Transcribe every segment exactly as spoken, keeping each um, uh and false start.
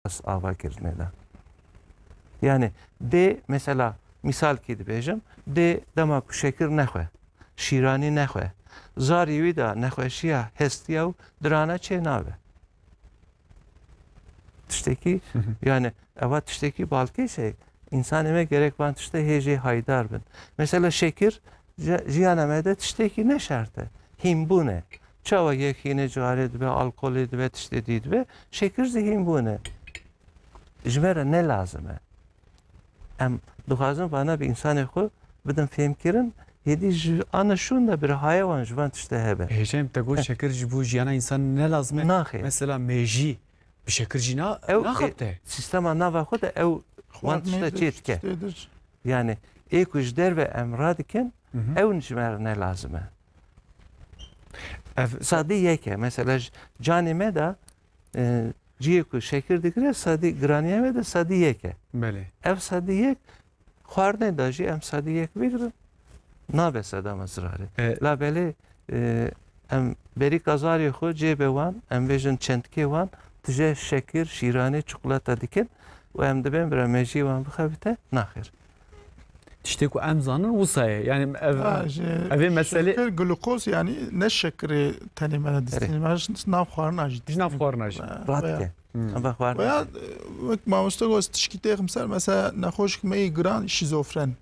avakirinê de. Yani dê mesela, misalkî dibêjim, dê dema ku şekir nexwe, şîranî nexwe, zarî wî de nexweşiya hestiya û dirana çê nabe. Tiştekî, yani eva tiştekî balkêş e. Însanê me gerek van tişte hê jê haydar bin. Mesela şekir, ji-, jiyana me de tiştekî ne şert e. Hînbûn e. Çawa yek hînê cigarê dibe, alkolê dibe, tiştê dî dibe, şekir zî hînbûn e. Ji me re ne lazim e. Em dixwazin vana bi însanê xwe bidin fêmkirin, hêdî ji ana şûn de bi rihaye wan ji van tişte hebe. Hêjayîm, te got şekir ji bo jiyana însan ne lazim e? Naxê. Mesela mêjî bi şekir jî na-, Ew, naxebite. E, sîstema nava xwe de ew wan tişte çê dike. Yani ê ku ji derve em radikin, ew ji me re ne lazim e. Ev sadî yek e. Mesela ji canê me de, e, cihê ku şekir digire, sadî giraniya me de sadî yek e. Belê. Ev sadî yek, xwarinê de jî em sadî yek bigirin, nabe sedama zirarê. E, Labelê, e, em berîka zarê xwe cêbê wan, em bêjin çendkê wan, tije şekir, şîranê, çikolata dikin û em dibên bira mêjiyê wan bixebite, naxêr. Tiştê ku em zanin wisa ye. Yani ev, Ha, ji ev ê meselê şekir, glukoz, yani ne şekirê tenê me Erê. distîne, me ji nav xwarina jî Ji nav xwarina jî. Veya, Radike. Hmm. Em ve xwarin veya, e, wek mamoste got, tişkî têxim ser, mesela nexweşik me yê giran şîzofren.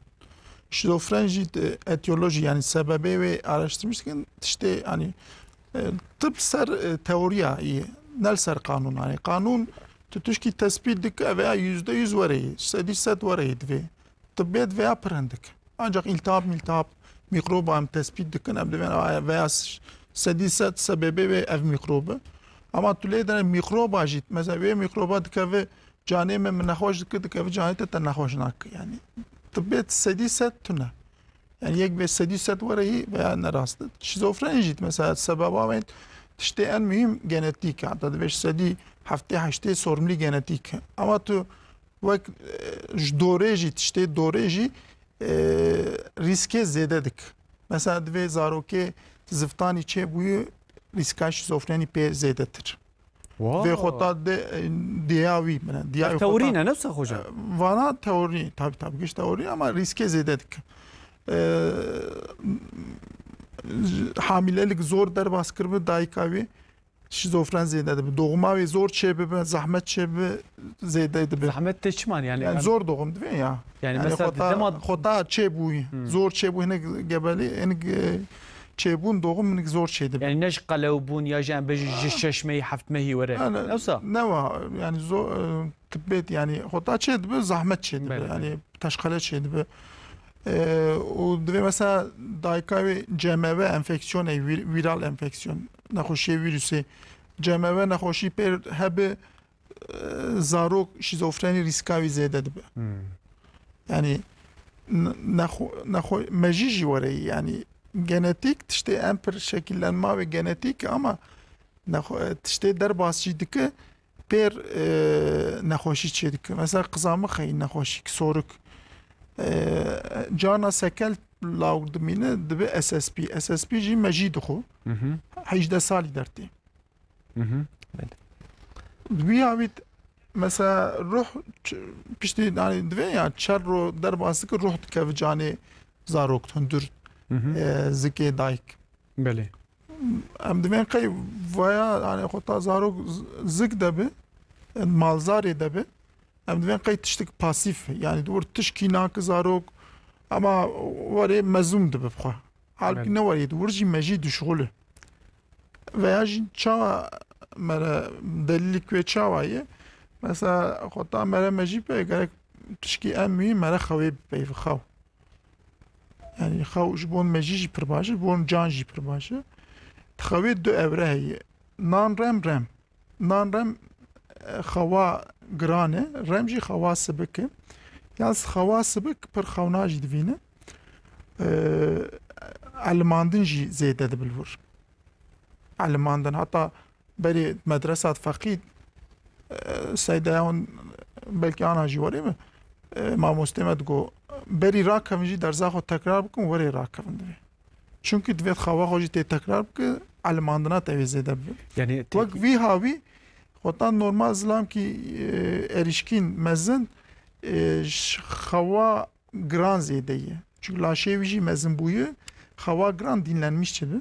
Şîzofren jî, e, etiyolojî, yani sebebê wê araştirmiş dikin, tiştê, yani, e, tib ser, e, teoriya yê, ne li ser qanûn. Yani qanûn tu tişkî tespît dike veya yüzde yüz were yê, sedî sed were yê divê. Tibê divê ya pir hindik. Ancak îltihab, mîltihab, mîkroba em tespît dikin, em divên, a, veya s-, sedî sed sebebê wê ev mîkrob e. Ama tu lê de mîkroba jî, mesela wê mîkroba dikeve canê me, min nexweş dike, dikeve canê te, te nexweş nake. Yani tibê sedî sed tune. Yani yek bê sedî sed were yî veya ne rast e. Şîzofrenî jî mesela sebeba wê tiştê en muhîm genetîk e. Hatta divê ji sedî heftê heştê sorumlî genetîk e. Ama tu wek, e, ji dorê jî, tiştê dorê jî, e, rîskê zêde dik. Mesela divê zarokê ziftanî çêbûyî rîska şîzofrenî pê zêdetir. Wow. Vê xwe ta de, e, diya wî, bine, diya wî xwe ta. Teorî ne, ne wisa hocam? E, vana teorî, tabii, tabii, giş teorî ama rîskê zêde dik. E, hamîlelik zor derbas kiribi dayika wî, şîzofren zêde dibe. Doğuma wê zor çêbibe, zehmet çêbibe, zêde dibe. Zehmet tê çiman yani? Yani Yani zor doğum dibe ya. Yani Yani mesela xwe ta, dema xwe ta çêbûyî. Hmm. Zor çêbû, hinek gebelî, hinek, e, çêbûn, doğum hinek zor çêdibe. Yani ne ji qelewbûn ya jî em bêjin ji şeş mehî, heft mehî were. Yani Ewsa? Ne wa, yani zor, e, tibet yani xwe ta çêdibe, zehmet çêdibe. Belê, belê. Yani teşqele çêdibe. E, û divê mesela dayika wê C M V enfeksiyon, e, vir-, viral enfeksiyon, nexweşiyê vîrusê. C M V nexweşî pêr hebe, e, zarok şîzofrenî rîska wî zêde dibe. Hmm. Yani n-, nexwe-, nexwe-, mejî jî were yî. Yani genetik tiştê en pir şekillenma wê genetik ama nexwe-, tiştê derbas jî dike pêr, e, nexweşî çê dike. Mesela qiza min xeyî nexweşîk, sorik. E, carna sekel lawik dimîne, dibe S S P. S S P jî mejî dixwe. Hı hı. Hejdeh salî dertê. Hı hı. Wî awît, mesela ruh ç-, piştî, yani divê ya çar ro derbas dike, ruh dikeve canê zarok hundir, Hı hı. e, zikê dayik. Belê. Em divên qey vaya, yani xwe ta zarok z-, zik de bi, malzarê de bi, em divên qey tiştik pasîf, yani di wir tişkî nake zarok, ama werê mezûm dibe bi xwe. Halbûkî Belê. ne werê di wir jî mejî dişixule. Veya jî çawa mere delîlik wê çawa ye? Mesela xwe ta mere mejî pê gerek tişkî en muhîm mere xewê bi peyv xew. Yani xew ji bon mejî jî pir baş e, ji bon can jî pir baş e. Di xewê du ewre heye. Nan rem rem. Nan rem, e, xewa giran e, rem jî xewa sibik e. Yalnız xewa sibik pir xewna jî divîne. E, elimandin jî zêde dibe li wir. Elimandin heta berî medresa feqî, e, seyde hûn belkî ana jî werê mi? E, mamostê me digo, berî rakevin jî derza xwe tekrar bikin, werê rakevin divê. Çunkî divê xewa xwe jî tê tekrar bike, elimandina te wê zêde bibe. Yani Wek tepki- vî hawî Xweta normal zilamkî, e, erişkîn mezin, e, ji xewa giran zêde ye. Çünkü laşê wî jî mezin bûye, xewa giran dinlenmiş dibe.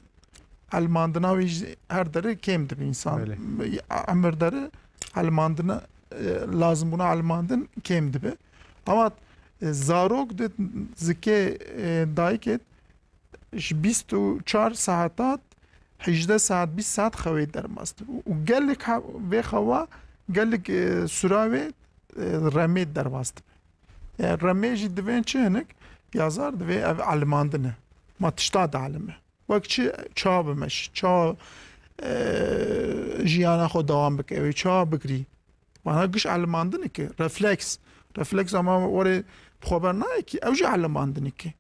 Elmandina wî jî her deri kêm dibe însan. Belê. Emir deri elmandina, e, lazim bûna elmandin kêm dibe. Ama, e, zarok di zikê, e, dayikê ji bîst û çar saetat hejdeh saet, bîst saet xewê derbas dibe. Û gelek ha-, vê xewa gelek, e, sura wê, e, remê derbas dibe. E, remê jî divên çi hinek? Ya zar divê ev elimandin e. Ma tişta dielime. Wek çi ça bimeş, ça, e, jiyana xwe dewam bike, wê ça bikirî. Vana giş elimandin ki, refleks. Refleks ama orê bi xwe bernayê ki, ew jî elimandin ki.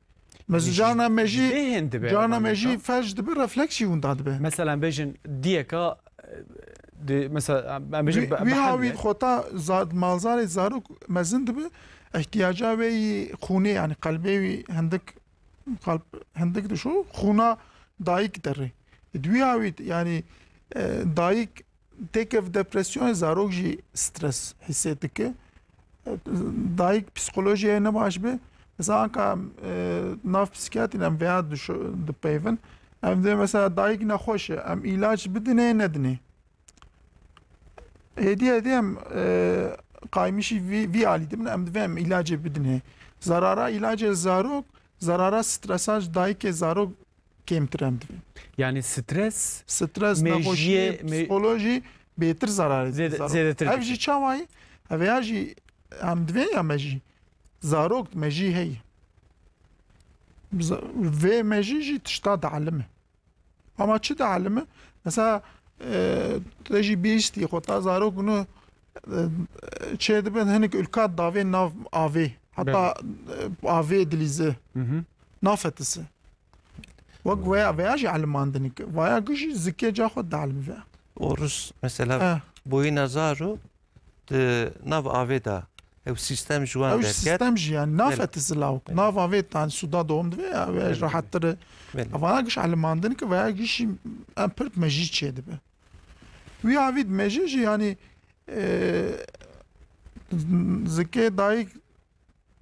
Mez-, Jî carna me jî, dê hên dibe carna me jî elimandin. Felç dibe, refleks jî winda dibe. Mesela bêjin diyeka, e, di, mesela em bêjin Wî, be-, wî behemle. Hawî xota za-, malzarê zarok mezin dibe, ihtiyaca wê yî xûnê, yani qelbê wî hindik, qelb hindik dişo, xûna dayik derê. Di wî hawî, yani, e, dayik têkev depresyon, zarok jî stres hîsê dike. Dayik psîkolojiyê ne baş be. Mesela anka, e, nav psîkiyatrî em veya dişo-, dipeyvin. Em dê mesela dayik nexweş e. Em îlaç bidinê, nedinê. Hêdî hêdî em, e, qaymişî vî, vî alî dibin. Em divê em îlacê bidinê. Zarara îlacê zarok, zarara stresa ji dayikê zarok kêmtir em divê. Yani stres, Stres, mejiyê, nexweşiyê, me- psikolojî bêtir zararê Zêde-, dide zarok. Zêdetir Ev dike. Jî çawa ye? Ev ya jî em divê ya me jî. Zarok me jî heye. Za-, vê me jî jî tişta dielime. Ama çi dielime? Mesela, e, te jî bihîstî, xwe ta zarok hûn, e, çê dibin hinek ulka davê nav avê. Heta, Belê. E, avê dilîze. Hı hı. Nafetise. Wek veya, veya jî elimandinî ki. Vaya gişî zikê ca xwe dalimive. Orus mesela Eh. boyîna zaro di nav avê de ew sîstem ji wan Ew derket. Sîstem jî yani Belê. Nafetisi lawk. Belê. Nav avê tan suda doğum dibe ya ve Belê. Rahattir. Belê. Vana giş elimandin ki veya gişî em pir mejî çê dibe. Wî avî mejî jî yani, e, zikê dayik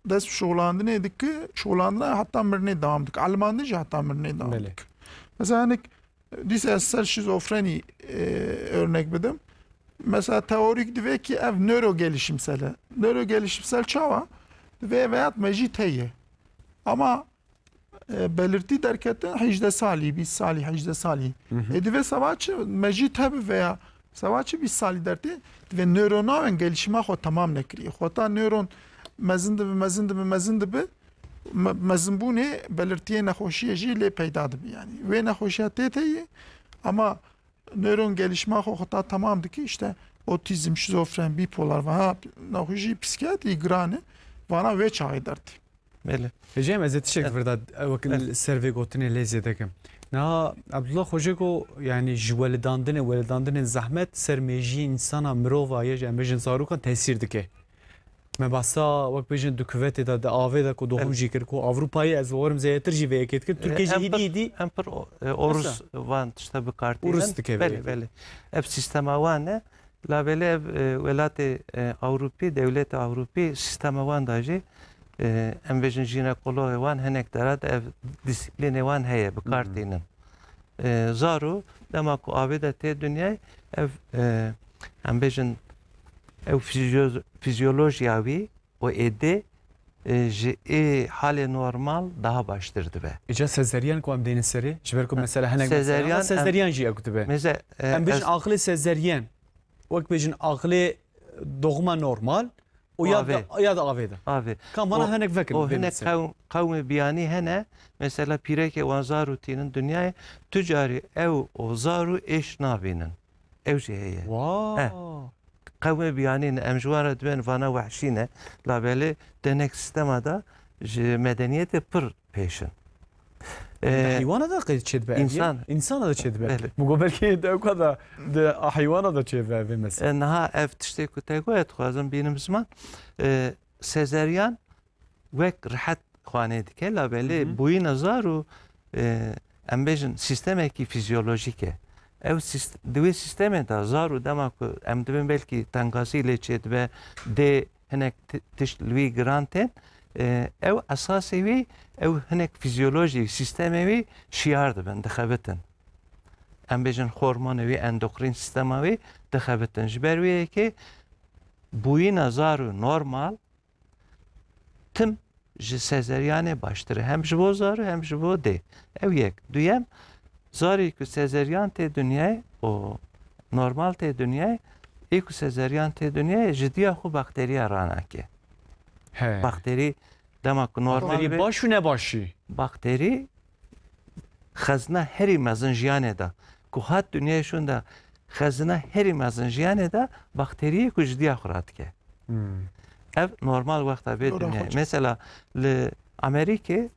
dest şolandinê dike, şolandina heta mirinê dewam dike. Elimandin jî heta mirinê dewam Belê. Dike. Mesela hinek dîsa ez ser şizofrenî, e, örnek bidim. Mesela teorîk divê ki ev nörogelişimsel e. Nörogelişimsel çawa? Divê veyat me jî teye. Ama e, belirtî derketin hejdeh salî, bîst salî, hejdeh salî. Hı hı. E, divê seba çi me jî tebi veya seba çi bîst salî dertê, divê nöronawen gelişima xwe temam nekiriye. Xweta nöron mezin dibi, mezin dibi, mezin dibi, me-, mezinbûnê belirtiyê nexweşiyê jî lê peyda dibi. Yani wê nexweşiya tê tê ye, ama nöron gelişma xwe xweta temam dike, işte otizm, şizofren, bipolar, vaha nexweşî psîkiyatrî giran e, vana wê çaxê dertê. Belê. Hêjayê me ez ê tiştek Evet. vir da, e, wek Evet. ser vê gotinê lê zêde kim. Niha Abdullah Xocê got, yani ji welidandinê, welidandinên zehmet ser mêjiyê însana, mirova ye, ji em bêjin zarokan tesîr dike. Me behsa wek bêjin di kuvetê de, di avê de ku dohum Evet. jî kir, ku Ewropayê ez werim zêdetir jî vê yekê dikim. Tirkiye jî Em hîdî pir, hîdî em pir o-, e, Orus Mesela. Van tişte bi kar tînin. Urus dike vê Belê, yekê. Belê. Ev sîstema wan e. Labelê ev, e, welatê, e, Ewropî, dewletê Ewropî sîstema wan da jî, e, em bêjin jînekoloxê wan hinek dera de ev dîsîplînê wan heye, bi kar Hı hı. tînin. E, zaro dema ku avê de tê dinyayê, ev, e, em bêjin ew fizyo-, fizyolojiya wî û êdî, e, ji ê halê normal daha baştir dibe. Îca sezeryen ku em dênin serê, ji ber ku Ha. mesela hinek Sezeryen mesela, em sezeryen jî ew dibe. Meze-, e, Em bêjin ez axilê sezeryen. Wek bêjin axilê doğuma normal û ya Avê. da, ya da avê de. Avê. Kam vana O, hinek vekin, o bê hinek mesela. qew-, qewmê biyanî hene, mesela pîrekê wan zaro tînin dinyayê, tu carî ew û zaro êş nabînin. Ew jî heye. Wa. Eh. Qewmê biyanî ne, em ji wan re dibên vana wehşî ne, labelê denek sîstema de ji medeniyetê pir pêş in. Di Ee, heywana de qey çêdibe ev yê? Însan. Însana de çêdibe. Belê. Min got belkî de ew ka da di heywana de çêdibe ev ê mesela. E, niha ev tiştê ku te got, ez dixwazim bînim ziman. E, sezeryan wek rihet xwanê dike, labelê Hı hı. bûyîna zaro, e, em bêjin sîstemekî fîzyolojîk e. Ew sîst-, di wê sîstemê de zar û dema ku em dibin belkî tengasî lê çêdibe, dê hinek ti-, tişt li wî giran tên, e, ew esasê wî, ew hinek fîzyolojî, sîstemê wî şiyar dibin, dixebitin. Em bêjin hormonê wî, endokrîn sîstema wî dixebitin. Ji ber wê yekê bûyîna zar û normal tim ji sezeryanê baştir e. Hem ji bo zar û hem ji bo dê. Ew yek. Duyem, zarê ku sezeryan tê dinyayê û normal tê dinyayê, ê ku sezeryan tê dinyayê ji diya xwe bakteriya ranake. He. Bakterî dema ku normal Bakterî be, baş û nebaşî. Bakterî xezna herî mezin jiyanê de ku hat dinyayê şûn de, xezna herî mezin jiyanê de bakteriyê ku ji diya xwe radike. Hmm. Ev normal wexta vê Dora dinyayê. Xweç. Mesela li Amerîkê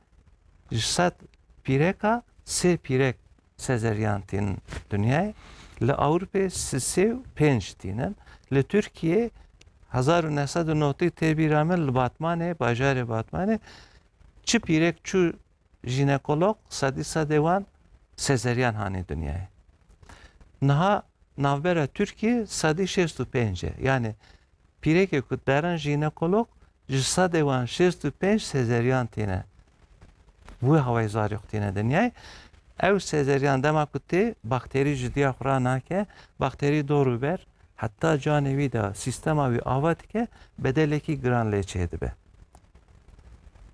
ji sed pîreka sê pîrek sezeryan tînin dinyayê. Li Ewropê sisê û pênc tînin. Li Tirkiyê hezar û neh sed û notî tê bîra min li Batmanê, bajarê Batmanê, çi pîrek çû jînekolog, sedî sedê wan sezeryan hanî dinyayê. Niha navbera Tirkiyê sedî şêst û pênc e. Yani pîrekê ku derin jînekolog, ji sedê wan şêst û pênc sezeryan tîne. Wê hawayê zarê xwe tîne dinyayê. Ew sezeryan dema ku tê, bakterî ji diya xwe ranake, bakterî dor û ber, heta canê wî de sîstema wî ava dike, bedelekî giran lê çêdibe.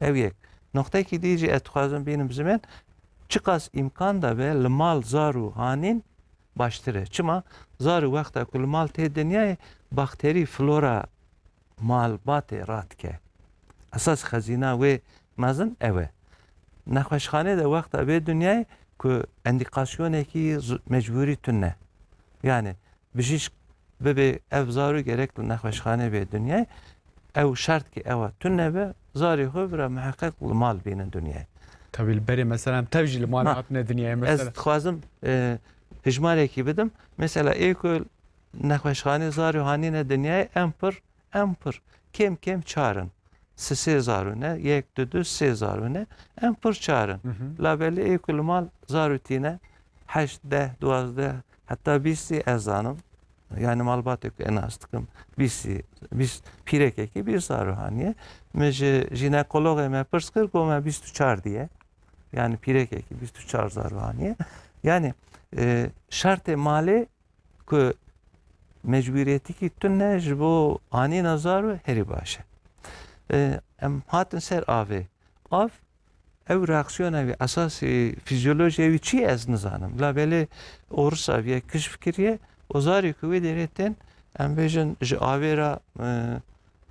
Ew yek. Noqtekî dî jî ez dixwazim bînim ziman, çiqas îmkan de be li mal zar û hanîn baştir e. Çima? Zar û wexta ku li mal tê dinyayê, bakterî, flora malbatê radike. Esas xezîna wê mezin ew e. Nexweşxanê de wexta bê dinyayê ku endîkasyonekî z-, mecbûrî tune. Yani bijîşk bibe ev zarû gerek li nexweşxanê bê dinyayê. Ew şertkî ew e tune be, zarê xwe bira miheqeq li mal bîne dinyayê. Tabii li berê mesela em tev jî li mal Ma, hatine dinyayê ez mesela. Dixwazim, e, hijmarekî bidim. Mesela ê ku nexweşxanê zarê hanîne dinyayê em pir, em pir. Kêm kêm çar in. Sisê zarû ne, yek, du, du, sê zarû ne. Em pir çar in. Hı hı. Labelê ê ku li mal zarû tîne, heşt, deh, duwazdeh, heta bîstî ez zanim. Yani malbatê ku ez nas dikim, bîstî, bîst, pîrekekî bîst zarû haniye. Min ji jînekologê me pirs kir, got me bîst û çar diye. Yani pîrekekî bîst û çar zarû haniye. Yani, e, şertê malê ku mecbûriyetîkî tune ji bo anîna zarû herî baş e. E, em hatin ser avê. Av, ew reaksiyona wî, esasî fîzyolojiyê wî çi ye ez nizanim. Labelê Orisa viye kişf kiriye, û zarê ku wê derê tên, em bêjin ji avê re, e,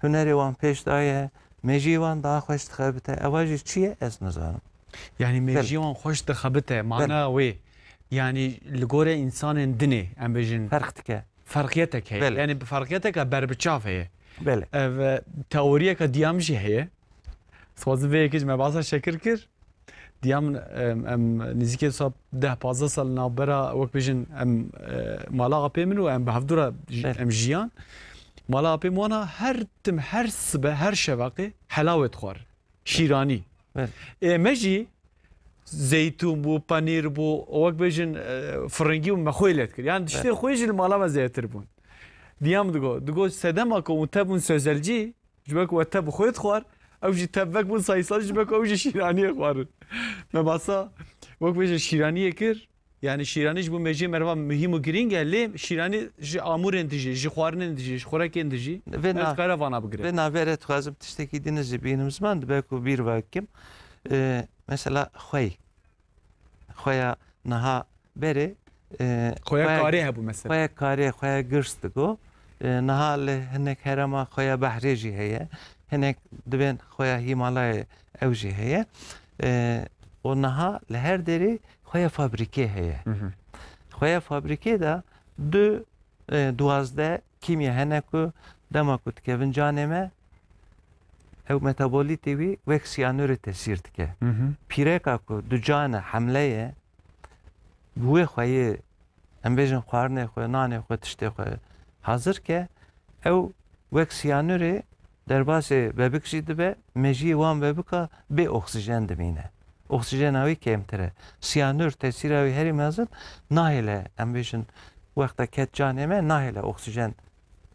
hunerê wan pêş daye, mejiyê wan daha xweş dixebite. Eva jî çi ye ez nizanim. Yani Belê. Mejiyê wan xweş dixebite, mana Belê. Wê. Yani li gorê însanên dinê, em bêjin Ferq dike. Ferqiyetek heye. Belê. Yani bi ferqiyeteke berbiçav heye. Belê. Ev, e, teoriyeke diyam jî heye. Dixwazim vê yekê ji me behsa şekir kir. Diya min, em, em nêzîkê wisa deh pazdeh sal navbera, wek bêjin, em, e, mala apê min û em bi hevdû re j-, Belê. Em jiyan. Mala apê min wana her tim, her sibe, her şeveqê helawê dixwar. Şîranî. Belê. Ê me jî zeytûn bû, penîr bû, wek bêjin, e, firingî bû, me xwê lê dikir. Yani tiştê Belê. Xwê jî li mala me zêdetir bûn. Diya min digo, digo sedema ku hûn te bûn sözelcî, ji ber ku we te bi xwe dixwar, ew jî te bi vek bûn sayîsal, ji ber ku ew jî şîraniyê xwarin. Me behsa wek bêje şîraniyê kir, yani şîranî ji bo mejiyê meriva muhîm û girîng e, lê şîranî ji amûrên dijî, ji xwarinên dijî, ji xurekên dijî, Vê ev na-, dikare vana bigire. Vê navê re dixwazim tiştekî din jî bînim ziman, dibe ku bîr vekim. E, mesela xwey. Xweya niha berê, e, Xweya xweya, karê hebû mesela. Xweya karê, xweya girs digo. E, niha li hinek herema xweya behrê jî heye. Hinek dibên xweya Hîmalayê ew jî heye. E, û niha li her derê xweya fabrîkê heye. Hı hı. Xweya fabrîkê de du, e, duwazdeh kîmya hene ku dema ku dikevin canê me, ew metabolîtê wî wek siyanurê tesîr dike. Hı hı. Pîreka ku ducan e, hemle ye, bi wê xweyê, em bêjin xwarinê xwe, nanê xwe, tiştê xwe hazir ke, ew wek siyanurê derbasê bebik jî dibe, mejiyê wan bebika bê oksîjen dimîne. Oksîjena wî kêmtir e. Siyanür tesîra wî herî mezin nahêle, em bêjin, wexta ket canê me, nahêle oksîjen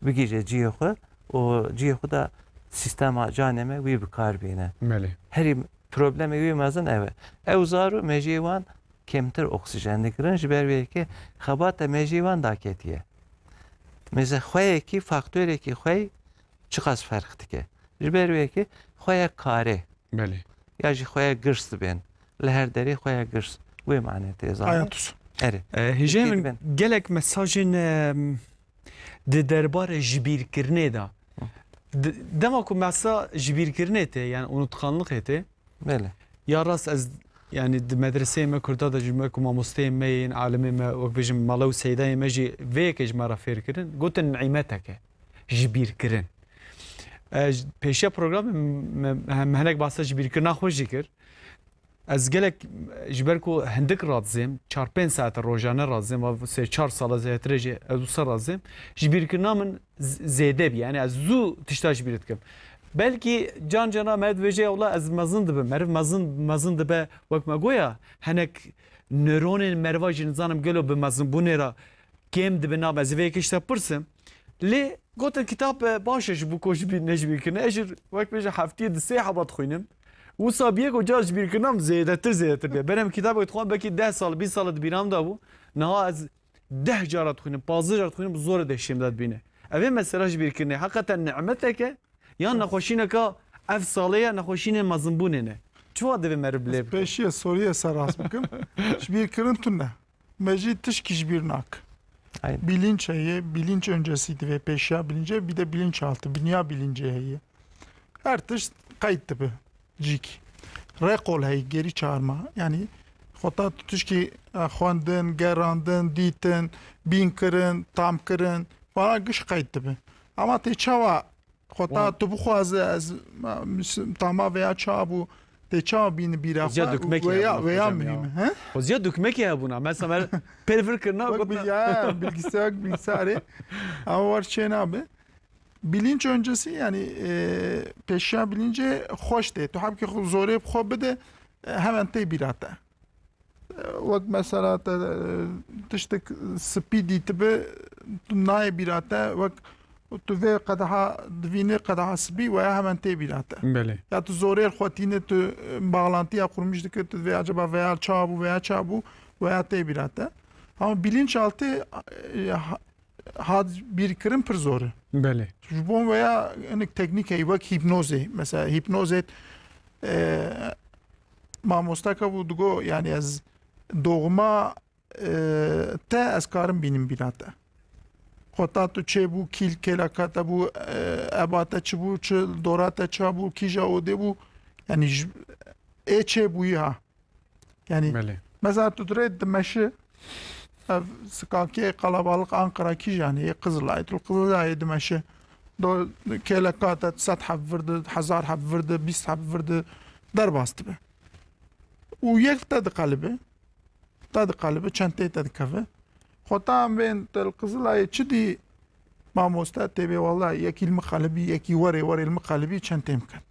bigihîje cihê xwe û cihê xwe de sîstema canê me wî bi kar bîne. Belê. Herî problemê wî mezin ev e. Ew zar û mejiyê wan kêmtir oksîjen dikirin, ji ber wê yekê xebata mejiyê wan daketiye. Mêze xweyekî, faktorekî xwey çiqas ferq dike. Ji ber wê yekê xweyek karê Belê. ya jî xweyek girs dibên. Li her derê xweyek girs. Wê mane tê zanîn. Aya tûs. Erê. E, hêjayê min, gelek mesajên, em, di derbarê jibîrkirinê de. Di-, dema ku mesa jibîrkirinê tê, yani unutkanlık tê, Belê. Ya rast ez, yani di medreseyê me kurda de ji me ku mamosteyê me yên, alimê me, wek bêjim, mala û seydayê me jî vê yekê ji me re fêr kirin, gotin nîmeteke, jibîrkirin. E, ji, pêşiya programê me, me, me hinek bahsa jibîrkirina xwe jî kir. Ez gelek, ji ber ku hindik radizêm, çar pênc saete rojane radizêm, va sê çar sala zêdetirê jî ez wisa radizêm, jibîrkirina min z-, zêde bî. Yani ez zû tişta jibîr dikim. Belkî can cana me dibêje, ya wela ez mezin dibim. Meriv mezin, mezin dibe, wek me goya, hinek nöronên meriva jî nizanim gelo bi mezinbûnê re kêm dibe, nabe. Ez ê vê yekê ji te pirsim. Lê gotin kitab, e, baş e ji bo ku jibîr, nejibîrkirine. Ez jî wek bêje heftiyê di sê heba dixwînim. Wisa bi yek û ca jibîrkirina min zêdetir, zêdetir bê. Berê min kitabek dixwend, belkî deh sal, bîst sal di bîra min de bû. Niha ez deh cara dixwînim, pazdeh cara dixwînim, bi zorê dehşê min de dibîne. Ev ê mesela jibîrkirinê. Heqeten nimeteke, yan nexweşîneka ev salê ye, nexweşînên mezinbûnê ne. Çawa divê meriv bi lê Ez bike? pêşiye soriyê ser rast bikim. Jibîrkirin tune. Me jî tişkî ji bîr nak. Aynen. Bilinç heye, bilinç öncesi divê pêşiya bilince, bir de bilinçaltı, dünya bilinci heye. Her tişt qeyd dibe cîkî. Rêqol heye, geri çağırma. Yani xweta tu tişkî, e, xwendin, gerandin, dîtin, bîn kirin, tam kirin, vana giş qeyd dibe. Ama tê çawa Xweta Wan tu bixwaze ez, ma, mis-, tama veya çabû, tê çawa bîni bîra Xwezîya xwe, dukmekî veya, hebûna, veya hocam ya. Muhîm e, he? Xwezîya dukmekî hebûna. Mesela me pêr vir kirina, Bak, gotina bil-, ya, bilgisayar, bilgisayarê. Ama var çê nabe. Bilinç öncesi, yani, e, pêşiya bilincê xweş tê. Tu hebkî xwe zorê bi xwe bide, e, hemen tê bîra te. Wek mesela te, e, tiştek spî dîtibi, tu nayê bîra te, wek tu vê qedeha divînî, qedeha spî, weya hemen tê bîra te. Belê. Ya tu zorê xwe tîne, tu, e, bağlantiya qurmîş dike, tu vê acaba veya çawa bû, veya çawa bû, weya tê bîra te. Ama bilinçaltı, e, ha-, hat bîrkirin pir zor e. Belê. Ji bo veya hinek teknîk heye wek hîpnozê. Mesela hîpnozê, e, mamosteke bû digo, yani ez doğma, e, te ez karim bînim bîra te. Xweta tu çê bû, kî li kêleka te bû, e, eba te çi bû, çi li dora te ça bû, kîja odê bû. Yani ji, ê çê bûyî ha. Yani, Belê. Mesela tu dirê dimeşi, ev sikakê qalabalık Ankara kîjan ê Qızılayê, tu Qızılayê dimeşi. Do kêleka te sed heb vir di, hezar heb vir di, bîst heb vir di, derbas dibe. Û yek te diqelibe, te diqelibe, çentê te dikeve. Xweta em bên te li Qızılayê çi dî mamoste tê bê, wela yekî li min qelibî, yekî werê, werê li min qelibî, çentê min ket.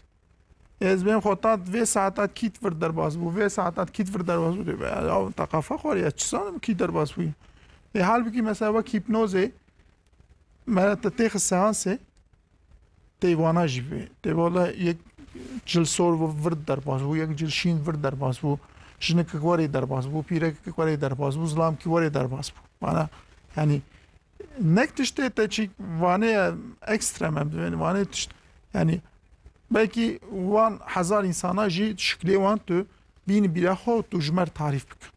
Ez bên xwe tat vê saetat kît vir derbas bû, vê saetat kît vir derbas bû, dê be, ya, ta qafa xwe ya, çi zanim kî derbas bû. Ê, halbikî mesela wek hîpnozê, me te têxi seansê, tê wana jî bê. Tê wala yek cil sor vir derbas bû, yek cil şîn vir derbas bû, jinikek werê derbas bû, pîrekek werê derbas bû, zilamkî werê derbas bû. Wana, yani, Nek tiştê te çî vanê ye ekstrem em divên, vanê tişt, yani belkî wan hezar insana jî şiklê wan tu bînî bîra xwe û tu ji me re tarîf bike.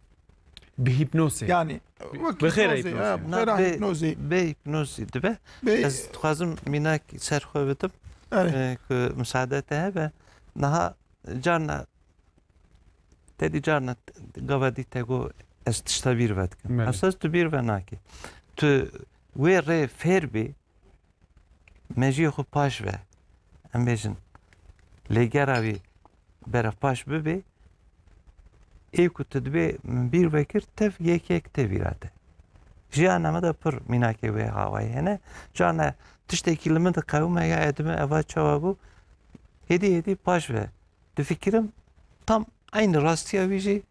Bi hîpnozê. Yani, wek Bi xêra hîpnozê, hîpnozê. ha, bi Na xêra bê, hîpnozê. bê hîpnozî dibe. Bê- Ez dixwazim mînak ser xwe bidim, Erê. e, ku misaade te hebe. Niha carna Te dî carna gava dî te got, ez tişta bîr ve dikim. Belê. Esas tu bîr ve nakî. Tu wê rê fêr bî, mejiyê xwe paş ve, em bêjin, lêgera wî berevpaş bibê, ê ku tu dibê min bîr vekir, tev yek yek tê bîra te. Jiyana me de pir mînakê wê hawayê hene. Carna tiştekî li min diqewime, ya edime eva çawa bû, hêdî hêdî paş ve. Difikirim tam Eynî rastiya wî jî,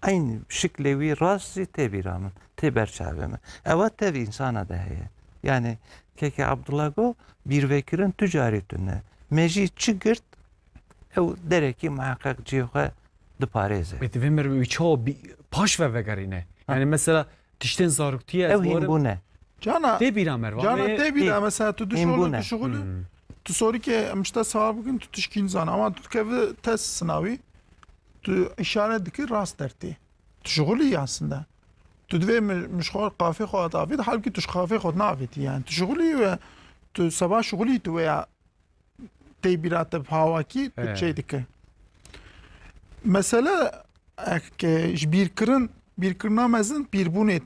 eynî şiklê wî rast jî tê bîra min, tê ber çavê min. Ewa tev însana de heye. Yani kekê Abdullah got, bîrvekirin tu carî tune. Me jî çi girt, ew derekî muheqeq cihê xwe diparêze. Bê divê mir wî çawa bî-, paş ve vegerîne. Ha. Yani mesela tiştên zaroktiyê ez Ew warim hînbûn e. Cana, Tê bîra me, cana vane tê bîra, Hîn. mesela tu dişolî, Hînbûn e. tu şixulî, Hmm. tu sorî ke em ji te sewal bikin, tu tişkî nizan. Ama tu dikeve test sinawî, tu îşaret dikî rast dertê. Tu şixulî aslında. Tu divê mi-, min ji xwe qafê xwe hat avêt, halkî tu ji qafê xwe navêtî. Yani tu şixulî ve tu seba şixulî tu veya tê bîra te bi hawakî tu He. çê dike. Mesele ek ji bîrkirin, bîrkirina mezin pîrbûnê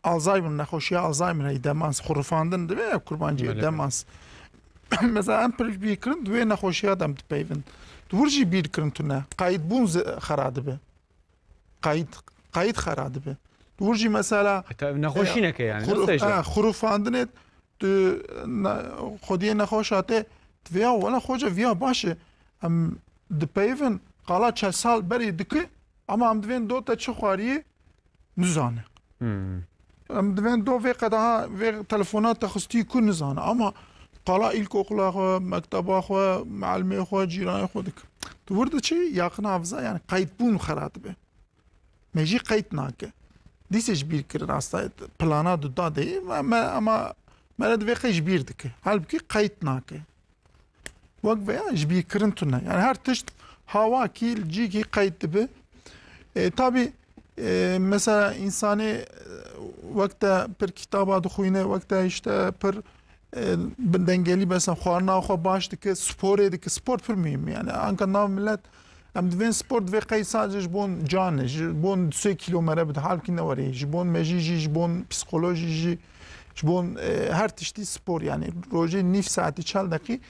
Alzheimer, nexweşiya Alzheimer heye, demans, xurifandin divê ya kurbancî Belê. demans. Mesela em pir bîrkirin di wê nexweşiya de em dipeyvin. Di wir jî bîrkirin tune. Qayîtbûn zi-, xera dibe. Qayît, qayît xera dibe. Di wir jî mesela, E, tabii, nexweşî e, neke yani, xuru-, nasıl işte? e, xurifandinê tu ne-, xwediyê nexweşa te divê ya wela xweca viya baş e. Em dipeyvin qala çel sal berê dike ama em divên do te çi xwariyê nizane. Hmm. Em divên do vê qedaha, vê telefona te xistî ku nizane. Ama qala îlkokula xwe, mekteba xwe, mealimê xwe, cîranê xwe dike. Tu wir diçî, yaqin hafiza, yani qeydbûn xera dibe. Me jî qeyd nake. Dîsê ji bîr kirin, asta plana du da de ye, me, me, ama me re divê qey ji bîr dike. Halbukî qeyd nake. Wek veya ji bîr kirin tune. Yani her tişt hawakî, li cîkî qeyd dibe. E, tabi, e, mesela insanê, e, wek te pir kitaba dixwîne, wek te işte pir, e, bi dengelî mesela xwarina xwe baş dike, sporê dike. Spor pir muhîm e. Yani anka nav millet, em divên spor divê qey sadece ji bon can e, ji bon du sê kîlo mere bide, halkî ne were. Ji bon mejî jî, ji bon psîkolojî jî, ji bon, e, her tiştî spor, yani rojê nîv saetî çel deqî,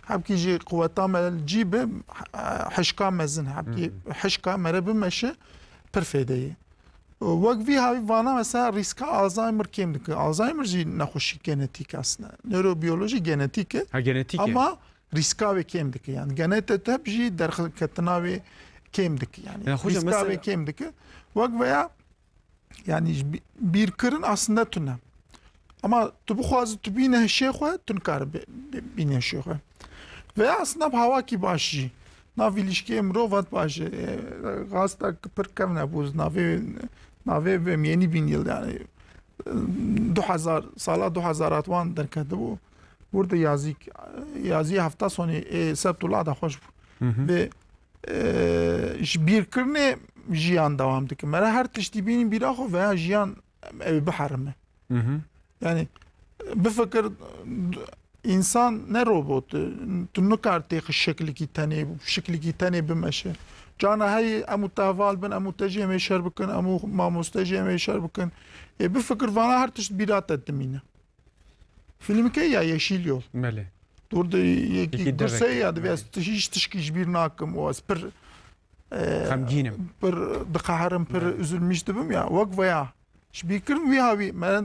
hebkî jî quweta me cî bi, e, hişka mezin, hebkî Hmm. hişka mere bimeşe, pir fêde ye. Wek vî havî vana mesela rîska Alzheimer kêm dike. Alzheimer jî nexweşî genetîk aslında. Nörobiyolojî genetîk e. Ha, genetîk e. Ama rîska wê kêm dike. Yani genete te jî derketina wê kêm dike. Yani Ya, hocam, rîska mesela wê kêm dike. Wek veya yani ji bî-, bîrkirin aslında tune. Ama tu bixwazî tu bîne hişê xwe, tu nikare bi-, bi-, bîne hişê xwe. Veya aslında bi hawakî baş jî. Nav îlişkê mirov hat baş e. E, gazta pir kevne bû, navê, navê bi miyeni bin yıl yani. E, du hezar, sala du hezar hat wan derketibû. Burada yazî, yazî hefta sonî, e, Sebtullah da xweş bû. Hı hı. Ve, e, ji bîrkirinê jiyan dewam dike. Mere her tiştî bînî bîra xwe veya jiyan ew biherime. Hı hı. Yani bifikir, insan ne robot e. Tu nikar têxi şeklikî tenê, şeklikî tenê bimeşe. Cana hey em û te heval bin, em û te jî em ê şer bikin, em û mamoste jî em ê şer bikin. Ê bifikir vana her tişt bîra te dimîne. Filmke ya Yeşil Yol. Belê. Dur de yekî Yekî gursey devekî, ya divê belê. ez hiç tişkî ji bîr nakim û ez pir, e, Xemgîn im. pir diqeherim, pir Belê. üzülmüş dibim ya. Wek veya. Ji bîr kirin wî havî, me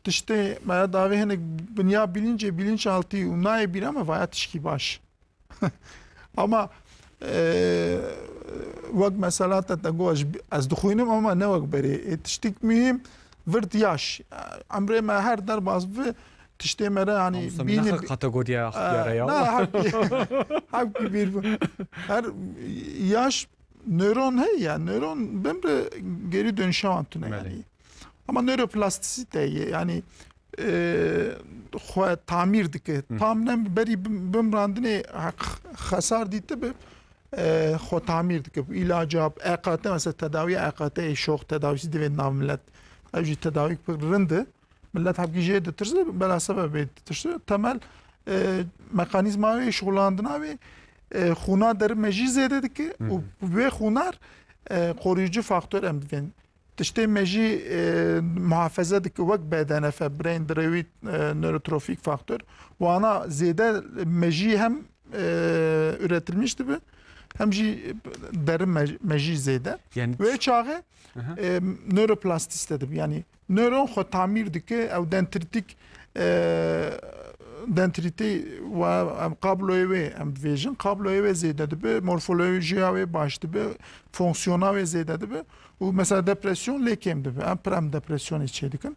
tiştê, me davê hinek binya bilinçê, bilinçaltî û nayê bîra me vaya tişkî baş. Ama, e, wek mesela te, te got, ez, ez dixwînim ama ne wek berê. Ê tiştik muhîm, virt yaş. Emrê me her derbas bi tiştê me re, yani Namusa min bîne naxe bi-, kategoriya e, ixtiyara ya. na, hepkî, hepkî bîr bi. Her yaş nöron heye ya, nöron bimri geri dönüşe wan tune Belê. yani. Ama nöroplastisite ye, yani, e, xwe tamîr dike. Hı. Tam ne berî bim-, bimrandinê heq-, xesar dîtibi, e, xwe tamîr dike. Bu ilaca, E K T, mesela tedawiya E K T, şok tedavisi divê nav millet. Ev jî tedawî pir rind e. Millet hepkî jê ditirse, bela sebebê ditirse. Temel, e, mekanîzma wê, şixulandina wê, e, xûna derin mejî zêde dike Hı hı. û wê xûnar, e, koruyucu faktör em divên. Tiştê mejî, e, muhafeze dike wek B D N F, brain derived, e, neurotrophic factor. Wana zêde mejî hem, e, üretilmiş dibe, hem jî derin mej-, mejî zêde. Yani Wê çaxê, Aha. e, nöroplastiste dibe. Yani nöron xwe tamîr dike, ew dendritik, e, dendrîtê, wa em kabloyê wê, em dibêjin, kabloyê wê zêde dibe, morfolojiya wê baş dibe, fonksiyona wê zêde dibe û mesela depresyon lê kêm dibe. Em pir em depresyonê çêdikin.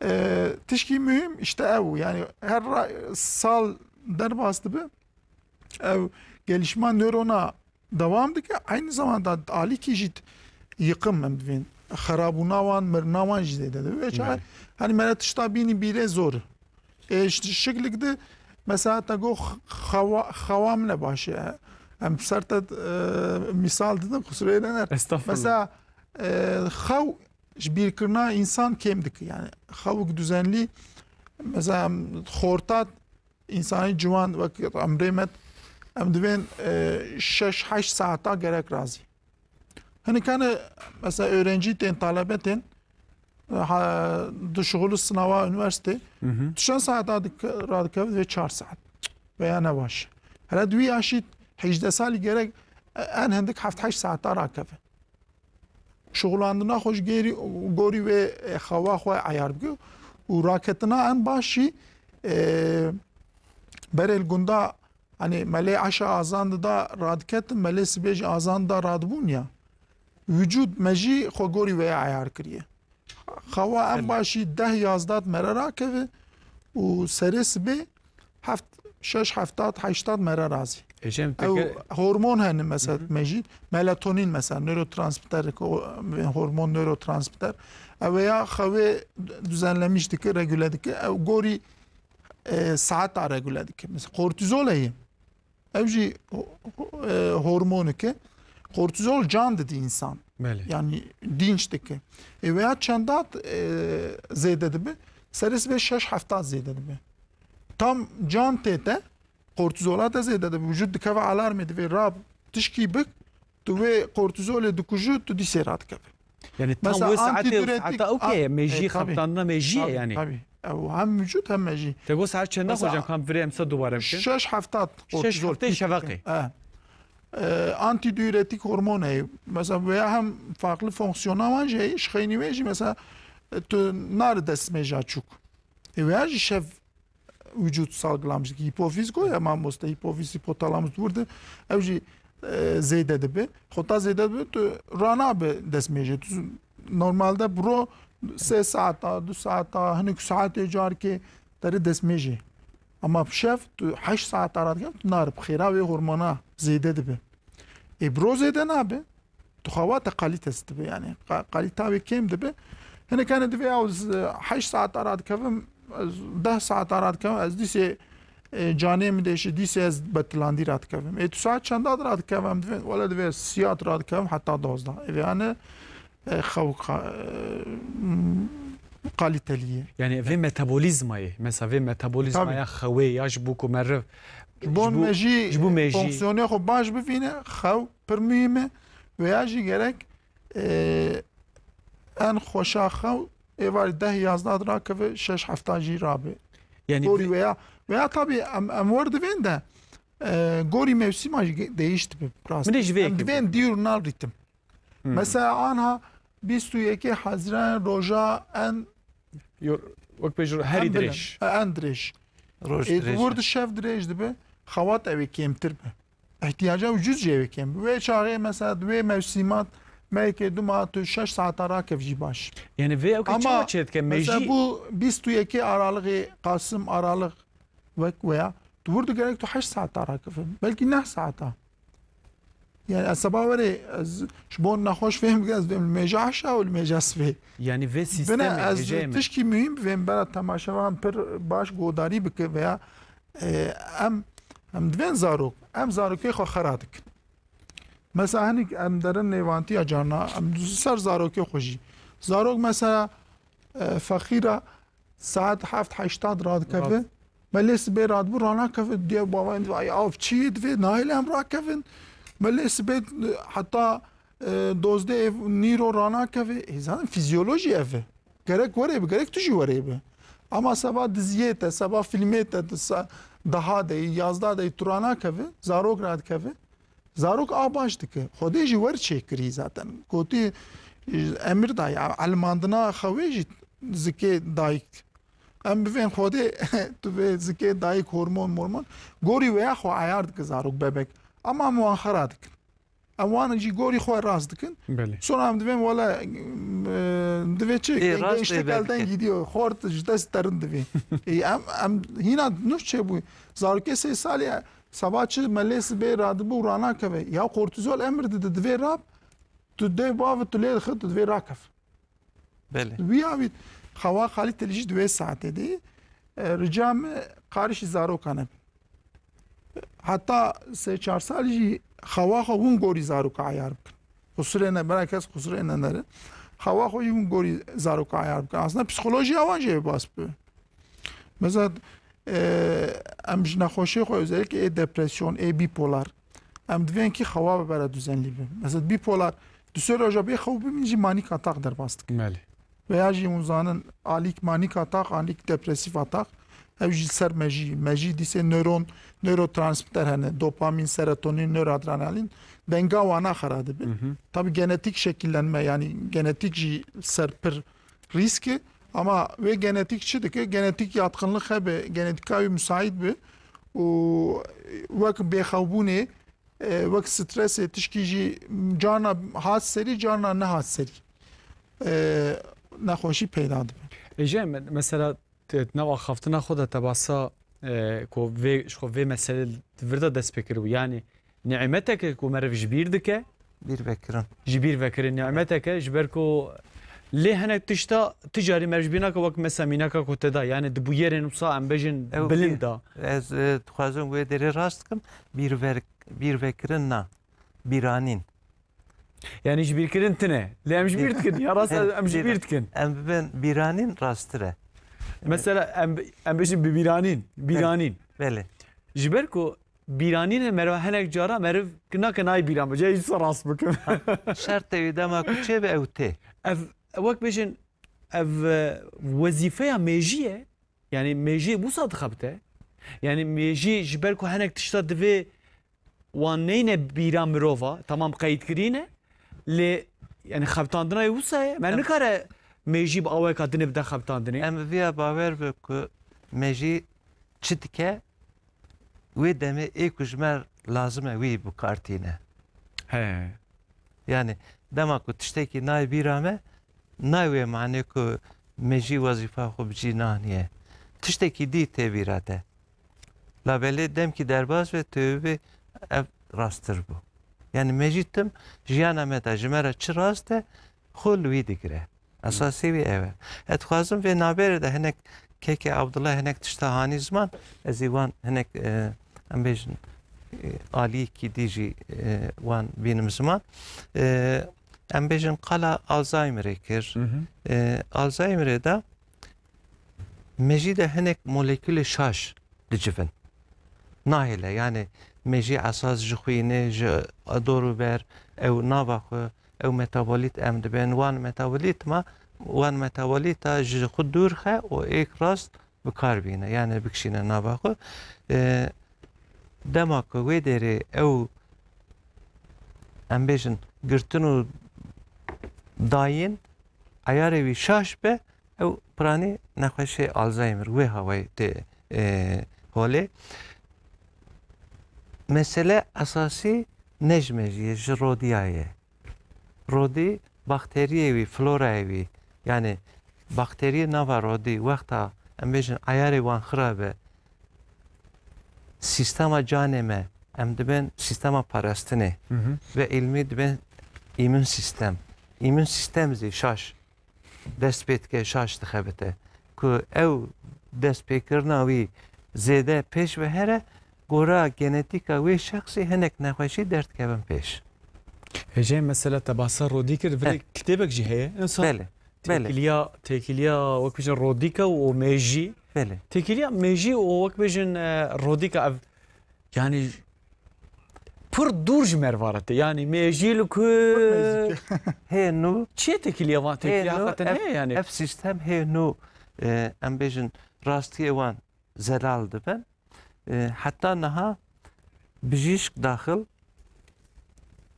E, tişkî muhîm işte ew, yani her ra-, sal derbas dibe, ew gelişma nörona dewam dike, aynı zamanda alîkî jî yıkım em divên, xerabûna wan, mirina wan jî zêde dibe. Ve çaye, Belê. Hani me re tişta bînî bîrê zor. E, ş-, şiklik di, mesela te got xewa, xewa min e baş e. Em ser te, e, misal didin, qusûrê nener. Estağfurullah. Mesela, e, xew ji bîrkirina însan kêm dike. Yani xewik düzenlî, mesela em xorta însanî ciwan wek emrê me, em divên, e, şeş heşt saeta gerek razî. Hinek hene mesela öğrenci tên, talebe tên, e, ha, dişuxulu sınava üniversite, Hı hı. tu çend saeta dik-, radikeve ve çar saet veya ne baş. Hele di wî yaşî hejdeh salî gerek, e, en hindik heft heşt saeta rakeve. Şixulandina xwe ji gêrî, gorî wê, e, xewa xwe eyar bike û raketina en baş jî, e, berê li gunda, hani, me lê eşa azan dida radiketin, me lê sibê jî azan dida radibûn ya. Wicûd me jî xwe gorî wê eyar kiriye. Xewa en Belê. Baş jî deh yazdat me re rakeve û serê sibê heft, şeş, heftat, heştat me re razî. Ecem Ew teke hormon hene mesela Hı hı. me jî. Melatonin mesela, nörotransmitter, o, hormon nörotransmitter. Ew ya xewê düzenlemiş dike, regüle dike. Ew gorî, e, saeta regüle dike. Mesela kortizol heye. Ew jî ho-, ho-, e, hormoneke. Kortizol can didî însan. Belê. Yani dinç dike. E, veya çendat, e, zêde dibe. Serê sibê şeş heftat zêde dibe. Tam can tê te, kortizola te zêde dibe. Vücut dikeve alarmê, divê rab tişkî bik, tu wê kortizolê dikujî, tu dîsê radikeve. Yani tam Mesela wê saetê û antidiüretik, saeta okey, an-, mejî, e, tabii. Xebitandina mejî ye Tabii, yani. Tabii. Ew hem vücut hem mejî. Te got saet çenda Mesela hocam, kam virê em se dubare bikin? Şeş heftat Şeş kortizol heftê pîk şefeqê. dike. E. E, antidiüretik hormon heye. Mesela veya hem farklı fonksiyona wan jî heye, ji xeynî wê jî mesela, e, tu nari destmêja çûk. E, veya jî şev vücut salgılamış dike. Hipofiz goya mamoste, hipofiz, hipotalamus burada. Ew jî, e, zêde dibe. Xota zêde dibe, tu ranabe destmêje. Tu normalde bro sê saeta, du saeta, hinek saetê carkê te re destmêje. Ama bi şev tu heşt saeta radike, tu nari bi xêra wê hormona zêde dibe. Ê bro zêde nabe. Tu xewa te kalîtes dibe, yani. Ka-, kalîta wê kêm dibe. Hinek hene divê ew z-, heşt saeta radikevim, ez deh saeta radikevim, ez dîsê, e, canê min dêşe, dîsê ez betilandî radikevim. Ê tu saet çenda radikevim, divê, wele divê siyat radikevim heta dozdeh. Ê vê yani, e, xew ka-, e, m-, kalîtelî ye. Yani vê metabolîzmayê, mesela vê metabolîzmaya Tabii. xewê ya ji bo ku meriv Ji bo ji bo, mejî, ji bo mejî. fonksiyonê xwe baş bivîne, xew pir muhîm e. Veya jî gerek, e, en xweşa xew êvarî deh yazda rakeve, şeş hefta jî rabe. Yani Gorî vi- veya, veya tabii em, em wer divên de, e, gorî mevsîma jî ge-, değiş dibe rast. Min jî vê Em yekê divên diurnal ritim. Hmm. Mesela anha bîst û yekê Hezîran roja en Yo, wek pêjor herî en bilind, dirêj. e, en dirêj. Roj Ê, dirêj. Di wir di şev dirêj dibe, xewat ew ê kêmtir be. Îhtiyaca û cüz jî ew ê kêm be. Wê çaxê mesela di wê mewsîmat me yekê du ma tu şeş saeta rakev jî baş. Yani vê ew ke Ama çawa çê dike? mesela Mejî bu bîst û yekê Aralıkê, Kasım, Aralık wek weya, tu wir digerek tu heşt saeta rakeve. Belkî neh saeta. Yani ez seba werê, ez ji bo nexweş fêm bikim, ez dibêm li mêja eşa û li mêja sibê. Yani vê Bine sîstemê, ez hêjeyê me. tişkî muhîm bivêm bera temaşevan pir baş godarî bike veya, e, em, em divên zarok, em zarokê xwe xera dikin. Mesela hinik em derin nêvantiya carna, em ser zarokê xwe jî. Zarok mesela, e, feqîra saet heft heşta radikeve. Rad- Me lê sibê radibû ranakeve, diye bava, ay av çi ye divê, nahêle em rakevin. Me lê sibê, e, heta, e, dozdeh ev nîro ranakeve. E, zaten fizyolojî ev e. Gerek were bi, gerek tu jî were bi. Ama seba diziyê te, seba filmê te, di sa-, daha de, yazda de tu ranakeve, zarok radikeve. Zarok a baş dike. Xwedê jî wer çêkirî zaten. Gotî, e, emir dayî, elmandina xewê jî zikê dayik. Em bivên Xwedê, tu vê zikê dayik hormon mormon, gorî wêya xwe eyar dike zarok bebek. Ama em wan xera dikin. Em wan jî gorî xwe rast dikin. Belê. Sonra em divên wele, e, divê çi? Ê, rast, gençlik ê, belki. Elden gidiyor. Xort ji dest derin divê. E, em, em hîna nû çêbû. Zarokê sê salî, seba çi melê sibê radibû û ranakeve. Ya kortizol emir dide, divê rab, tu dê bav tu lê dixi, tu divê rakev. Belê. Wî ya wî xewa xalî telî jî di wê saetê de, e, rica me qarişî zarokan e. Heta sê çar sal jî xewa xwe hûn gorî zaroka eyar bikin. Qusirê ne, bira kes qusirê ne nere. Xewa xwe jî hûn gorî zaroka eyar bikin. Aslında psîkolojiya wan jî ê bas bi. Mesela, e, em ji nexweşiyê xwe, özellikle ê depresyon, ê bipolar, em divên kî xewa bibere düzenlî bi. Mesela bipolar, di sor roja bê xew bimîn jî manik atak derbas dikin. Belê. Veya jî hûn zanin alîk manik atak, alîk depresif atak. Ev jî ser mejî. Mejî dîsê nöron, nörotransmitter hene. Dopamin, serotonin, noradrenalin. Denga wana xera dibin. Hı hı. Tabi genetik şekillenme, yani genetik jî ser pir rîsk e. Ama wê genetik çi dike? Genetik yatkınlık hebe, genetika wî müsait bi û wek bêxewbûnê, e, wek stresê, tişkî jî carna hat serî, carna nehat serî, e, nexweşî peyda dibe. Êje, me-, mesela, te, di nav axaftina xwe de te basa, e, ku vê, ji xwe vê meselê di vir de dest pê kiribû. Yani, nimeteke ku meriv ji bîr dike. Bîr vekirin. Ji bîr vekirin nimeteke, ji ber ku lê hinek tişta tu carî meriv ji bîr nake, wek mesela mînaka ku te da. Yani, di bûyerên wisa em bêjin bilind da. Ez, e, dixwazim wê derê rast dikim. Bîr ver-, bîr vekirin na. Bîranîn. Yani ji bîrkirin tine. Lê em ji bîr dikin. Ya rast em ji bîr dikin. Em bibin bîranîn rasttir e. Mesela em, em bêjin bi bîranîn. Bîranîn. Belê. Ji ber ku bîranîn e, meriv hinek cara meriv nake nayê bîran bibe. Cihê wisa rast bikim. Şertê wî dema ku çêbe ew tê. Ev, wek bêjin, ev, e, wezîfeya mêjî ye. Yani mêjî wisa dixebite. Yani mêjî ji ber ku hinek tişta divê wan neyne bîra mirova, tamam qeydkirî ne, lê yani xebitandina wê wisa ye. Me nikare mêjî bi awayeka dinê bide xebitandinê. Em bi viya bawer be ku mêjî çi dike, wê demê ê ku ji me lazim e wî bi kar tîne. He. Yani dema ku tiştekî nayê bîra me, nayê wê manê ku me jî wezîfa xwe bi cî naniye. Tiştekî dî tê bîra te. Labelê demkî derbas be, tu bê ev rasttir bû. Yani me jî tim jiyana me de ji me re çi rast e, xwe li wî digire. Esasî wî ev e. Ez dixwazim vê navberê de hinek kekê Abdullah hinek tişta hanî ziman, ez ê wan hinek, e, em bêjin, e, aliyekî dî jî, e, wan bînim ziman. E, em bêjin qala Alzheimerê kir. Hı hı. E, Alzheimerê de mejî de hinek molekulê şaş dicivin. Nahêle, yani mejî esas ji xwînê, ji dor û ber, ew nava xwe, ew metabolît em dibên. Wan metabolît ma, wan metabolîta ji xwe dûr xe û êk rast bi kar bîne, yani bikişîne nava xwe. E, dema ku wê derê ew, em bêjin, girtin û dayîn, eyarê wî şaş be, ew piranî nexweşê Alzheimer, wê hawayê tê, e, holê. Mesele esasî ne ji me jî ye, ji rodiya ye. Rodî bakteriyê wî, florayê wî, yani bakteriyê nava rodî, wexta em bêjin eyarê wan xira be, sîstema canê me, em dibên sîstema parastinê Hı hı. ve îlmî dibên îmûn sîstem. Îmûn sîstem zî şaş dest pê dike, şaş dixebite. Ku ew destpêkirina wî zêde pêş ve here, gora genetîka wê şexsî hinek nexweşî derdikevin pêş. Hêjayê mesela te basa rodî kir, virê He. kitêbek jî heye. Insan Belê, belê. têkiliya, têkiliya wek bêjin rodîka û mêjî. Belê. Têkiliya mêjî û wek bêjin, e, rodîka ev, yani pir dûr ji merva re tê. Yani mêjî li ku Pir nêzîk e. Hê nû, çi ye têkiliya van? Hê Têkiliya nû, heqeten ev, heye yani. ev sîstem hê nû, e, em bêjin rastiyê wan zelal dibin. E, heta niha bijîşk daxil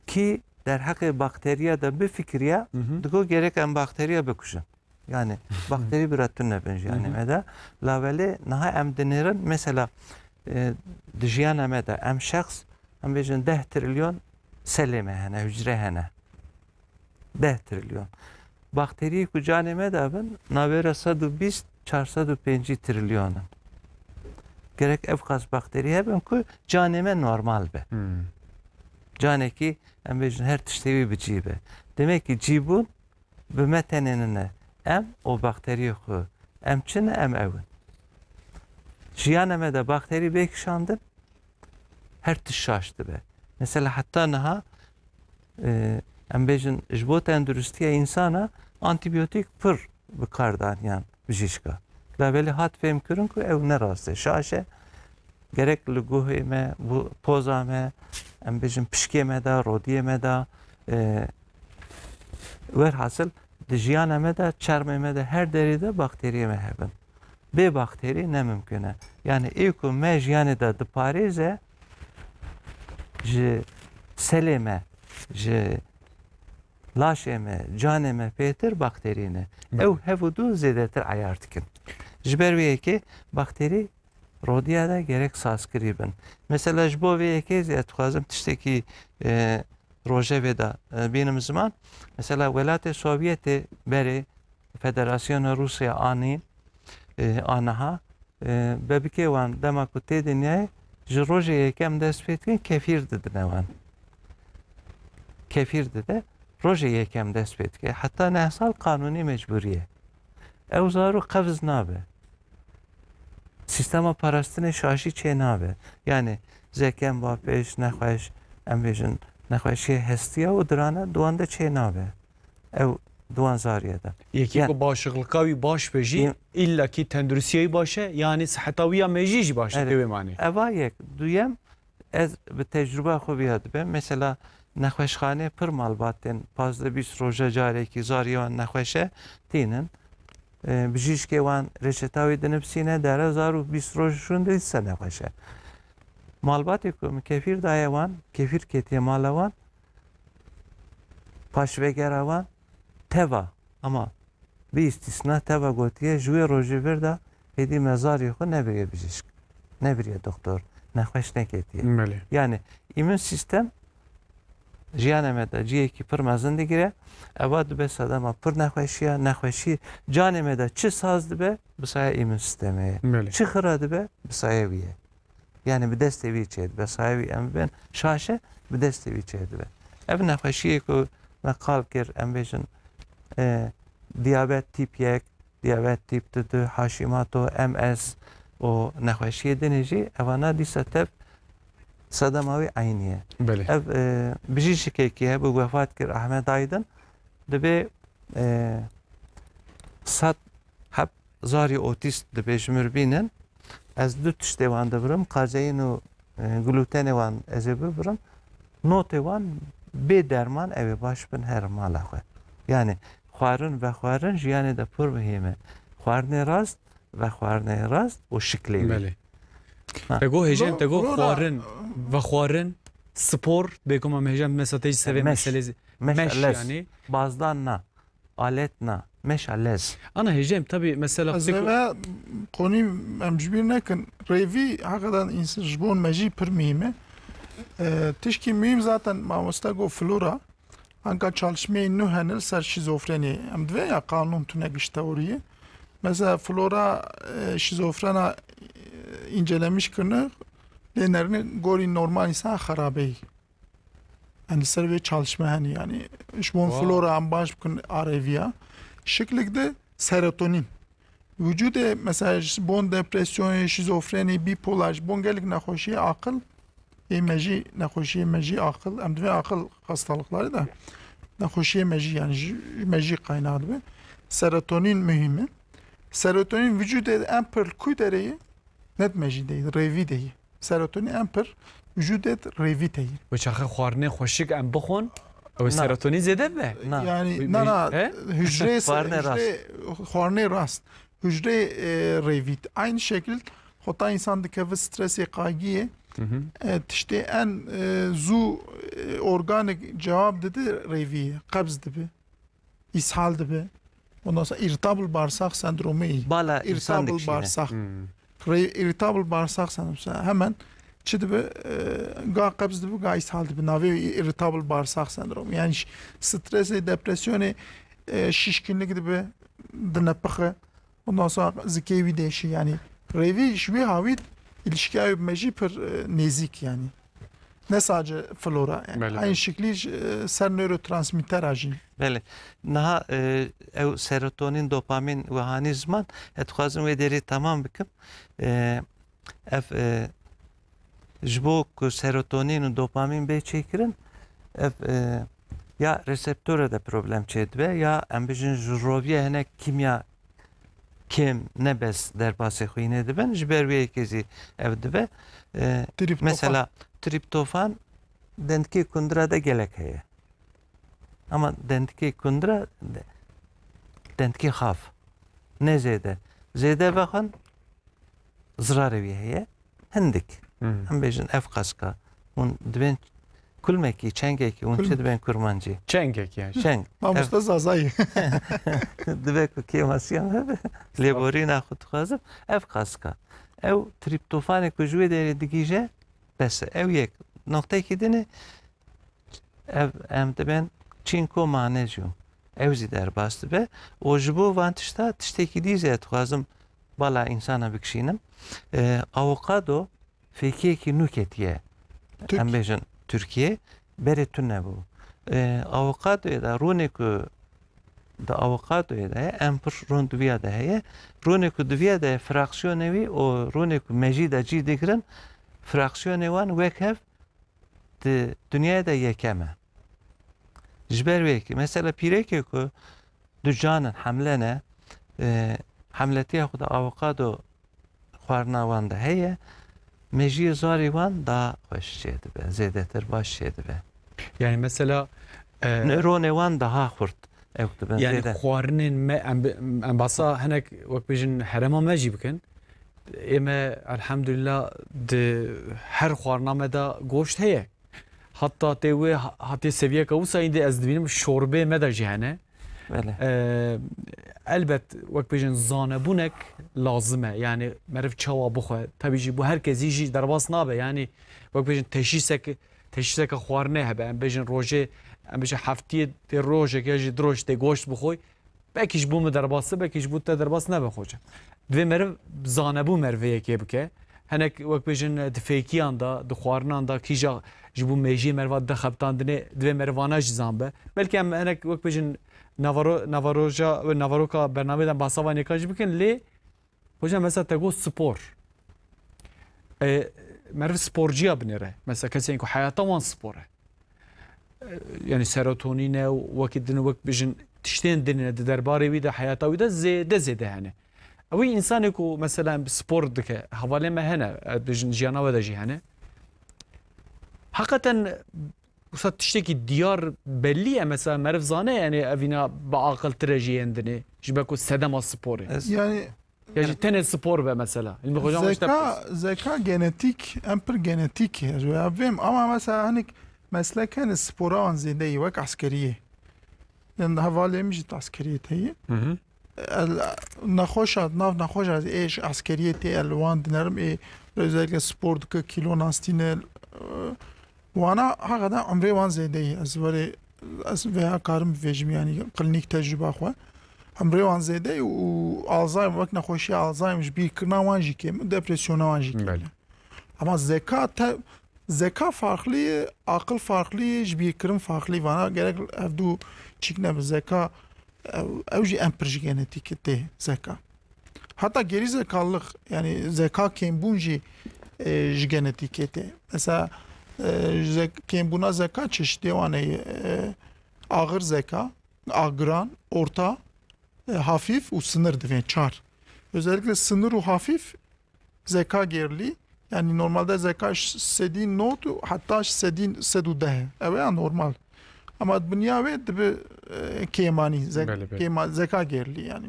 kî derheqê bakteriya de bifikiriya, Hı hı. digo gerek em bakteriya bikujin. Yani bakterî bira tune bin jiyanê me de. Labelê niha em dinêrin, mesela, e, di jiyana me de em şexs, em bêjin deh trilyon selê me hene, hucre hene. Deh trilyon. Bakteriyê ku canê me de bin, navbera sed û bîst, çar sed û pêncî trilyon in. Gerek ev qas bakterî hebin ku canê me normal be. Canekî, em bêjin, her tiştê wî bi cî be. Demek ki cîbûn bi me tenê nine. Em û bakteriyê xwe. Em çi ne, em ew in. Jiyana me de bakterî bê kişandin, her tişt şaş dibe. Mesela heta niha, e, em bêjin, ji bo tenduristiya însana antîbiyotîk pir bi kar daniyan bijîşka. Labelê hat fêhmkirin ku ew ne rast e, şaş e. Gerek li guhê me, bu poza me, em bêjin pişkê me de, rodiyê me de, e, werhasil di jiyana me de, çermê me de, her derê de bakteriyê me hebin. Bê bakterî ne mimkun e. Yani ê ku me jiyanê de diparêze, ji selê me, ji laşê me, canê me pêtir bakterî ne. Belê. Ew hev û du zêdetir eyar dikin. Ji ber wê yekê bakterî rodiya de gerek sazkirî bin. Mesela ji bo vê yekê zî ez dixwazim tiştekî, e, rojevê de, e, bînim ziman. Mesela welatê Sovyetê berê Federasyona Rûsya anî, e, aniha, e, bebikê wan dema ku tê dinyayê, ji rojê yekem dest pê dikin, kefîr didine wan. Kefîr dide, rojê yekem dest pê dike. Heta neh sal qanûnî mecbûrî ye. Ew zarok qevz nabe. Sîstema parastinê şaşî çê nabe. Yani zekem va pêş, nexweş, em bêjin, nexweşiyê hestiya û dirane, di wan de çê nabe. Ew di wan zariye de. Yekî Yani ku başixlika wî baş be jî, Yem- îlla kî tenduristiya wî baş e, yani siheta wî ya mejî jî baş e, Erê. Tê wê manê. Eva yek. Duyem, ez bi tecrûba xwe viya dibim. Mesela nexweşxanê pir malbat tên, pazdeh bîst roja carekî zariyê wan nexweş e, tînin. E, bijîşkê wan reçeta wî dinivîsîne, dere zar û bîst roj şûn dîse nexweş e. Malbatê ku min kefîr daye wan, kefîr ketiye mala wan, paşvegera wan, teva, ama bi îstîsna teva gotiye, ji wê rojê vir de êdî me zariyê xwe nebiriye bijîşk, nebiriye doktor, nexweş neketiye. Belê. Yani îmûn sîstem jiyana me de cihekî pir mezin digire. Eva dibe sedema pir nexweşiya, nexweşî canê me de çi saz dibe, bi saya îmûn sîstemê ye. Belê. Çi xira dibe, bi saya wî ye. Yani bi destê wî çêdibe, saya wî em bibên şaş e, bi destê wî çêdibe. Ev nexweşiyê ku me qal kir, em bêjin, e, diyabet tîp yek, diyabet tîp du, Hashimoto, M S û nexweşiyê dinê jî, evana dîsa tev sedema wî eynî ye. Belê. Ev, e, bijîşikekî hebû, wefat kir, Ahmet Aydın, dibê, e, sed heb zarî otîst dibê ji mir bînin. Ez du tiştê wan dibirim, kazeyin û, e, glutenê wan ez ê bibirim. Notê wan bê derman ew ê baş bin herin mala xwe. Yani xwarin vexwarin jiyanê de pir muhîm e. Xwarinê rast, vexwarinê rast û şiklê wî. Belê. Ha. Te got hêjên, Flo-, te got Flora, xwarin, vexwarin, spor, bêguma me hêjên mesela tê ji serê Meş. Meselê z-, Meş meş lez. Yani. Bazdan na. Alet na, meşa lez. Ana hêjem, tabii mesela Ez fikr- eve konî em ji bîr nekin. Rêvî heqedan însan ji bo me jî pir muhîm e. E, tişkî muhîm zaten mamoste got flora. Anka çalışmeyê nû hene li ser şîzofrenî. Em divê ya qanûn tune giş teoriyê. Mesela flora, e, şîzofrena, e, încelemiş kirine, lê nerine gorî normal însan xerabeyî. Em li ser vê çalışme hene, yani ji bon Wow. flora em baş bikin arêviya. Şiklik de serotonin. Vücudê mesela ji bon depresyonê, şizofrenî, bipolar, ji bon gelek nexweşiyê aqil, ê mejî, nexweşiyê mejî aqil, em divê aqil hastalıkları da nexweşiyê mejî, yani ji, ji mejî kaynağı dibe. Serotonin muhîm e. Serotonin vücudê en pir li ku derê ye? Ne di mejî de yî, rêvî de yî. Serotonîn en pir vücudê di rêvî de yî. Wê çaxê xwarinê xweşik em bixwin, ew ê Na. serotonîn zêde bibe? Na. Yani, Wê na, na, mej-, he? hücreyê se-, Xwarinê rast. hücreyê, xwarinê rast. Hücreyê, e, rêvî. Aynı şekil, xweta însan dikeve stresê, qaygiyê, Hı hı. e, tiştê en, e, zû, e, organik cevap dide rêvî ye. Qebz dibe. Îshal dibe. Ondan sonra irritable bağırsak sendromu. Bala insan Irritable dikişîne. Bağırsak. Hmm. Re-, irritable bağırsak sendromu. Hemen çi dibi, e, ga qebz dibi, ga ishal dibi. Navê irritable bağırsak sendromu. Yani ş-, stresi, depresyonê, e, şişkinlik dibi, dinepixi. Ondan sonra zikê wî değişi. Yani rêvî ji wî hawît ilişkiya wî bi mejî pir, e, nêzîk yani. Ne sadece flora yani. Belê, Aynı belê. Şekilde, e, ser nörotransmittera jî. Belê. Niha, e, ew serotonin, dopamin û hanî ziman, ez dixwazim wê derê temam bikim. E, ev, e, ji bo ku serotonin û dopamin bê çêkirin, ev, e, ya reseptora de problem çêdibe, ya em bijin ji roviya hinek kîmya kêm ne bes derbasê xwînê dibin, ji ber wê yekê zî ev dibe. E, Triptofan. Mesela triptofan dendikê kundira de gelek heye. Ama dendikê kundira de-, dendikê xav. Ne zêde. Zêde vexwin zirarê wî heye. Hindik. Hmm. Em bêjin ev qaska. Hûn dibên kulmekî, çengekî, hûn Kulm- çi dibên kurmancî? Çengek yani. Çeng. Mamoste Ev- Zazayî. Dibe ku kêmasiya me be. Lêborîna xwe dixwazim. Ev qaska. Ew triptofanê ku ji wê derê digihîje, bes e. Ew yek. Noqtekî din e, ev em dibên çinko manezyum. Ew zî derbas dibe. Û ji bo van tişta, tiştekî dî zî ez dixwazim bala însana bikişînim. E, avokado fêkiyekî nû ketiye, Tirk- em bêjin Tirkiye, berê tune bû. E, avokadoyê de rûnê ku di avokadoyê de ye, em pir rûn di viya de heye. Rûnê ku di viya de ye, fraksiyonê wî û rûnê ku mejî de cî digirin, fraksiyonê wan wek hev di dinyayê de yekem e. Ji ber wê yekê, mesela pîrekê ku du can in, hemle ne, e, hemletiya xwe de avokado xwarina wan de heye, mejiyê zarê wan daha xweş çêdibe, zêdetir baş çêdibe. Yani mesela, e, Nöronê wan daha xurt ew dibin Yani zêde. Xwarinên me, em bi-, em basa hinek wek bêjin herêma me jî bikin. Ê me elhamdülillah di her xwarina me de goşt heye. Hatta tê wê ha-, hatê seviyeka wisa îndî ez dibînim şorbê me de jî hene. Belê. Ee, elbet wek bêjin zanebûnek lazim e. Yani meriv çawa bixwe. Tabii jî bu herkesî jî derbas nabe. Yani wek bêjin teşhîsek, teşhîseke xwarinê hebe. Em bêjin rojê, em bêjin heftiyê tê rojek ya jî du roj tê goşt bixwe. Belkî ji bo min derbas e, belkî ji bo te derbas nebe xoce. Divê meriv zanebû meriv vê yekê bike. Hinek wek bêjin di fêkiyan de, di xwarinan de kîja ji bo mêjiyê meriva dide xebitandinê, divê meriv vana jî zan be. Belkî em hinek wek bêjin navaro-, navaroja, naveroka bernameyê de behsa van yeka jî bikin, lê Hocam, mesela te got spor. E, meriv sporciya binêre. Mesela kesên ku heyata wan spor e. E, yani serotonîn e û wekî din wek bijin tiştên din e di derbarê wî de heyata wî de zêde zêde hene. Ew insanê ku mesela spor dike, hevalê me hene, e, bijin jiyana we de jî hene. Hakikaten wisa tiştekî diyar bellî ye, mesela meriv zane yani evîna bi aqiltir e jî yên dinê. Ji ber ku sedema sporê. Ez Yani Ya jî tenê spor be mesela. Hilmi Hocam işte Zeka, zeka genetik, em pir genetik ez wê vêm. Ama mesela hinek meslek hene spora wan zêde yî, wek eskeriyê. Yani hevalê min jî di eskeriyê te yî. Hı hı. El, nexweşa, nav nexweşa ê ji eskeriyê tê el wan dinerim ê özellikle spor dike, kilo nastîne, e, Wana heqede emrê wan zêde ye. Ez verê, ez vêya karim bivêjim, yanî klinik tecrûba xwe. Emrê wan zêde ye û Alzheimer, wek nexweşiya Alzheimer ji bîrkirina wan jî kêm, depresyona wan jî kêm. Belê. Ama zeka te, zeka farklı ye, aqil farklı ye, ji bîrkirin farklı ye. Vana gerek ev du çîk nebe zeka, ew, ew jî em pir ji genetîkê tê zeka. Heta gêrî zekalix, yani zeka kêmbûn jî, e, ji genetîkê tê. Mesela, e, zek-, kêmbûna zeka çeşitê wan heye, e, ağır zeka, agiran, orta, e, hafif û sınır divên çar. Özellikle sınır û hafif zeka gerilî, yani normalde zeka ji sedî nod û heta ji sedî sed û deh. Ew ya normal. Ama dinya wê dibi, e, kêmanî, ze-, Belê, belê. kêma-, zeka gerilî yani.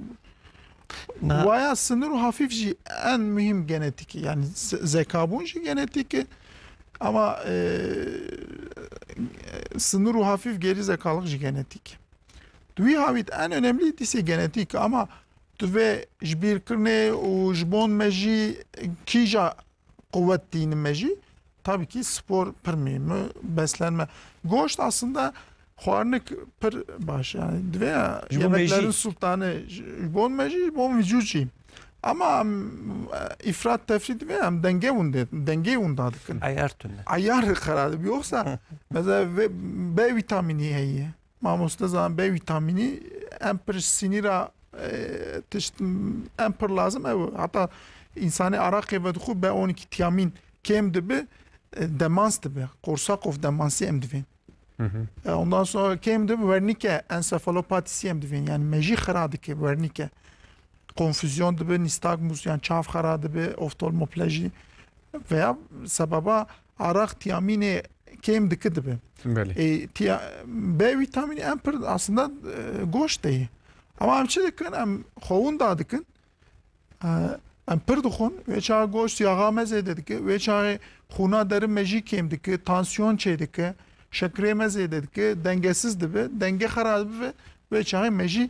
Na- Waya sınır û hafif jî en mühim genetîk e. Yani ze-, zekabûn jî genetîk e. Ama, e, sınır û hafif gêrî zekalix jî genetîk e. Wî havît en önemlî dîsê genetîk, ama tu vê ji bîrkirinê û ji bon me jî kîja quwet tînin me jî, tabii ki spor pir mühim e, beslenme. Goşt aslında xwarinik pir baş, yani divê ya Ji bo me yemeklerin jî. sultanı, ji bon me jî, ji bon vücut jî. Ama em, e, ifrat tefrît divê em denge hûn de, dengê hûn da dikin. Ayar tune. Ayar xera dibi. Yoksa mesela ve-, B vitamini heye. Mamoste zan B vitamini em pir sinîra, e, tişt em pir lazim ew. Hatta insanê araqê vedixwe B on iki tiamin kêm dibi, e, demans dibi. Korsakov demansı em divên. Hı hı. E, ondan sonra kêm dibi, wernike ensefalopatisi em divên. Yani mejî xira dike wernike. Konfüzyon dibi, nistagmus, yani çav xira dibi, oftalmopleji veya sebeba araq tiamînê kêm diki dibi. Belê. E, tia-, B vitamini en pir aslında, e, goşt de ye. Ama em çi dikin? Em xwewin da dikin. E, em pir dixwin. Wê çaxê goşt yaxa me zêde dike. Wê çaxê xûna derin me jî kêm dike. Tansiyon çê dike. Şekerê me zêde dike. Dengesiz dibe. Denge xera dibe. Wê çaxê me jî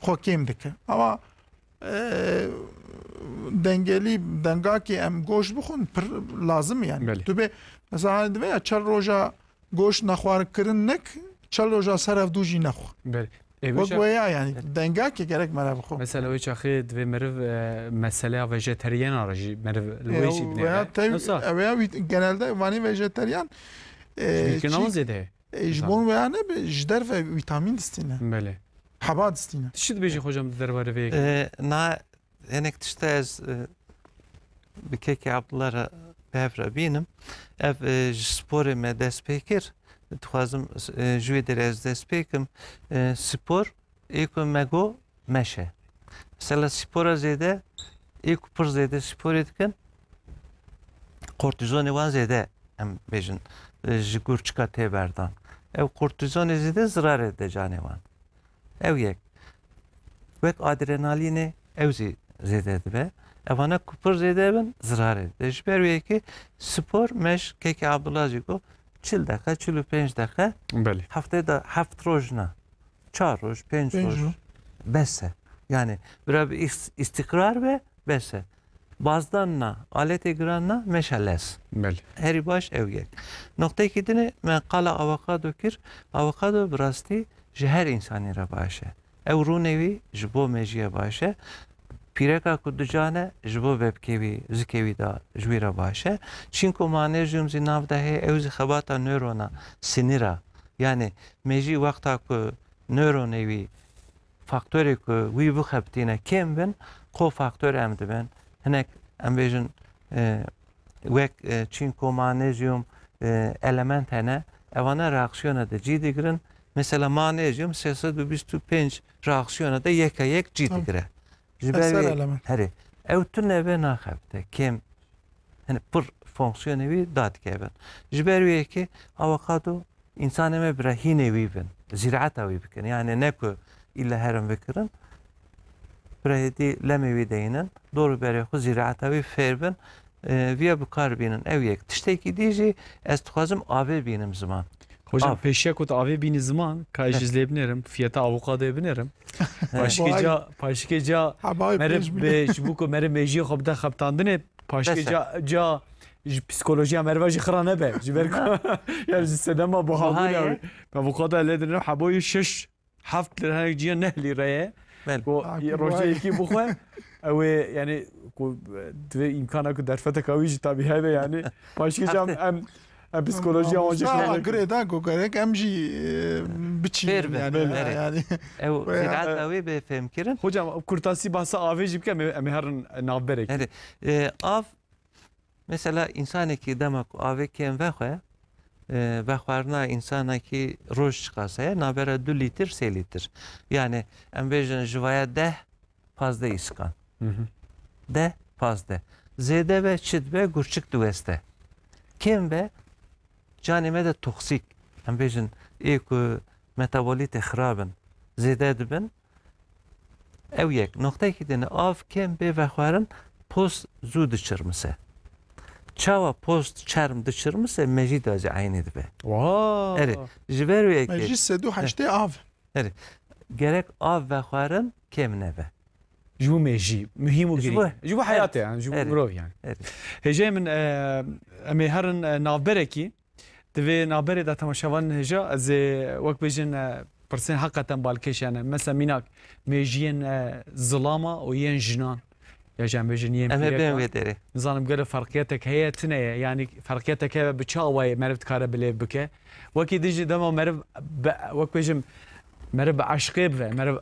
xwe kêm dike. Ama, e, dengelî, dengakê em goşt bixwin pir lazim e yani. Belê. Tu bê, mesela hani divê ya çel roja goşt nexwar kirin nek, çel roja ser ev dû jî nexwe. Belê. E, Wek wêja- wêya yani, Belê. dengakê gerek me re bixwe. Mesela wê çaxê divê meriv, e, meseleya vejeteriyena re jî meriv li E, wê jî binêre. Veya tev-, Yoksa ev ya wî-, genelde vanî vejeteriyan, e, Ji bîrkirina çi- wan zêde ye. E, ji Tamam. bon veya nebe, ji derve vîtamîn distîne. Belê. Heba distîne. Tu çi dibêjî xocam di derbarê vê yekê? E, na, hinek tişta ez, e, bi kekê Abdullah re bi hev re bînim. Ev, e, ji sporê me dest pê kir. Dixwazim, e, ji wê derê ez dest pê kim. E, spor, ê ku me got, meşe. Mesela spora zêde, ê ku pir zêde sporê dikin, kortîzonê wan zêde, em bêjin, e, ji gurçika tê berdan. Ew kortîzonê zêde zirarê dide canê wan. Ew yek. Wek adrenalînê ew zî zêde dibe. Evana ku pir zêde bin, zirarê dide. Ji ber wê yekê spor, meş, kekê Abdullah jî got, çil deqe, çil û pênc deqe, Belê. heftê de heft roj na. Çar roj, pênc Pênc roj. roj. Bes e. Yani bira bi îs-, îstîqrar be, bes e. Bazdan na, aletê giran na, meşe lez. Belê. Herî baş ew yek. Noqteyekî din e, me qala avokado kir. Avokado bi rastî ji her însanî re baş e. Ew rûnê wî ji bo mejiyê baş e. Pîreka ku du can e, ji bo bebkê wî, zikê wî de ji wî re baş e. Çînko manezyum zî nav de heye, ew zî xebata newrona, sinîra. Yani mejî wexta ku newronê wî, faktorê ku wî bixebitîne kêm bin, kofaktor em dibin. Hinek em bêjin, e, wek, e, çînko, manezyum, e, element hene. Evana reaksiyona de cî digirin. Mesela manezyum sê sed û bîst û pênc reaksiyona de yeka yek cî Tamam. digire. Ji ber Eser wê element. herê. Ew tune be naxebite. Kêm, hani pir fonksiyonê wî dadikevin. Ji ber wê yekê avokado Însanê me bira hînê wî bin, zîraeta wî bikin. Yani ne ku îlle herin bikirin, bira hêdî lemê wî deynin, dor û berê xwe zîraeta wî fêr bin, e, viya bi kar bînin. Ew yek. Tiştekî dî jî ez dixwazim avê bînim ziman. Hocam, Av. pêşiya ku tu avê bînî ziman, ka ez ji Evet. lê binêrim, fiyata avokadoyê binêrim. Evet. Paşikê Vay. ca, paşikê ca Hebayê meriv pênc milyon. bê, ji bo ku meriv mêjiyê xwe bide xebitandinê, paşikê Bes e. ca, ca ji psikolojiya meriva jî xira nebe. Ji ber ku, yani ji sedema buhabûna Buhayê. wî. Me bu kadar lê dinê heboyê şeş, heft lîre, her ciya neh lîre ye. Belê. Ku Ha, ku rojê buhayê. yekî bixwe, ew ê, yani, ku divê îmkana ku derfeteka wî jî tabî hebe, yani. Paşkê cam Hafte. em, em psikolojiya wan jî Mamoste xira ama nebe. girê da ku gerek em jî, e, biçînin, Fêr bin. yani. Belê. Yani. Ew Veya zîrata wê bê fêmkirin. Hocam, kurtasî bahsa avê jî bike, em ê, em ê herin navberek. Herê, e, av, mesela, însanekî dema ku avê kêm vexwe, e, vexwarina însanekî roj çiqas heye, navbera du lîtir, sê lîtir. Yani, em bêjin ji vaya deh, pazdeh îskan. Hı hı. Deh, pazdeh. Zêde be, çi dibe, gurçik diweste. Kêm be, canê me de toksîk, em bêjin, ê ku metabolîtê xirab in, zêde dibin. Ew yek. Noqteyekî din e, av kêm bê vexwarin, post zû diçirmise. Çawa post, çerm diçirmise, mejî da jî eynî dibe. Wa! Erê, ji ber wê yekê Mejî sed û heştê av. Erê. Gerek av vexwarin kêm nebe. Ji bo mêjî, muhîm û Ji girîng bo e. Ji bo heyatê, Erê. Yani, ji bo Erê. Mirov yani. Erê. Hêjayê min, e, em ê herin, e, navberekî. Di vê navberê de temaşevanên hêja, ez ê wek bêjin, e, pirsên heqeten balkêş yani. Mesela mînak, mêjiyên, e, zilama û yên jinan. Ya jî em bêjin yên Em ê bên pîrekan. Wê derê. Nizanim gelo ferqiyetek heye, tune ye. Yani ferqiyetek heye bi çi awayê meriv dikare bilêv bike. Wekî din jî dema meriv bi, wek bêjim, meriv bi eşqê bive, meriv, e,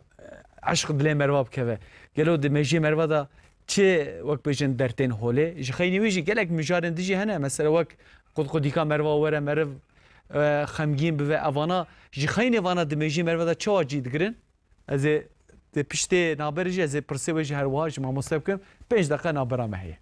eşq dilê meriva bikeve. Gelo di mêjiyê meriva de çi, wek bêjin, dertên holê? Ji xeynî wî jî gelek mijarên dijî hene. Mesela wek qutqudîka meriva were, meriv, e, xemgîn bive. Evana ji xeynê vana di mêjiyê meriva de çawa cî digirin? Ez ê di piştê navberê jî ez ê pirsê wê jî her wiha ji mamoste bikim. Pênc deqe navbera me heye.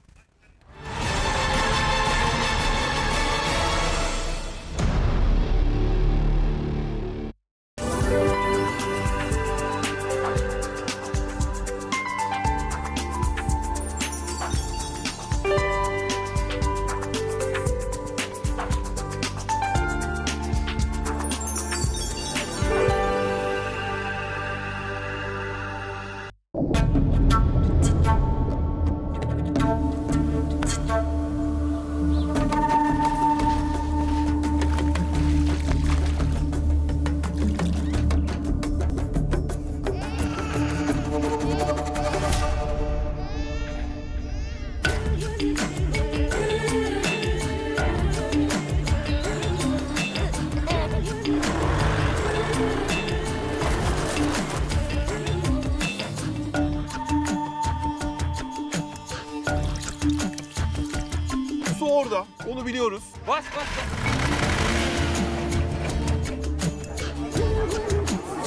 Su orada. Onu biliyoruz. Bas, bas, bas.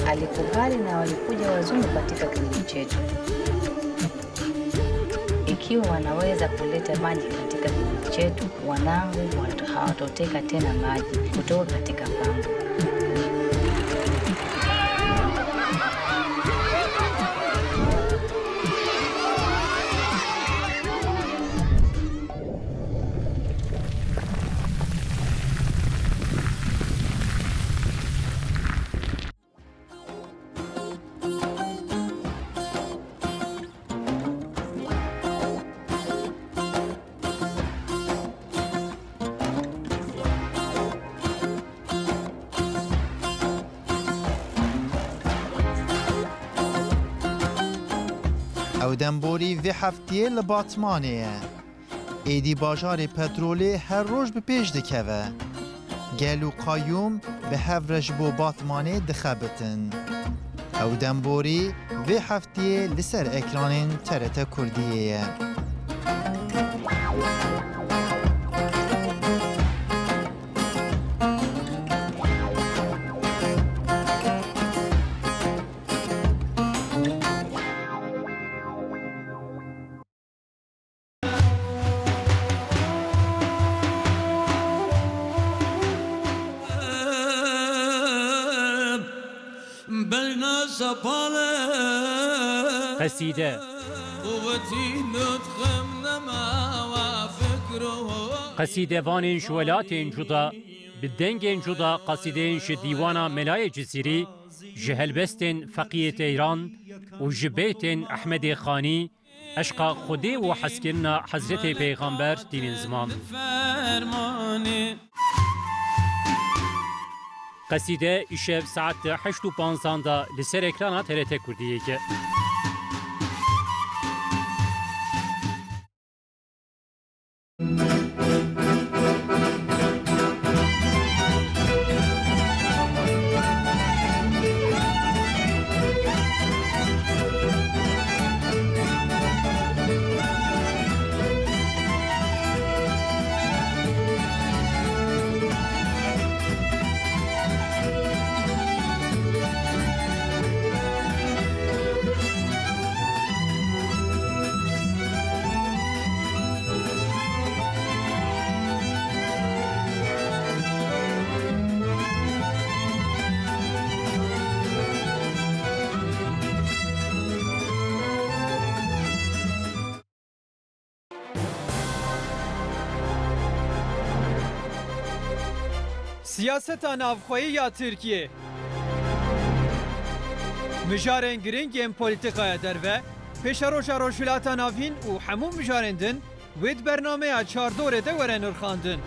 Alikubali na walikuja wazungu katika kijiji chetu. Ikiwa wanaweza kuleta maji katika kijiji chetu, wanangu wata-, hawatoteka tena maji kutoka katika pango. Ew demborî vê heftiyê li Batmanê ye. Êdî bajarê petrolê her roj bi pêş dikeve. Gel û qayûm bi hev re ji bo Batmanê dixebitin. Ew demborî vê heftiyê li ser ekranên T R T Kurdiyê ye. Qesîde. Qesîdevanên ji welatên cuda, bi dengên cuda qesîdeyên ji dîwana Melayê Cizîrî, ji helbestên Feqiyê Teyran û ji beytên Ehmedê Xanî, Eşqa Xwedê û hezkirina Hezretê Peyxamber tînin ziman. Qesîde îşev saet heşt û panzan de li ser ekrana T R T Kurdiyê ye. Siyaseta navxweyî ya Tirkiyê. Mijarên girîng yên polîtîkaya derve, pêşeroja Rojhilata Navîn û hemû mijarên din wê di bernameya Çardorê de were nirxandin.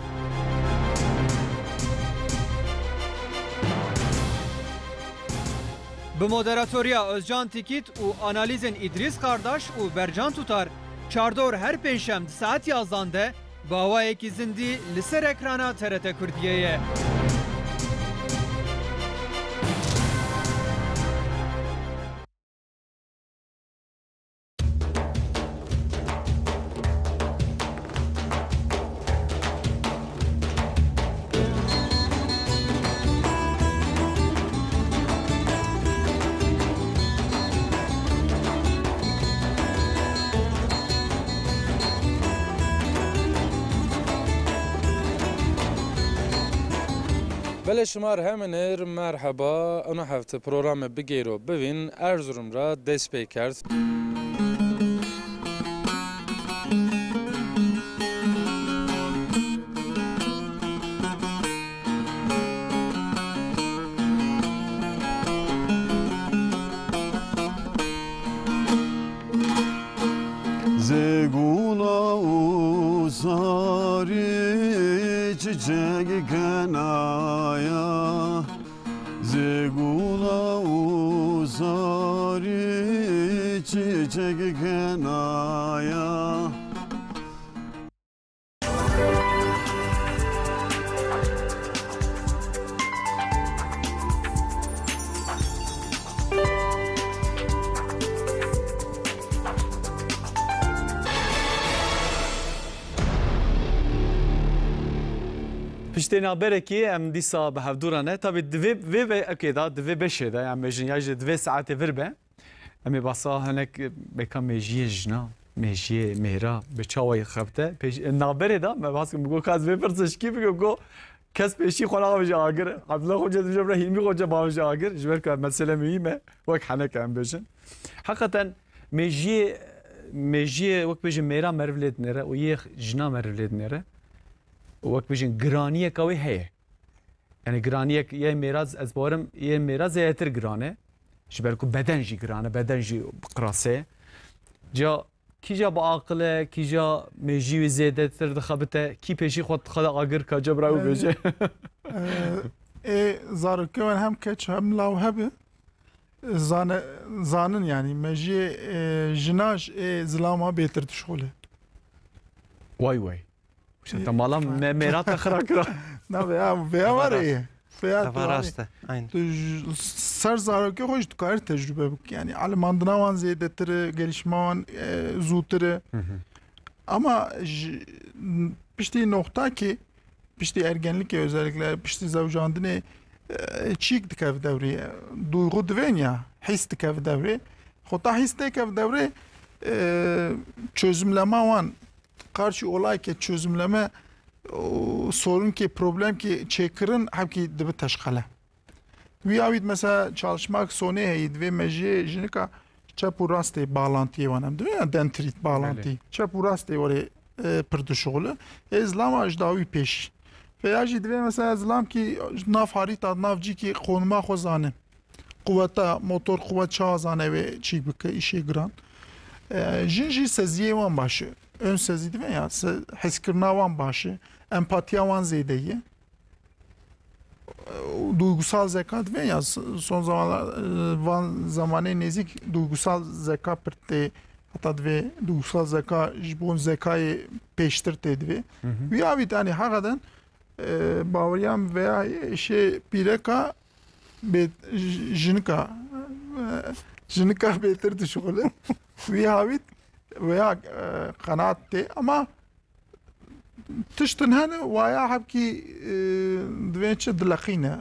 Bi moderatoriya Özcan Tikit û analîzên Îdrîs Kardaş û Bercan Tutar, Çardor her pêncşem di saet yazdan de bi awayekî zindî li ser ekrana T R T Kurdiyê ye. Belê şima re hemin ir merheba. Ino hefte programê Bigêro Bivîn Erzurum re dest pê kerd. Zêgula û zarî çiçek kenaya. Zêgula û zarî çiçek kenaya. Piştê naberekî em dîsa bi hevdû re ne. Tabî di vê, vê ve-, ekê de, di vê beşê de, em bêjin ya jî di vê saetê vir be. Em ê basa hinek beka mêjiyê jina, mêjiyê mêra bi çawa yê xebite. Pêş, naberê de me bas kir, min got, ka ez vê pirsê ji kî bikim, got, kes pêşî xwe navêje agir. Abdullah Xoce dibêje bira Hîlmî Xoce bavêje agir. Ji ber ku ev mesele muhîm e, wek heneke em bêjin. Heqeten mêjiyê, mêjiyê wek bêjin mêra meriv lê dinêre û yê jina meriv lê dinêre. Wek bêjin giraniyeka wê heye. Yani giraniyek yê mêra, ez bawerim yê mêra zêdetir giran e. Ji ber ku beden jî giran e, beden jî bi qirase ye. Ca kîja bi aqil e, kîja mêjî wî zêdetir dixebite, kî pêşî xwe dixwe de agir ka cebra wî Yani, bêje. e, ê zarokê wan hem keç hem law hebe, zane-, zanin yani, mejiyê, e, jina ji ê zilama bêtir dişxule. Way way. Te mala me-, mêra te xira kira. Na, vêya, vêya Teva var rast. Ê. Vêya Teva tu rast e. Aynen. Tu j-, ser zarokê xwe jî tu karî tecrube bik. Yani, alimandina wan zêdetir e, gelişma wan, e, zûtir e. Hı hı. Ama ji, piştî noxta ki, piştî ergenlikê özellikle, piştî zewcandinê, e, çîk dikev dewrê, duygu divên ya, his dikev dewrê. Xwe ta his têkev dewrê, e, çözümlema wan, karşî olayke çözümleme, o, sorun ki, problem ki çêkirin, hemkî dibi teşqele. Wî awît mesela çalışmak sonê heyî, divê mejiyê jinika çep û rastê bağlantiyê wan em divê ya dendrît bağlantî. Belê. Çep û rastê warê, e, pir dişuxule. Ê zilama ji dawî pêşî. Veya jî divê mesela zilam ki nav harîta, nav cî ki konuma xwe zane. Quweta, motor quwet çawa zane wê çîk bike, îşê giran. E, jin jî seziyê wan baş e. Ön sezî divê ya, se-, heskirina wan baş e. Empatiya wan zêde ye. E, duygusal zeka divê ya, s-, son zamanlar, e, van zamanê nêzîk duygusal zeka pir tê, heta divê duygusal zeka ji bo zekayê pêştir tê divê. Hı hı. Wî avî, yani, heqeden, e, baweriya min veya şê pîreka bê-, j-, jinika, e, jinika bêtir dişuxule. Wî havît veya, e, qenaat tê, ama tiştin hene waya hebkî, e, divê çi dileqîne,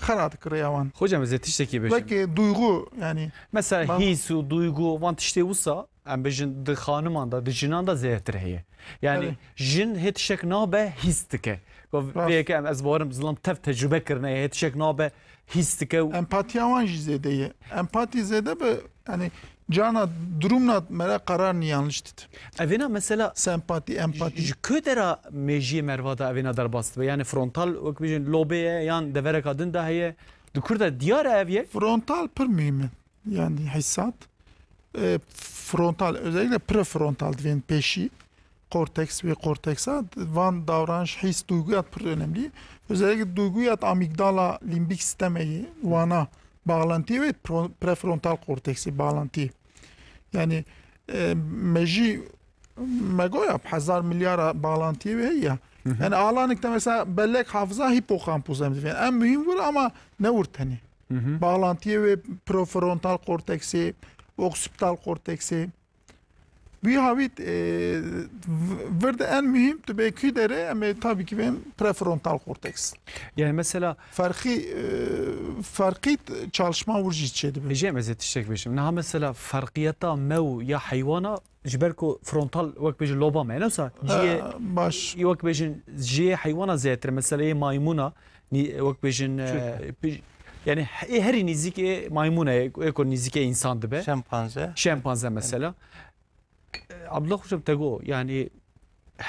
xera dikire ya wan. Hocam, ez ê tiştekî bêjim. Wekî duygu, yani. Mesela hîs û duygu, van tiştê wisa, em bêjin, di xaniman de, di jinan de zêdetir heye. Yani, evet, jin hê tiştek nabe, hîs dike. Rast. Vê yeke em, ez bawerim zilam tev tecrube kirine, hê tiştek nabe, hîs dike û empatiya wan jî zêde ye. Empatî zêde be, yani, cana durumna mere karar yanlış dide. Evêna mesela sempati, empati. Ji ku dera mêjiyê merva de evêna derbas dibe? Yani frontal, wek bêjin, lobê ye yan devereka din de heye? Di kur de diyar e ev yek? Frontal pir muhîm e. Yani hissat. E, frontal, özellikle prefrontal divên pêşî korteks ve korteksa van davranış, his, duygu ya pir önemli. Özellikle duygu ya amigdala limbik sistemê wana bağlantı ve pro-, prefrontal korteksi bağlantı. Yani, e, mejî me goya hezar milyara bağlantı ve heye. Hı hı. Yani alanik de mesela bellek hafıza hipokampus em divên. En mühim vur ama ne vur tenê. Hı hı. Bağlantı ve prefrontal korteksi, oksipital korteksi. Wî havît, e, v-, vir de en mühim tu bê kî derê, em ê tabii ki bên prefrontal korteks. Yani mesela Ferqî, e, ferqî çalışma wir jî çêdibe. Jê em ez ê tiştek bêjim. Niha mesela ferqiyeta me û ya heywana ji ber ku frontal wek bêjin loba me, ne wisa cihê, E, baş. Wek bêjin cihê heywana zêdetir. Mesela yê maymûna, nî-, wek bêjin, e, Çû. pij-, yani he-, herî nîzîk ê maymûna ye, ê ku nîzîk ê însan dibe. Şempanze. Şempanze mesela. E, Abdullah Hocam te got, yani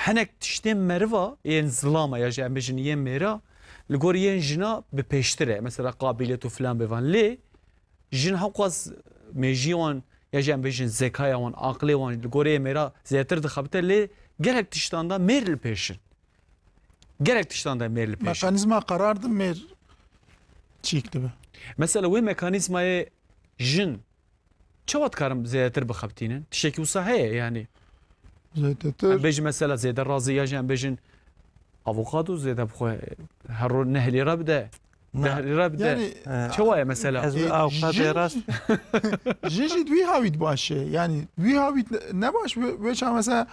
hinek tiştên meriva yên zilama ya jî em bêjin yên mêra li gor yên jina bi pêştir e. Mesela qabiliyet û filan bêvan. Lê jin hewqas mêjiyê wan ya jî em bêjin zekaya wan, aqilê wan li gorî mêra zêdetir dixebite, lê gelek tiştan de mêr li pêş in. Gelek tiştan de mêr li pêş in. Mekanîzma qerar de mêr çîk dibe. Mesela wê mekanîzmayê jin çawa dikarin zêdetir bixebitînin? Tiştekî wisa heye yani. Zêdetir. Em bêjin mesela zêde razî ya jî em bêjin avokado zêde bixwe her roj neh lîra bide. Ne. Neh lîra bide. Yani, Ee, Çawa ye mesela? Ez E, avokado jin, rast. Jin jî di wî havît baş e. Yani wî havît ne, ne baş, wê, wê çax mesela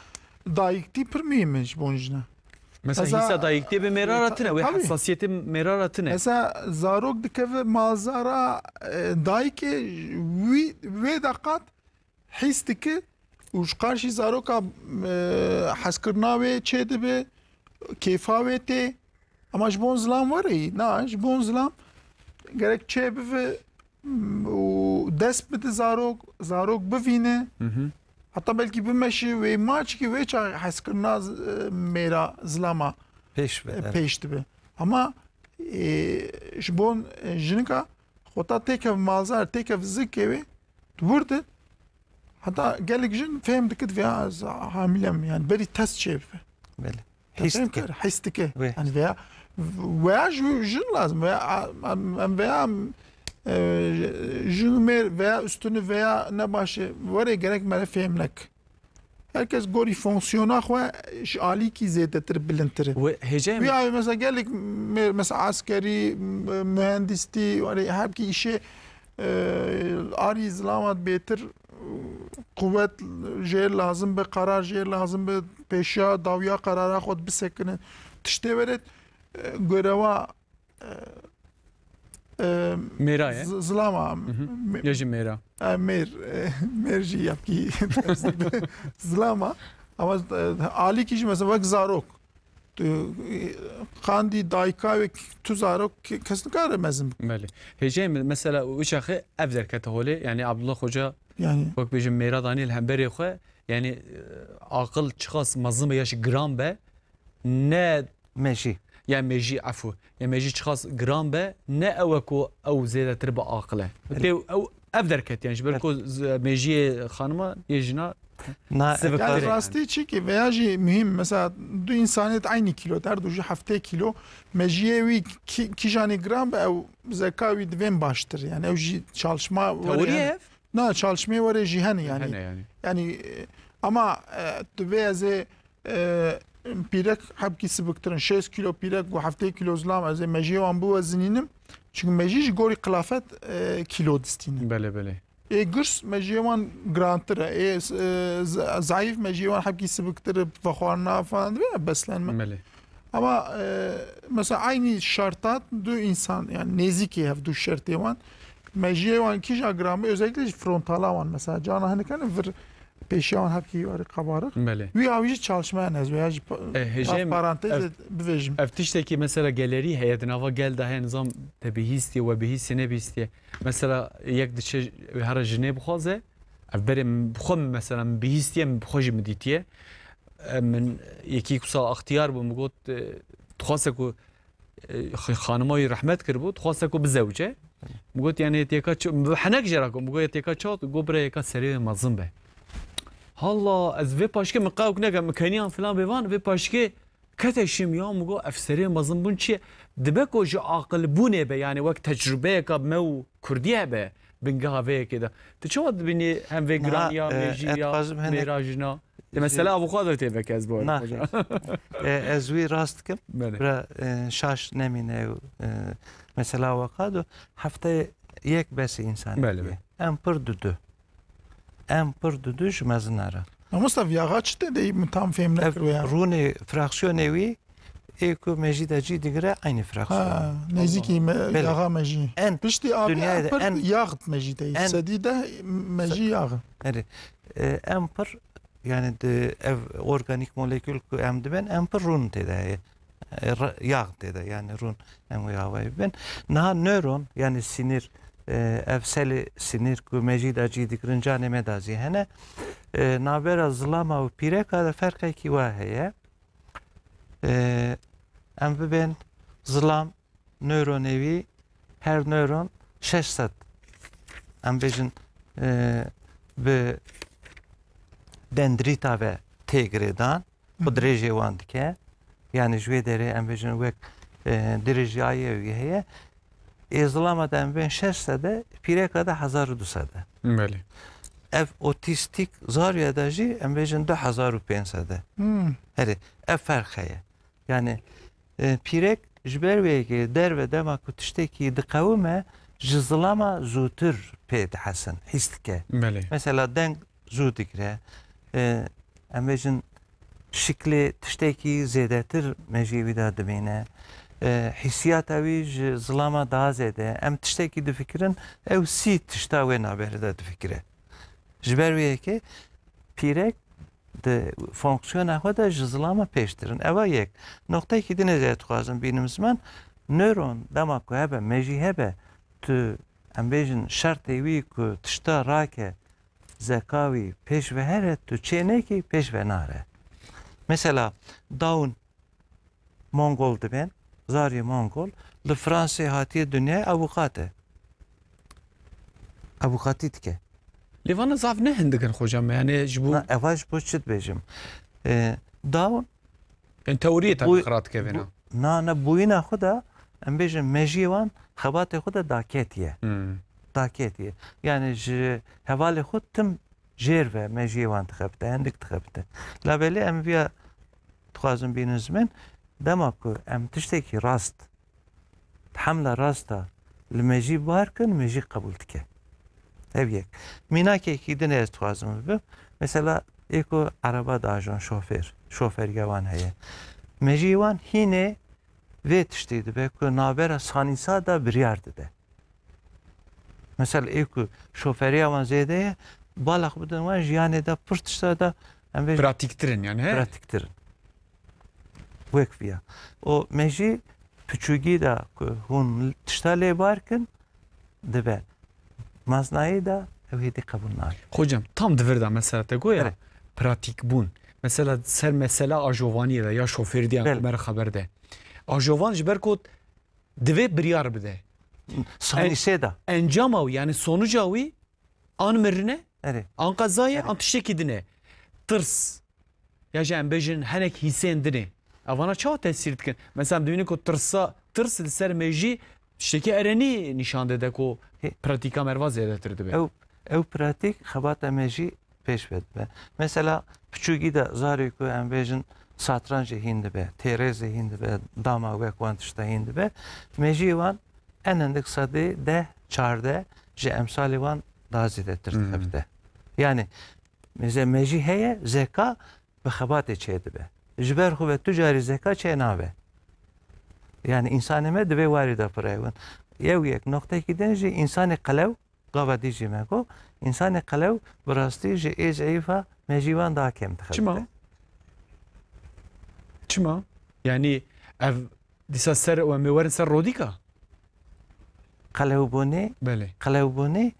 dayiktî pir muhîm e ji bo jina. Mesela Mesela, hîsa dayiktî bi mêra re tune, wê tabii. Hesasiyetê mêra re tune. Mesela zarok dikeve malzara, e, dayikê wî, wê de qat hîs dike û ji qarşî zaroka, e, hezkirina wê çêdibe, kêfa wê tê. Ama ji bon zilam were yî, na, ji bon zilam gerek çêbive, m, û dest bide zarok, zarok bivîne. Hı hı. Heta belkî bimeşe wê maçkî wê çax hezkirina z-, e, mêra zilama Pêş be, e, evet. Pêş dibe. Ama, e, ji bon, e, jinika xwe ta têkev malzar, têkev zikê wê, di wir de, heta gelek jin fêm dikit vêya ez hamîle me, yani berî test çêbibe. Belê. Te Hîs fêm dike. Kir, hîs dike. Wê. Yani veya, veya ji jin lazim, veya, em, em veya, e, jin mêr veya üstünü veya ne baş e, were gerek mere fêm nek. Herkes gorî fonksiyona xwe ji alîkî zêdetir, bilindtir e. Wê hêjayê Wî me- ayê mesela gelek mêr, mesela askerî, m-, mühendistî, were hepkî îşê, e, arî zilama bêtir, quwet jê lazim be, qerar jê lazim be, pêşiya dawiya qerara xwe bisekinin. Tiştê were, e, görewa, e, e, Mêra ye. Z-, zilama. Hı hı. Me-, Ya jî mêra. E, mêr, e, mêr jî yapkî zilama. Ama, e, alîkî jî mesela wek zarok. Tu, e, qandî dayika wê tu zarok ke-, kes nikare mezin bike. Belê. Hêjayê min mesela wî çaxê ev derkete holê. Yani Abdullah Hoca Yani. Wek bêjim mêra danî li hemberê xwe. Yani, e, aqil çiqas mezin be ya jî giran be, ne Mejî. Ya mejî, efû. Ya mejî çiqas giran be, ne ew e ku ew zêdetir bi aqil e. Evet. Tê ew, ev derket yani, ji ber Evet. ku z-, mejiyê xanima yê jina Na, siviktir Eger e yani. Rastî çi ki veya jî mühim, mesela du insanê di aynî kilo, her du jî heftê kilo, mejiyê wî ki-, kîjanê giran be, ew zeka wî divên baştir. Yani ew jî çalışma were Teorî yani. Ev? Na, çalışmê were jî hene yani. Hene yani. Yani, e, ama, e, tu vê ez ê, e, pîrek hebkî sibiktirin, şêst kilo pîrek û heftê kilo zilam ez ê mejiyê wan biwezinînim. Çünkü mejî ji gorî qilafet, e, kilo distîne. Belê, belê. Ê girs mejiyê wan girantir e. Ê, e, z-, zayîf mejiyê wan hebkî sibiktir e, vexwarina falan dibe ya beslenme. Belê. Ama, e, mesela aynı şarta du insan, yani nêzîkî hev du şertê wan, mejiyê wan kîja giran be, özellikle jî frontala wan, mesela cana hinek hene vir pêşiya wan hebkî were qabarix. Belê. Wî awî jî çalışmaya nez veya jî pa-, E, hêjayê ev min, parantez ev, bivêjim. Ev tiştekî mesela gelerî heye, di nava gel de heye, nizam te bihîstiye, we bihîstiye, nebihîstiye. Mesela yek diçe wê here jinê bixwaze, ev berê min bi xwe min mesela min bihîstiye, min bi xwe jî min dîtiye. E, min yekî kusa extiyar bû, min got, e, dixwaste ku, e, x-, xanima wî rehmet kiribû, dixwaste ku bizewce. Min got, yani, yê têka çi, bi henek jê re got, min got, yê têka çi hat? Got, bira, yêka serê wê mezin be. Halla, ez vê paşkê min qewk neke, min keniyan filan bê van, vê paşkê kete şim ya, min got, ev serê mezin bûn çi ye? Dibe ku ji aqilbûnê be, yani wek tecrubeyeka me û kurdî hebe, bingeha vê yekê de. Tu çawa dibînî hem vê giraniya, e, mejî ya, mêra jina? Te mesela avokado tê veke ez bor. Naxê. E, ez wî rast dikim. Belê. Bira, e, şaş nemîne, e, mesela avokado. Hefteyê yek besî însan. Belê, belê. Em pir dudu. Em pir dudu ji mezina re. Mamosta, viyaxa çi te deyî, min tam fêm nekir wê ya. Rûnê, fraksiyonê wî ê ku mejî de cî digire, eynî fraksiyon. Ha, nêzîkî me-, Belê. Yaxa mejî. En Piştî abi, dünyayê de pir en, yax mejî deyî. En Sedî de mejî yax. Erê. E, em pir, yani di, ev organîk molekül ku em dibin, em pir rûn tê de heye. E, r-, yağ tê de, yani rûn em wê awayî bibin. Niha nöron, yani sinir, e, ev selê sinir ku mejî de cî digirin, canê me de zî hene. E, navbera zilama û pîreka de ferqekî wa heye. E, em bibên zilam, nöronê wî, her nöron şeş sed, em bêjin, e, bi dendrîta ve tê girêdan, xwe Hı hı. dirêjê wan dike. Yani ji wê derê em bêjin wek, e, dirêjayê wî heye. Ê zilama de em bên şeş sed e, pîreka de hezar û du sed e. Belê. Ev otîstîk zarya de jî em bêjin du hezar û pênc sed e. Hmm. Herê, ev ferq heye. Yani, e, pîrek ji ber wê yekê derve dema ku tiştekî diqewime, ji zilama zûtir pê dihesin, hîs dike. Belê. Mesela deng zû digire. E, em bêjin şiklê tiştekî zêdetir mejiyê wî de dimîne. E, hîsiyata wî ji zilama daha zêde. Em tiştekî difikirin, ew sî tişta wê navberê de difikire. Ji ber wê yekê pîrek di fonksiyona xwe de ji zilama pêştir in. Eva yek. Noqteyekî din ez ê dixwazim bînim ziman, nöron dema ku hebe, mejî hebe, tu, em bêjin, şertê wî ku tişta rake, zeka wî pêş ve here, tu çê nekî, pêş ve nare. Mesela, Down Mongol dibên, zarê Mongol, li Fransê hatiye dinyayê, avûkat e. Avûkatî dike. Lê vana zaf ne hindik in, xoca me, yani ji bo Na, eva ji bo çi dibêjim? E, Down Ên teoriyê te bu-, xira dikeve na. bu-, na, na, bûyîna xwe de, em bêjin, mejiyê wan xebatê xwe de daketiye. Hmm. Daketiye. Yani ji hevalê xwe tim jêr ve mejiyê wan dixebite, hindik dixebite. Labelê em viya dixwazin bînin ziman, dema ku em tiştekî rast, hemla rast a, li mejî bar kin, mejî qebûl dike. Ev yek. Mînakekî din ez dixwazim bibim. Mesela, ê ku ereba diajon, şofêr, şoferiya wan heye. Mejî wan hînê vê tiştê dibe ku navbera sanîsa de biryar dide. Mesela, ê ku şoferiya wan zêde ye, bala xwe bidin wan, jiyanê de pir tişta de, em bêjin, Pratîktir in yani, he? Pratîktir in. Wek viya. O mejî piçûgî de ku hûn tişta lê bar kin, dibe. Maznayê de ew hêdî qebûl nake. Xocam, tam di vir de mesela te goya Erê. pratîk bûn. Mesela ser mesela ajovaniyê de ya şofêrdiyan Belê. ku me re xeber de. Ajovan ji ber ku divê biryar bide. Sanîsê de. Encama wî, yani sonuca wî an mirine, Erê. an qezayê, Erê. an tiştekî din e. Tirs. Ya jî em bêjin hinek hîsên din ê. Evana çawa tesîr dikin? Mesela em dibînin ku tirsa, tirs li ser mejî tiştekî erenî nîşan dide ku Hê. pratîka merva zêdetir dibe. Ew, ew pratîk xebata mejî pêş ve dibe. Mesela piçûkî de zarê ku em bêjin satranjê hîn dibe, têrêzê hîn dibe, dama wek wan tişta hîn dibe. Mejiyê wan en hindik sedê deh, çardeh ji emsalê wan daha zêdetir Hmm. dixebite. Yani Mêze mejî heye, zeka bi xebatê çêdibe. Ji ber xwe ve tu carî zeka çênabe. Yani însanê me di vê warî de pir ew in. Yew yek, noqtekî din jî însanê qelew, gava dî jî me got, însanê qelew bi rastî ji ê zeyîfa mejî wan daha kêm dixebite. Çima? Çima? Yani ev dîsa ser, em ê werin ser rodîka? Qelewbûnê, Belê. qelewbûnê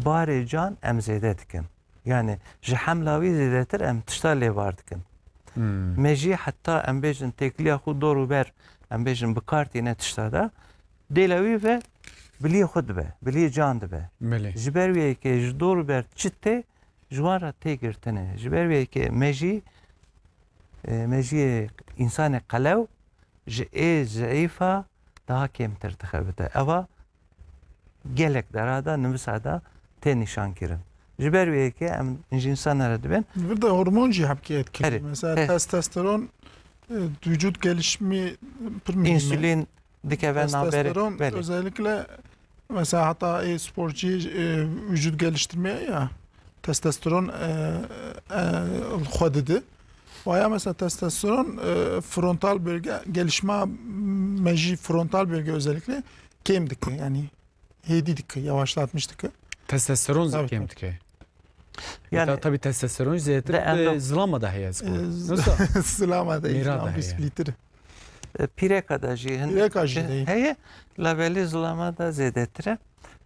barê can em zêde dikin. Yani ji hemla wî zêdetir em tişta lêvar dikin. Hmm. Mejî heta em bêjin têkiliya xwe dor û ber, em bêjin bi kar tîne tişta de, dêla wî ve biliyê xwe dibe, biliyê can dibe. Belê. Ji ber wê yekê ji dor û ber çi tê, ji wan re tê girtine. Ji ber wê yekê me jî, e, me jî însanê qelew ji ê zeîfa daha kêmtir dixebite. Eva gelek dera de, nivîsa de tê nîşan kirin. Ji ber wê yekê em ji însanan re dibên. Vir de hormon jî hebkê etkilî. Erê, Mesela he. testosteron, e, vücut gelişimi pir mühim e. Însülîn dikeve navberê. Testosteron Belê. özellikle mesela hatta e, sporcu e, vücut geliştirmeye ya testosteron e, e, xwe didi. Waya mesela testosteron e, frontal bölge gelişme mejî frontal bölge özellikle kêm dike yani hêdî dike yavaşlatmış dike. Testosteron Tabii, kêm tabii. dike. Yani Hatta tabii testosteron zêdetir De endo- e, zilama da heye spor. E, Nasıl? zilama da Mira da heye. Biskülitir. E, pîreka de jî hin Pîreka jî heye. heye. La belê zilama de zêdetir e.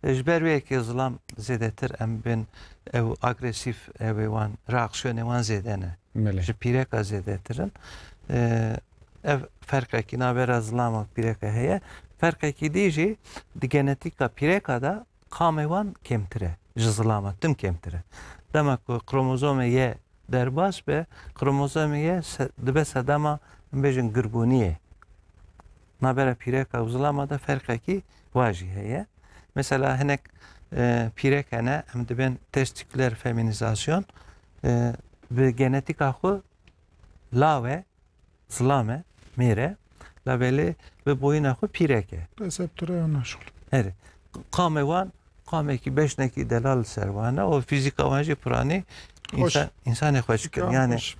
E, ji ber wê yekê zilam zêdetir em bên ew agresîf ew ê wan reaksiyonê wan zêde ne. Belê. Ji pîreka zêdetir in. E, ev ferqekî navbera zilam û pîreka heye. Ferqekî dî jî di genetîka pîreka de qamê wan kêmtir e. Ji zilama tim kêmtir e. Dema ku kromozomê Y derbas be, kromozomê Y se-, dibe sedema, em bêjin, girbûniyê. Navbera pîreka û zilama de ferqekî wa jî heye. Mesela hinek, e, pîrek hene, em dibên testiküler feminîzasyon, e, bi genetîka xwe law e, zilam e, mêr e, labelê bi boyîna xwe pîrek e. Reseptore ya naşol. Erê. Qamê wan, qamekî beşnekî delal li ser wan e û fîzîka wan jî piranî Xweş. însan, însanê xweş Fîzîka kirin. Yani, xweş.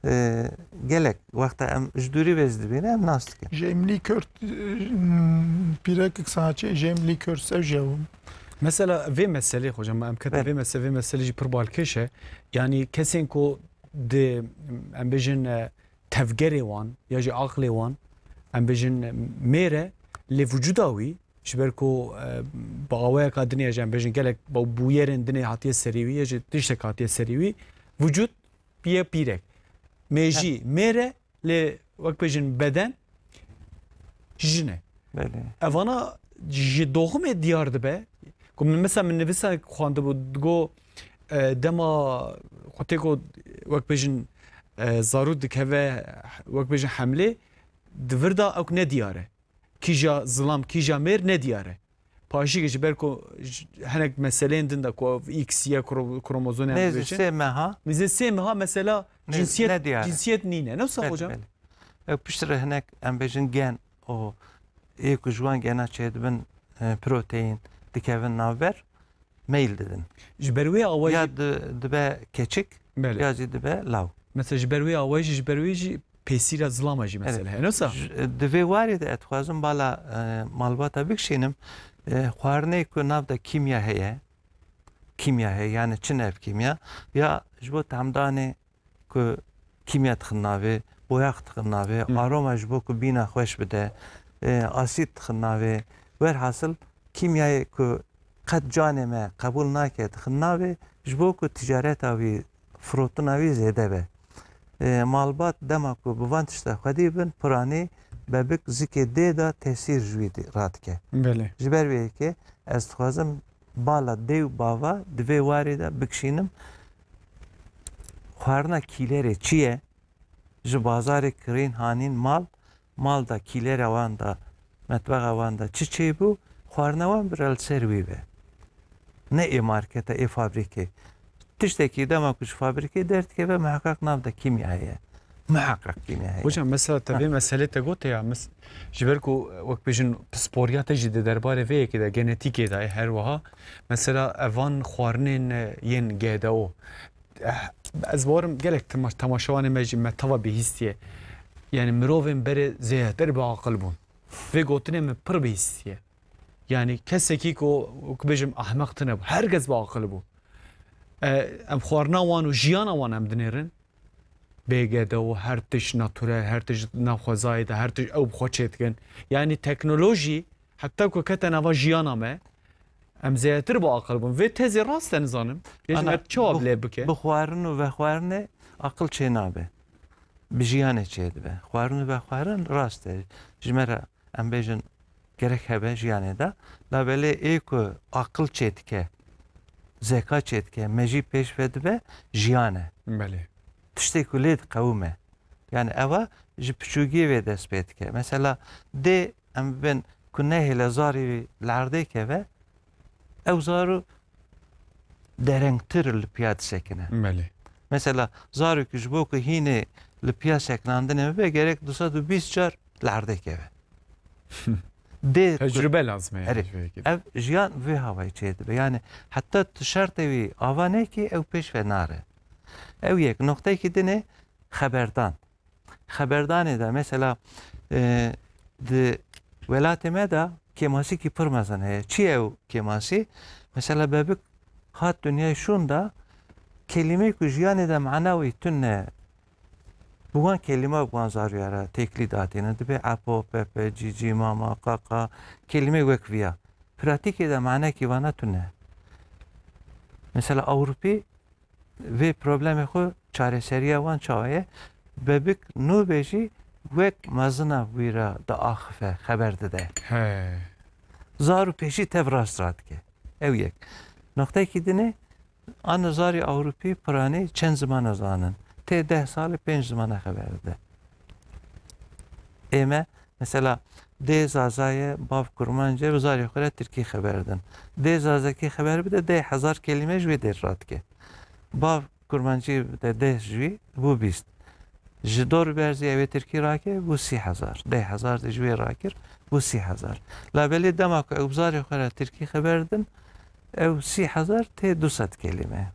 e, gelek wexta em ji dûrî vê dibîne, em nas dikin. Jamie Lee Curtis, e, pîrekek saçê Jamie Lee Curtis ev jî ew. Mesela vê meselê, hocam, em kete Evet. vê mese-, vê meselê jî pir balkêş e. Yani kesên ku di, em bêjin, e, tevgerê wan ya jî aqilê wan, em bêjin, mêr e, lê vücuda wî, ji ber ku, e, bi awayeka dinê, ya jî em bêjin gelek bi bûyerên dinê hatiye serî wî, ya jî tiştek hatiye serî wî, vücut biye pîrek. Mêjî mêr e, lê wek bêjin beden jin e. Belê. Evana ji doxumê diyar dibe. Ku min mesela min nivîsa xwendibû, digo, e, dema xwe tê ku wek bêjin, e, zarû dikeve, wek bêjin hemlê, di vir de ew nediyar e. Kîja zilam, kîja mêr nediyar e. Paşî ji ber ku j-, hinek meseleyên din de ku X, Y kro-, kromozomê Nêzî dibêjin. sê meha. Nêzî sê meha mesela Nê-, cinsiyet, nediyar e. cinsiyet nîne. Ne wisa Belê, hocam? belê. Ew piştre hinek em bêjin gen û ê ku ji wan gena çêdibin, e, proteîn dikevin navber, meyl didin. Ji ber wê awayî Ya jî di-, dibe keçik, Belê. ya jî dibe law. Mesela ji ber wê awayî jî, ji ber wê jî pêsîra zilama jî Evet. mesele heye. Ne wisa? Ji, di vê warê de ez dixwazim bala, e, malbata bikişînim. E, xwarinê ku nav de kîmya heye, kîmya heye, yani çi nev kîmya, ya ji bo tamdanê ku kîmya dixin navê, boyax dixin navê, Hı. aroma ji bo ku bîna xweş bide, e, asîd dixin navê. Werhasil kîmyayê ku qet canê me qebûl nake dixin navê, ji bo ku ticareta wî, firotina wî zêde be. E, malbat dema ku bi van tişta xwedî bin, piranî bebik zikê dê de tesîr ji wî dî-, radike. Belê. Ji ber wê yekê ez dixwazim bala dê û bava di vê warê de bikişînim. Xwarina kîlerê çi ye? Ji bazarê kirîn hanîn mal, mal de kîlera wan de, metbexa wan de çi çêbû, xwarina wan bira li ser wî be. Ne ê marketa, ê fabrîkê. Tiştekî dema ku ji fabrîkê derdikeve, miheqeq nav de kîmya heye. Miheqeq kîmya heye. Hocam, mesela te Ha. vê meselê te gote ya, mes-, ji ber ku, wek bêjin, pisporiya te jî di derbarê vê yekê de, genetîkê de ye her wiha. Mesela evan xwarinên, e, yên G D O. Eh, ez bawerim gelek tema-, temaşevanê me jî me teva bihîstiye. Yani mirovên berê zêdetir bi aqil bûn. Vê gotinê min pir bihîstiye. Yani kesekî ku, ku bêjim, ehmeq tune bû. Her kes bi aqil bû. E, em xwarina wan û jiyana wan em dinêrin. Bê G D O, her tişt nature, her tişt nav xwezayê de, her tişt ew bi xwe çêdikin. Yani teknolojî heta ku kete nava jiyana me, em zêdetir bi aqil bûn. Vê tezê rast e, nizanim. Bêjim, Ana, me çawa bi, lê bike? Bi xwarin û vexwarinê aqil çênabe. Bi jiyanê çêdibe. Xwarin û vexwarin rast e. Ji me re, em bêjin, gerek hebe jiyanê de. Labelê ê ku aqil çêdike, zeka çêdike, mejî pêş ve dibe, jiyan e. Belê. Tiştê ku lê diqewime. Yani eva ji piçûgiyê vê dest pê dike. Mesela dê em bibên ku nehêle zarî li erdê keve, ew zaro derengtir li piya disekine. Belê. Mesela zarokî ji bo ku hînê li piya sekinandinê bibe, gerek du sed û bîst car li erdê keve. Dê ku Tecrube lazim e yani Erê, ji vê yekê de. Ev jiyan vê havayî çê dibe. Yani heta tu şertê wî ava nekî, ew pêş ve nare. Ew yek. Noqteyekî dinê xeberdan. Xeberdanê de mesela, e, di welatê me de kêmasîkî pir mezin heye. Çi ye ew kêmasî? Mesela bebik hat dinyayê şûnda, kelîmeyê ku jiyanê de mana wî tune, bi wan kelîma, bi wan zaroya re têkilî datîne. Dibê epo, pepe, cîcî, mama, qaka, kelîmeyê wek viya. Pratîkê de manekî vana tune. Mesela Ewropî vê problemê xwe çareseriya wan çawa ye? Bebik nû be jî wek mezina wî re diaxife, xeber dide. He. Zaro pêşî tev rast radike. Ew yek. Noqteyekî dinê, ano zarê Ewropî piranî çend zimana zanin. Tê deh salê pênc zimana xeber dide. Ê me, mesela, dê Zaza ye, bav Kurmanc e, bi zarê xwe re Tirkî xeber didin. Dê Zazakî xeber bide, deh hezar kelîme ji wê dêr radike. Bav Kurmancî de deh ji wî bû bîst. Ji dor berzî ew ê Tirkî rake, bû sî hezar. Deh hezar de ji wê rakir, bû sî hezar. Labelê dema ku ew bi zarê xwe re Tirkî xeber didin, ew sî hezar tê du sed kelîme.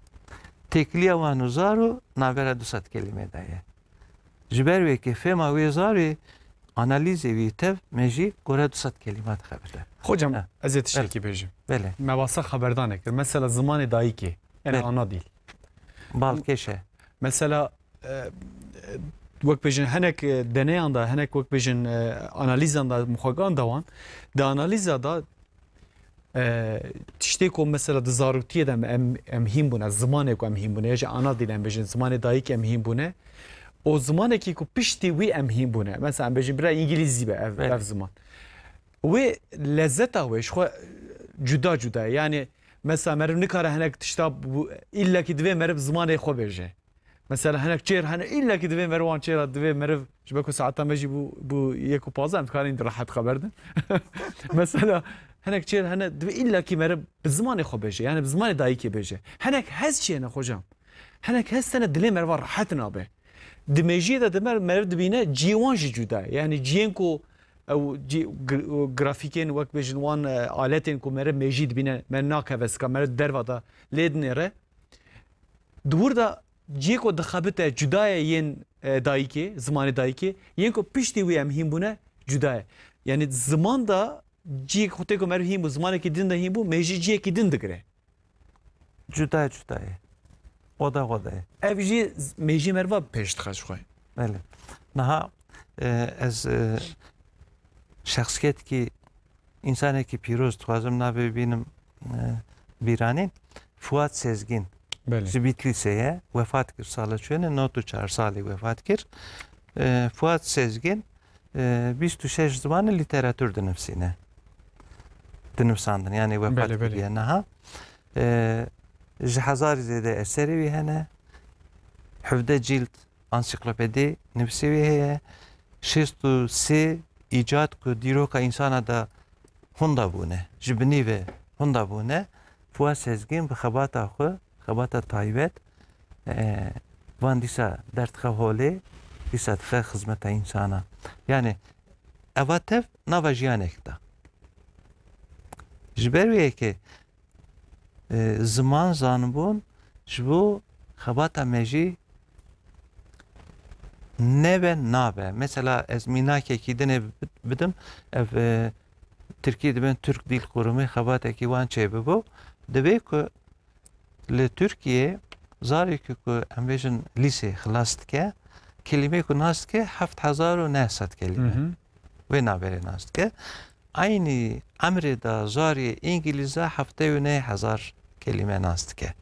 Têkiliya wan û zaro navbera du sed kelîme de ye. Ji ber wê ke fêma wê zarê, analîzê wî tev me jî gore du sed kelîmat xebite. Hocam, He. ez ê tiştekî Belê. bêjim. Belê. Me basa xeberdanê kir. Mesela zimanê dayikê, yani Belê. ana dîl. Balkêş e. Mesela, e, wek bêjin, hinek, e, deneyan da, hinek wek bêjin, e, analîzan da, muxegan da wan, di analîza da E, tiştê ku mesela di zaroktiye de em, em, em hîn bûne, zimanê ku em hîn bûne, ya jî ana dîl em bêjin, zimanê dayik em hîn bûne, û zimanekî ku piştî wî em hîn bûne. Mesela em bêjin bira îngilîzî be ev, Evet. ev ziman. Wê lezzeta wê ji xwe cuda cuda ye. Yani mesela meriv nikare hinek tişta bû, îllekî divê meriv zimanê xwe bêje. Mesela hinek çêr hene, îllekî divê meriv wan çêra, divê meriv, ji ber ku saeta me jî bû, bû yek û pazdeh, em dikarîn rehet xeber din. Mesela hinek çêr hene, divê îllekî meriv bi zimanê xwe bêje, yani bi zimanê dayikê bêje. Hinek hez çêne hocam. Hinek hez tene dilê meriva rehet nabe. Di mêjiyê de dimer meriv dibîne ciyê wan jî cuda ye. Yani ciyên ku ew cî-, gr-, grafîkên wek bêjin wan, e, aletên ku meriv mêjî dibîne, meriv nakeve sika, meriv derva de lê dinêre. Di wir de cihê ku dixebite cuda ye yên, e, dayikê, zimanê dayikê, yên ku piştî wî em hîn bûne cuda ye. Yanî ziman de cihê ku tê ku meriv hîn bû, zimanekî din de hîn bû, mêjî cihekî din digire. Cuda cuda ye. Oda oda ye. Ev jî z-, mêjî meriva pêş dixe ji xwe. Belê. Niha, e, ez, e, şexsiyetki Însanekî pîroz dixwazim navê bînim, e, bîranîn. Fuat Sezgîn. Belê. Ji Bîtlîsê ye. Wefat kir sala çûyene, nod û çar salî wefat kir. E, Fuat Sezgîn, e, bîst û şeş zimanê lîteratûr dinivsîne. Dinivsandin, yani wefat Belê, belê. kiriye niha. E, ji hezarî zêde eserê wî hene. Hevdeh cîld ansîklopedî nivîsê wî heye. Şêst û sê îcad ku dîroka însana de hunda bûne, ji binî ve hunda bûne, Fuat Sezgîn bi xebata xwe, xebata taybet, e, van dîsa derdixe holê, dîsa dixe xizmeta însana. Yani eva tev nava jiyanek de. Ji ber wê yekê e, ziman zanbûn ji bo xebata me jî nebe nabe. Mesela ez mînakekî dinê bid-, bidim, ev, e, Tirkî dibên Türk Dil Kurumu xebatekî wan çêbibû. Divê ku li Tirkiyê zarê ku, ku em bêjin lîsê xilas dike, kelîmeyê ku nas dike heft hezar û neh sed kelîme. Hı hı. Vê navberê nas dike. Eynî emrê de zarê Îngilîza heftê û neh hezar kelîme nas dike.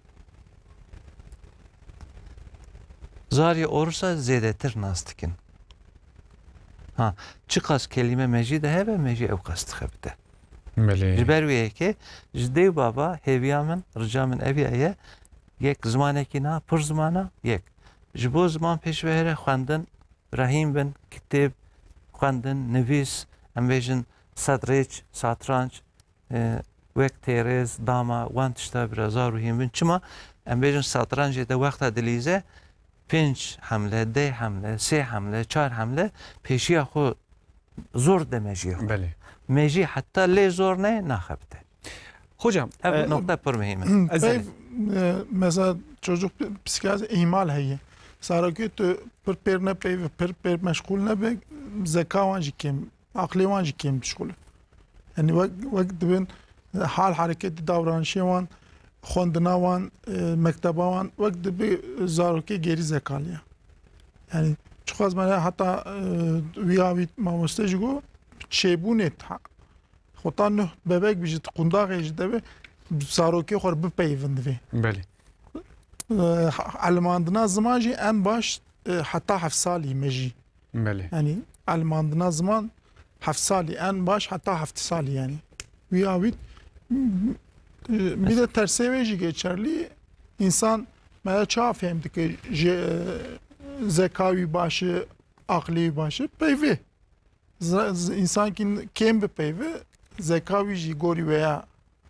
Zarê Orsa zêdetir nas dikin. Ha, çiqas kelîme mejî de hebe, mejî ew qas dixebite. Belê. Ji ber wê yekê, ji dê û bava hêviya min, rica min ev ya ye, yek zimanekî niha pir zimana, yek. Ji bo ziman pêş ve here xwendin, rehîn bin, kitêb, xwendin, nivîs, em bêjin sedrêç, satranç, e, wek têrêz, dama, wan tişta bira zar û hîn bin. Çima? Em bêjin satrancê de wexta dilîze, pênc hemle, deh hemle, sê hemle, çar hemle pêşiya xwe zor de mejiyê xwe. Belê. Mejî heta lê zor ne, naxebite. Hocam, Ev e, nokta pir muhîm e. Ez Peyv, e, mesela çocuk psikiyatri ihmal heye. Sarokê tu pir pêr ne peyv, pir pêr meşgul nebe, zeka wan jî kêm, aqlê wan jî kêm dişxule. Yani wek, wek dibin, e, hal hareketi davranışê wan, xwendina wan, e, mekteba wan, wek dibi zarokê gêrî zekaliya. Yani çiqas me heta, e, wî avît mamoste jî got, çêbûnê ta-, xwe ta nuh bebek bijî, qundaxê jî debe, zarokê xwe bipeyvin divê. Belê. E, ha-, elmandina ziman jî en baş, e, heta heft salî me jî. Belê. Yani elmandina ziman heft salî, en baş heta heft salî yani. Wî avît, e, bir de tersê wê jî geçerlî. Însan me çawa fêm dike, ji, e, zeka wî baş e, aqlê wî baş e, peyvê. Z-, z-, însankî kêm bipeyve, zeka wî jî gorî wê ya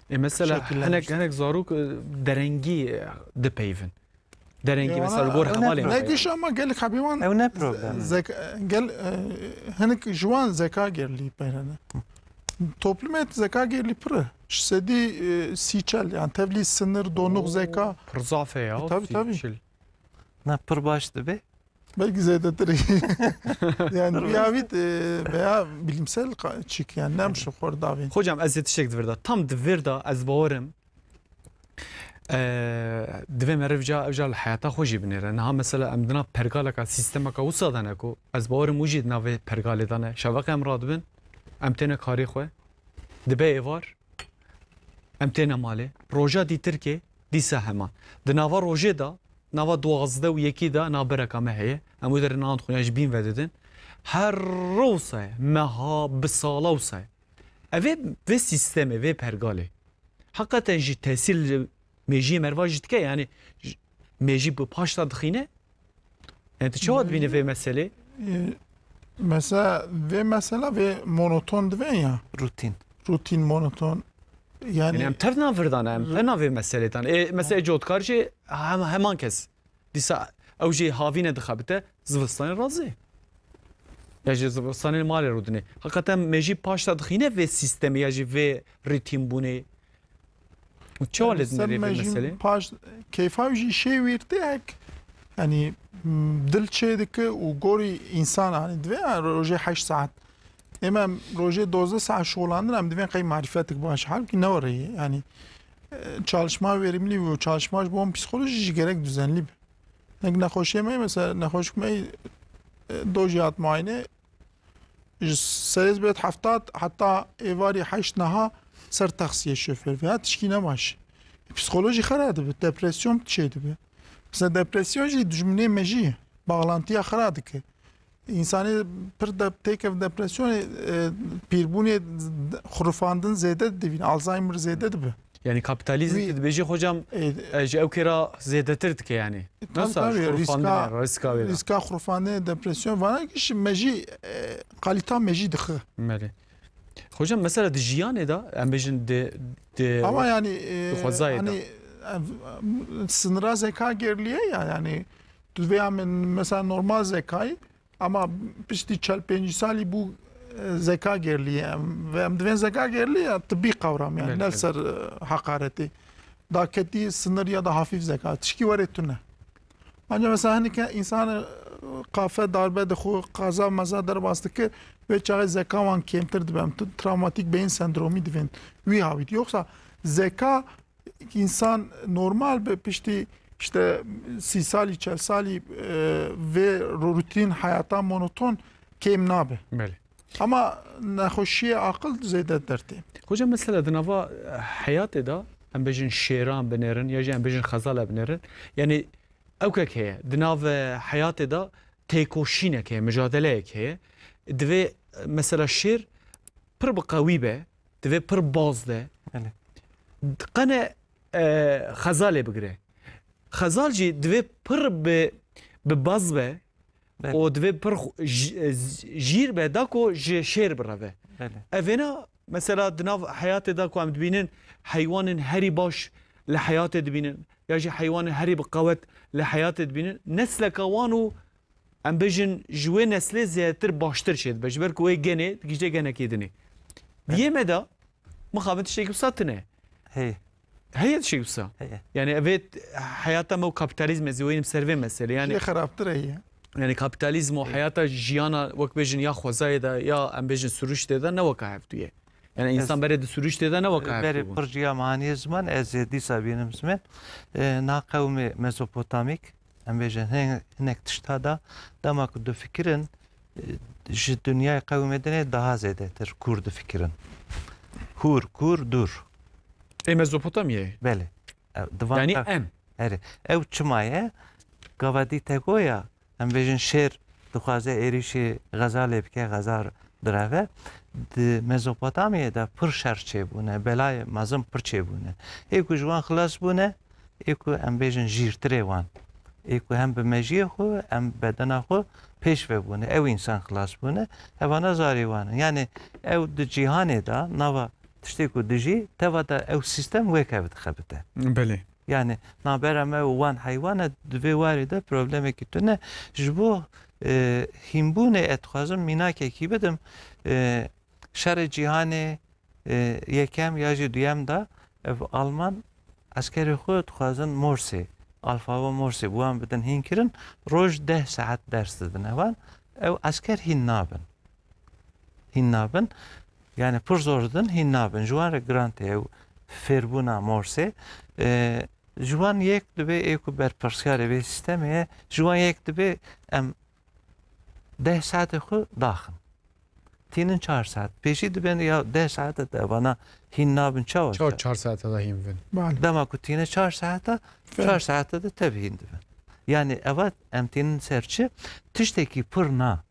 E, mesela şekillenmiş. hinek, hinek zarok, e, derengî, e, dipeyvin. Derengî, Ê, mesela, li wana gor ew ne hevalên problem. Ne xwe. Giş ama gelek hebî wan Ew ne problem. zek-, gel, e, hinek ji wan zeka gerlî peyrene. Toplumê zeka gerlî pir e. Ji sedî, e, sî çel, yani tevlî sinir, donuk Oo, zeka. Pir zaf e ya, E, tabii, sî tabii. çil. Na pir baş dibe. Belkî zêdetir. Yani Pir bir baş. avît, e, veya bilimsel ka-, çik yani, nem şu xor davên. Hocam, ez ê tiştek di vir de. Tam di vir de ez bawerim, e, divê meriv ca, ev ca li heyata xwe jî binêre. Niha mesela em dina pergaleka, sîstemeka wisa de ne ku ez bawerim û jî di navê pergalê de ne. Şevek em radibin, em têne karê xwe. Dibe êvar, em têne malê. Roja dîtirkê, dîsa heman. Di nava rojê de, nava duwazdeh û yekî de navbereka me heye. Em wê derê nan xwe ya ji bîn ve didin. Her ro wisa ye, meha, bi sala wisa ye. Ev ê vê sîstemê, vê pergalê. Heqeten jî tesîr li mêjiyê merva jî dike, yani j-, mêjî bi paş de dixîne. Yani tu çawa dibînî vê meselê? E, mesela vê mesela vê monoton divên ya. Rutin. Rutin, monoton. Yani Yani em tev nan vir de ne, em tev nan vê meselê de ne. Ê, mesela cotkar jî hem-, heman kes. Dîsa ew jî havîne dixebite, zivistanê razê. Ya jî zivistanê malê rûdinê. Heqeten mêjî paş de dixîne vê sîstemê ya jî vê rîtîmbûnê. Û çawa Yani lê dinêrê vê meselê? Paş, keyfa jî şê wîrtê ek. Yani, m, dil çê dike û gorî însan, hani, divê, yani, rojê heşt saet. Ême em rojê dozdeh saet şolandin, em divên qey marîfetik baş. Halbuki ne were ye. Yani, e, çalışma verimli û çalışma ji bo psikolojî jî gerek düzenli be. Nek nexweşiyê me, mesela nexweşik me, e, dojî hat muayene, ji serê bet heftat heta êvarî heşt niha ser taksiyê şofêr ve. Ya tişkî ne baş. Psikolojî xera dibe, depresyon çê dibe. Mesela depresyon jî dijminê mejî ye. Bağlantiya xera dike. Însanê pir de têkev depresyonê, e, pîrbûnê xurifandin zêde dibîn, Alzheimer zêde dibe. Yani kapitalizm Wî- tu dibêjî hocam, E, e, ji ew kêra zêdetir dike yani. Tabii, Nasıl? tabii, Xurifandin rîska, yani, rîska wê de. rîska xurifandinê, depresyon, vana ki ji me jî, e, kalîta me jî dixe. Belê. Hocam, mesela di jiyanê de, em bêjin di, di Ama yani, e, di xwezayê de. hani, e, sinira zeka gerliye ya, yani, tu vê ya min, mesela normal zekayî, ama piştî çel pêncî salî bû, e, zeka gerliye. Em, ve em divên zeka gerliye, tibbî qewram yani, Belê, ne belê. ser, e, heqaretê. Daketî sinir ya da hafîf zeka, tişkî werê tune. Ancak mesela hinike însan, e, qafe darbe dixwe, qaza meza derbas dike, vê çaxê zeka wan kêmtir dibe. Em t-, travmatik beyin sendromî divên wî havît. Yoksa zeka însan normal be piştî işte sî salî, çel salî, e, vê ru-, rutin hayata monoton kêm nabe. Belê. Ama nexweşiyê aqil zêde dertê. Hocam, mesela di nava, e, heyatê de, em bêjin şêran binêrin, ya jî em bêjin xezala binêrin. Yani ewkek heye, di nav, e, heyatê de têkoşînek heye, micadeleyek heye. divê, e, mesela şêr pir bi qewî be, divê pir baz de. Belê. Qene, e, xezalê bigire. Xezal jî divê pir bi, bi baz be Belê. û divê pir xu-, j-, e, z-, jîr be, da ku ji şêr bireve. Belê. Evêna mesela di nav heyatê de ku em dibînin, heywanên herî baş li heyatê dibînin, ya jî heywanên herî bi qewet li heyatê dibînin, nesleka wan û em bêjin ji wê neslê zêdetir baştir çêdibe, ji ber ku wê genê digihîje genekê dinê. Di Belê. yê me de mixabin tiştekî wisa tune. Heye. Heye tiştekî wisa. Heye. Yani evê heyata me û kapitalizm ez ê weynim ser vê meselê. Yani Lê xerabtir heye. Yani kapitalizm û heyata jiyana wek bêjin ya xwezayê de ya em bêjin siruştê de ne weka hevdû ye. Yani Ez insan berê di siruştê de ne weka hevdû Berê bûn. Pir ciya maniyê ziman ez ê dîsa bînim ziman. E, na qewmê Mezopotamîk, em bêjin hin-, hinek tişta da, dema ku difikirin, e, ji dinyayê qewmê dinê daha zêdetir kûr difikirin. Hûr, kûr, dûr. Ê Mezopotamyayê? Belê. E, di van Yani qew-, em. Erê. Ew çima ye? Gava dî te goya, em bêjin şêr dixwaze êrîşî xezalê bike, xezal direve. Di Mezopotamyayê de pir şer çêbûne, belayê mezin pir çêbûne. Ê ku ji wan xilas bûne, ê ku em bêjin jîrtirê wan. Ê ku hem bi mejiyê xwe, hem bedena xwe pêş ve bûne. Ew însan xilas bûne. Evana zarê wan in. Yani ew di cîhanê de, nava tiştê ku dijî, teva de ew sîstem wek ev dixebite. Belê. Yani nabera me û wan heywan e, di vê warê de problemekî tune. Ji bo, e, hînbûnê ez dixwazim mînakekî bidim. E, şerê cîhanê, e, yekem ya jî duyem de ev Alman eskerê xwe dixwazin Morsê, alfabe Morsê bi wan bidin hîn kirin. Roj deh saet ders didin evan. Ew esker hîn nabin. Hîn nabin. Yani pir zor didin, hîn nabin. Ji wan re giran tê ew fêrbûna Morsê. E, ji wan yek dibe ê ku berpirsiyarê vê sîstemê ye, ji wan yek dibe em deh saetê xwe daxin. Tînin çar saet. Pêşî dibên ya deh saete de vana hîn nabin çawa? Çawa çar saete de hîn bin? Bale. Dema ku tîne çar saete, Fe- çar saete de tev hîn dibin. Yani eva em tînin ser çi? Tiştekî pir na.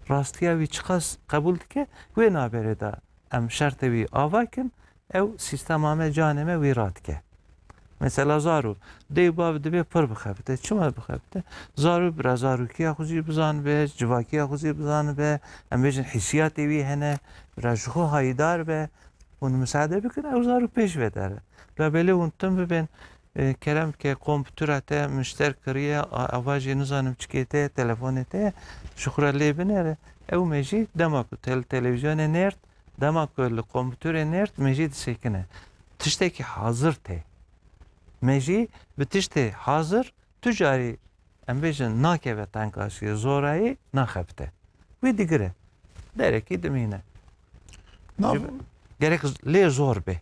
Rastiya wî çiqas qebûl dike, wê naberê de em şertê wî ava kin, ew sîstema me, canê me wî radike. Mesela zarok, dê û bav dibê pir bixebite. Çima bixebite? Zarok bira zarokiya xwe jî bizanibe, civakiya xwe jî bizanibe, em bêjin hîsiyatê wî hene, bira ji xwe hayîdar be, hûn misade bikin, ew zarok pêş ve dere. Bira belê hûn tim bibên, e, kerem ke kompûtera te mişter kiriye, a-, ava jî nizanim çikê te, telefonê te, ji xwe re lê binere. Ew me jî dema ku tel-, televîzyonê nêrt, dema ku li kompûterê nêrt, me jî disekine. Tiştekî hazir tê. Me jî bi tiştê hazir tu carî, em bêjin, nakeve tengaşiyê, zorayî naxebite. Wî digire. Derekî dimîne. Nav- Ji-, gerek lê zor be.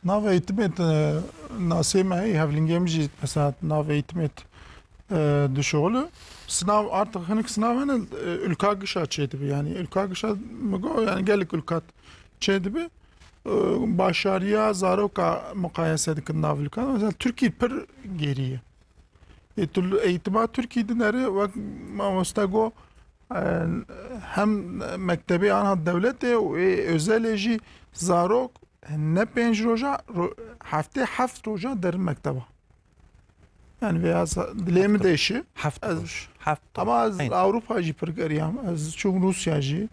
Nav eğitimê, e, nasê me heye, hevlingê min jî mesela nav eğitimê, e, dişuxulu. Sınav, artık hinek sınav hene, e, ülka gişa çêdibi. Yani ülka gişa mi go, yani gelek ülkat çêdibi. E, başarıya zaroka muqayese dikin nav ülka. Mesela Türkiye pir geriye. E, tu eğitima Türkiye dineri, wek mamoste go, e, hem mektebê anha dewletê û ê özelê jî zarok ne pênc roja, ro-, heftê heft roja derin mekteba. Yani veya sa-, dilê min Heft roj. Deşi. Heft Ez, roj. Heft roj. Ama ez Aynen. Avrupa jî pir geriyam. Ez çûm Rusya jî.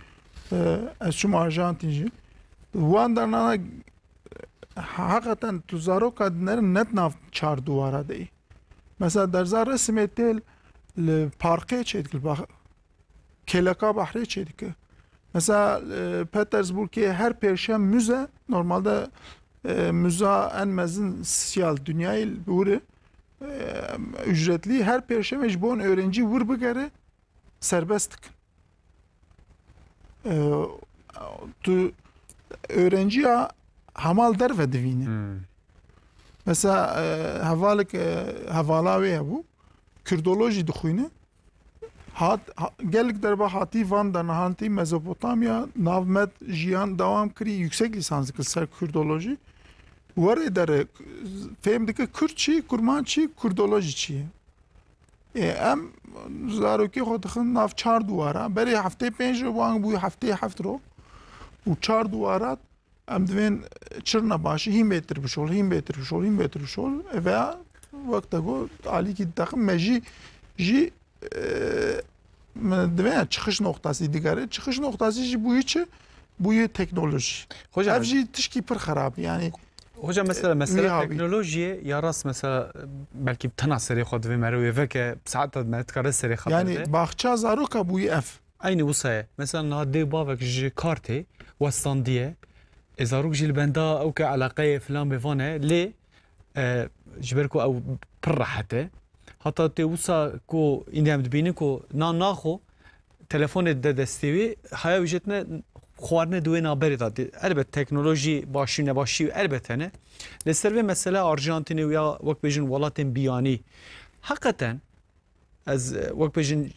E, ez çûm Arjantin jî. Wan dernana, e, hakikaten tu zaroka dinerin net nav çar duwara de. Mesela derza resimê tê li parkê çêdikir, bak, kêleka behrê çêdike. Mesela, e, Petersburgê her pêşem müze, normalde, e, müza en mezin siyal dünyayê li wir e, ücretli, her pêşemê ji bo öğrenci wir bigere serbest dikin. E, tu öğrenciya hemal derve divîne. Hmm. Mesela, e, hevalek, e, hevala wê hebû, Kurdolojî dixwîne. Hat, ha, gelek derba hatî van de, niha hatî Mezopotamya, nav med jiyan dewam kirî, yüksek lisans dikir ser Kurdolojî. Werê dere fêm dike Kurd çi, Kurman çi, Kurdolojî çi ye. Ê, em zarokê xwe dixin nav çar duwara. Berê heftê pênc ro bû, an bû heftê heft ro û çar duwara em divên çirna başî, hîn bêtir bişol, hîn bêtir bişol, hîn bêtir bişol. Eve wek te got, alîkî dixin me jî, jî, e, me divê ya çıkış noktası digere. Çıkış noktası jî bûyî çi? Bûyî teknoloji. Hocam, Ev jî tişkî pir xerab, yani. Hocam, mesela, mesela Wî havî. teknolojiyê ya rast, mesela, belkî tena serê xwe divê meriv wê veke, saeta me dikare serê xwe Yani berde. Baxça zaroka bûyî ev. Eynî wisa ye. Mesela niha dê û bavek ji kar tê, westandiye. Ê, zarok jî li benda ew ke eleqeyê filan bê van e, lê, e, ji ber ku ew pir rehet e. Hata tê wisa ku îndî em dibînin ku na naxo telefonê de destê wî, haya wî jê tine xwarine di wê naberê de. Elbet teknolojî başî û nebaşî elbet hene. Lê ser vê mesele Arjantînê û ya wek bêjin welatên biyanî, heqeten ez, e, wek bêjin,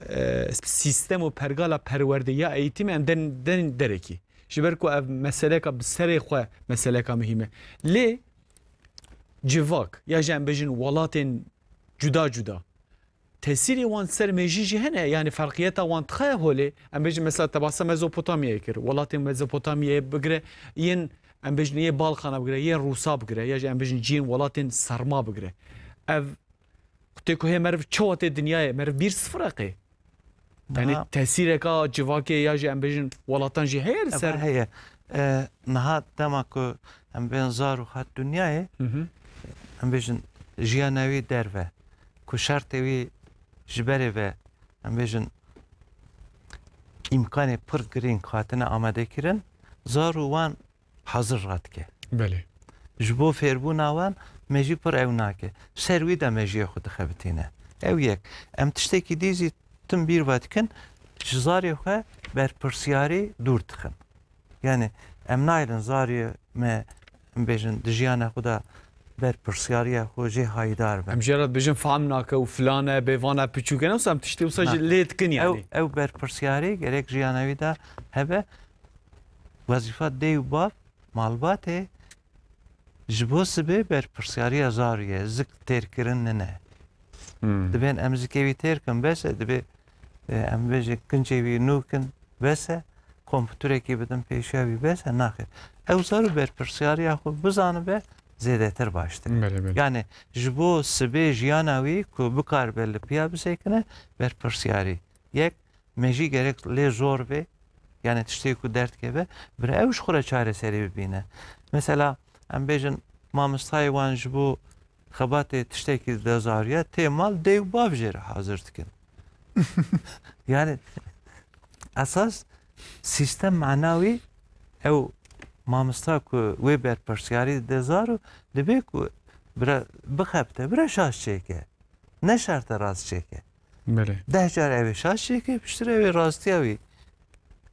e, sîstem û pergala perwerde ya eğitimê em den, den derekî. Ji ber ku ev meseleka bi serê xwe meseleka muhîm e. Lê civak ya jî em bêjin welatên cuda cuda tesîrê wan ser mêjî jî hene, yani ferqiyeta wan dixe holê. Em bêjin mesela te basa Mezopotamyayê kir, welatên Mezopotamyayê bigire, yên em bêjin yê Balkana bigire, yê Rûsa bigire, ya jî em bêjin cihên welatên serma bigire. Ev Tê ku hê meriv çawa tê dinyayê, meriv bîr sifir e qê. Yani Niha tesîreka civakê ya jî em bêjin welatan jî heye li Eve ser. heye. E, niha dema ku em bên zarok hat dinyayê, Hı hı. em bêjin jiyana wî derve. Ku şertê wî ji berê ve, em bêjin îmkanê pir girîng hatine amadekirin, zarok wan hazir radike. Belê. Ji bo fêrbûna wan me jî pir ew nake. Ser wî de me jiyê xwe dixebitîne. Ew yek. Em tiştekî dî zî tim bîr ve dikin, ji zarê xwe berpirsiyarî dûr dixin. Yani em nayêlin zarê me, em bêjin, di jiyana xwe de berpirsiyariya xwe jê hayîdar be. Em jê re dibêjin fam nake û filan e, bêvan e, piçûk e, ne wisa em tiştê wisa Na. jî lê dikin Ew, yani. ew berpirsiyarî gerek jiyana wî de hebe. Wezîfa dê û bav, malbatê ji bo sibê berpirsiyariya zarû ye, zik têrkirin nine. Hmm. Dibên em zikê wî têr kin, bes e, dibê, e, em bêjin kincê wî nû kin, bes e, kompûterekî bidin pêşiya wî, bes e, naxêr. Ew zarû berpirsiyariya xwe bizanibe zêdetir baştir e. Belê, belê. Yani ji bo sibê jiyana wî ku bikaribe li piya bisekine, berpirsiyarî. Yek, me jî gerek lê zor be, yani tiştê ku derdikeve, bira ew ji xwe re çareserî bibîne. Mesela, em bêjin, mamostayê wan ji bo xebatê tiştekî de zarû ye, tê mal dê û bav jê re hazir dikin. Yani, esas sîstem mana wî ew mamosta ku wê berpirsiyarî de zarû, dibê ku bira bixebite, bira şaş çêke. Ne şert e rast çêke. Belê. Deh car ew ê şaş çêke, piştre ew ê rastiya wî.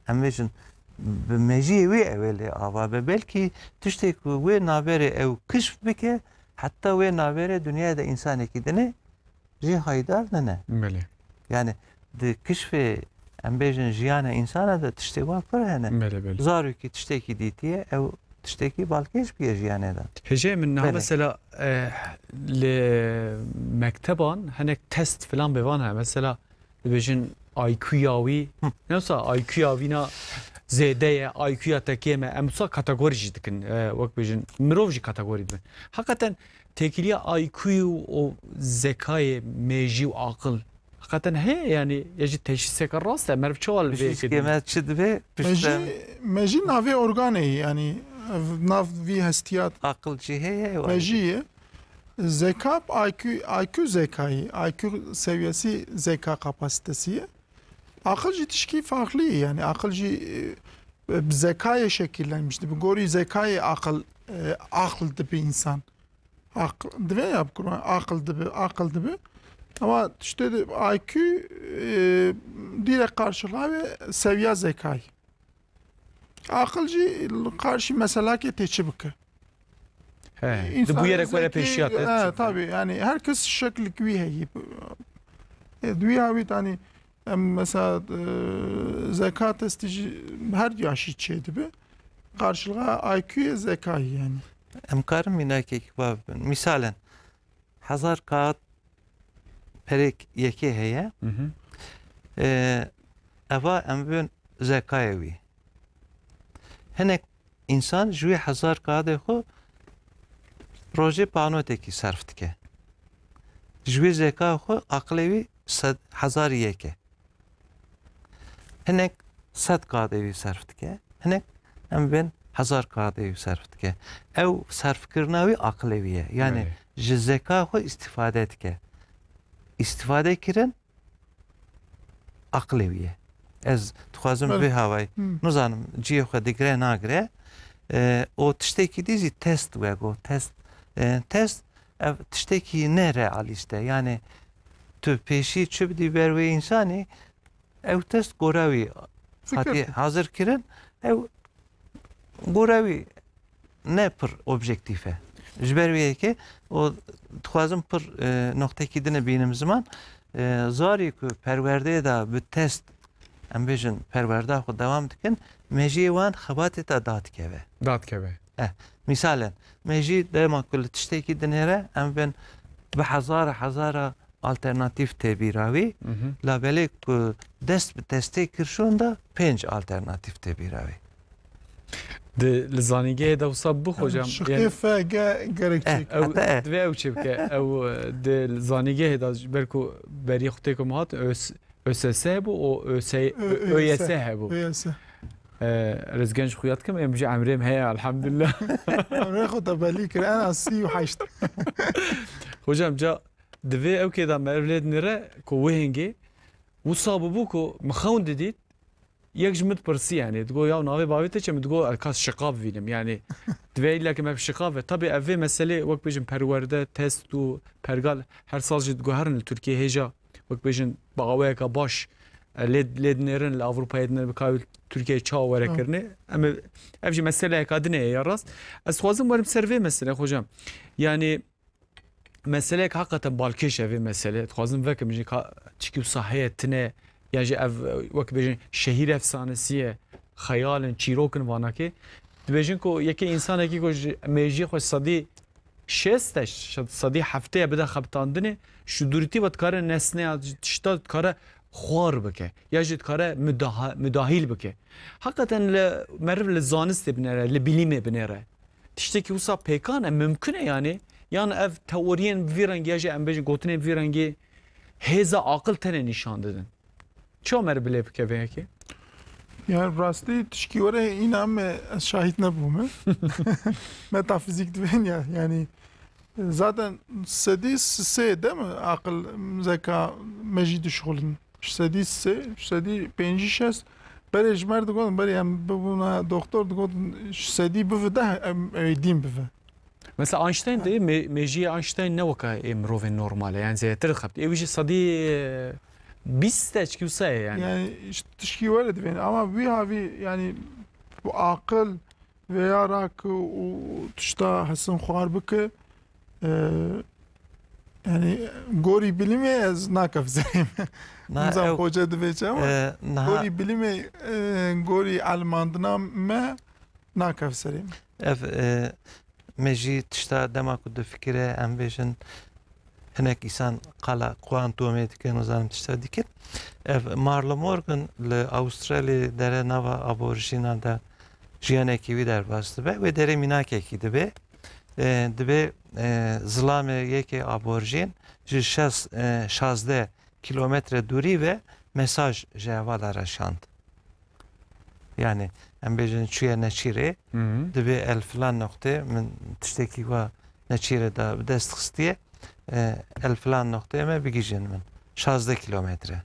Em bêjin, bi mejiyê wî ew ê lê ava be. Belkî tiştê ku wê naberê ew kişf bike, heta wê naberê dinyayê de însanekî dinê jê hayîdar nine. Belê. Yani di kişfê, em bêjin, jiyana însana de tiştê wa pir hene. Belê, belê. Zarokî tiştekî dîtiye, ew tiştekî balkêş bûye jiyanê de. Hêjayê min niha Belê. mesela, e, li mekteban hinek test filan bêvan hene. Mesela dibêjin I Q ya wî, Hı. ne wisa I Q ya wîna zêde ye, I Q ya te kêm e. Em wisa kategorî jî dikin, e, wek bêjin, mirov jî kategorî dibin. Heqeten têkiliya I Q û zekayê mêjî û aqil Heqeten heye, yani, ya jî teşhîseke rast e, meriv çawa li vê Piştî yekê dibîne? me çi dibe? Me jî, Piştre me jî navê organê, yani, ev nav vî hestiyat Aqil jî heye, me wayî. jî ye. Zeka, I Q, I Q zekayî, I Q seviyesi zeka kapasitesi ye. Aqil jî tişkî farklı ye, yani, aqil jî, e, bi zekayê şekillenmiş dibe. Gorî zekayê aqil, e, aqil dibe insan. Aql, divê ya bi Kur'an aql dibi, aql dibi. Ama tiştê de I Q, e, direkt karşılığa ve seviya zekayı. Aql jî karşı meselakê tê çi bike. He, di bu yere ku were pêşiya te, he, tabii, yani herkes şeklik wî heyî. E, duya wî, yani, em mesela, e, zeka testi jî her yaşî çê dibi. Karşılığa I Q'yê zekayî yani. Em karin mînakekî wa bibin. Misalen, hezar kağıt perêk yekê heye. Hı hı. E, eva em bibin zekayê wî. Hinek însan ji wî hezar kağidê xwe rojê panotekî serf dike. Ji wî zeka xwe aqilê wî sed, hezarî yek e. Hinek sed kağidê wî serf dike. Hinek em bên hezar kağidê wî serf dike. Ew serfkirina wî aqilê wî ye. Yani Belê. ji zeka xwe îstîfade dike. Îstîfade kirin aqilê wî ye. Ez dixwazim Belê. vê havayî, Hmm. nizanim cihê xwe digire nagire. E, o tiştekî dî zî test we got. Test, e, test ev tiştekî ne realîst e. Yani tu pêşî çi bidî ber wê însanî, ew test gora wî Fikir. hatiye hazir kirin. Ew gora wî ne pir objektîf e. Ji ber wê yekê û dixwazim pir, e, noqtekî din bînim ziman. E, zarî ku perwerdeyê de bi test, em bêjin, perwerda xwe dewam dikin, mejiyê wan xebatê te dadikeve. Dadikeve. Eh, misalen, mejî dema ku li tiştekî dinêre, em bên bi hezara hezara alternatîf tê bîra wî. Mhm. Labelê ku dest bi testê kir şûnda pênc alternatîf tê bîra wî. Di, li zanîngehê de wisa bû, hocam, şixê yani fe ge-, gerek Eh, çêke. Ew, heta e. Divê ew çê bike. Ew, e, di, li zanîngehê de ji ber ku berî xwe tê ku min hat, ÖS, ÖSS hebû, o ÖS, Ö-, ÖYS. ÖYS hebû. ÖYS. E, ez genc xuya dikim, em ji emrê me heye, elhamdulillah. Emrê xwe tebelî kir, en az sî û heşt. Hocam, ca divê ew kê de meriv lê dinêre ku wê hingê wisa bûbû ku min xewn didît, yek ji min dipirsî, yani, digo, "Ya navê bavê te çi?" Min digo, "Ez ka şiqav vînim." Yani, divê îlla ke me bi şiqav ve. Tabii ev vê meselê, wek bêjin, perwerde, test û pergal her sal jî diguherin li Tirkiyê hêja, wek bêjin, bi awayeka baş, e, lê, lê dinêrin, li Avrupayê dinêrin, bi ka Tirkiyeyê çawa were Hı. kirinê. Em ê, ev jî meseleyeka din e ya rast. Ez dixwazim werim ser vê meselê, hocam. Yani, meseleyek hakikaten balkêş e vê meselê. Dixwazim vekim jî ka çikî wisa heye tine, ya jî ev, wek bêjin, şehîr efsanesi ye, xeyal in, çîrok in vanakê. Dibêjin ku yekê însanekî ku ji mêjiyê xwe sedî şêst e, sedî heftê ye bide xebitandinê, ji dûrîtî ve dikare nesneya tişta dikare xwar bike, ya jî dikare mudaha-, mudahîl bike. Hakikaten li meriv li zanistê binêre, li bilîmê binêre. Tiştekî wisa pêkan e, mimkun e yani? Yan ev teoriyên bi vî rengî ya jî em bêjin gotinên bi vî rengî hêza aqil tenê nîşan didin? Çawa meriv bi lê bike vê yekê? Ya rastî tişkî were îna me ez şahîd nebûme. Metafizîk dibên ya, yani zaten sedî sê de mi aqil zeka me jî dişixulin? Ji sedî sê, ji sedî pêncî şeş, berê ji me re digotin, berê em bibûna doktor, digotin ji sedî bivi deh em, em ê dîn bive. Mesela Einstein de, me-, mejiyê Einstein ne weka ê mirovên normal e, yani zêdetir dixebitî. Ê wî jî sedî, e, bîst e, çikî wisa ye yani. Yani, işte, tişkî were divên, ama wî havî, yani, bu aqil veya rak û tişta hesin xwar bike, e, yani, gorî bilimê ez nakev serê me. Na, Nizam ew, xoce divê çi ama e, niha gorî bilimê, e, gorî elmandina me nakev serê me. Ev, e, me jî tişta dema ku difikire, em bêjin, hinek îsan qala kuantumê dike, nizanim tişta dikin. Ev Marlo Morgan li Avustralyê dere nava aborjînan de jiyanekî wî derbas dibe. Wê derê mînakekî dibe. E, dibe, e, zilamê yekê aborjîn ji şeş, e, şazdeh kilometre dûrî ve mesaj ji hevala re şand. Yani, em bêjin çûye neçîrê, Hı hı. dibê el filan noqtê, min tiştekî wa neçîrê de bi dest xistiye, e, el filan noqtê me bigihîjin min. Şazdeh kilometre.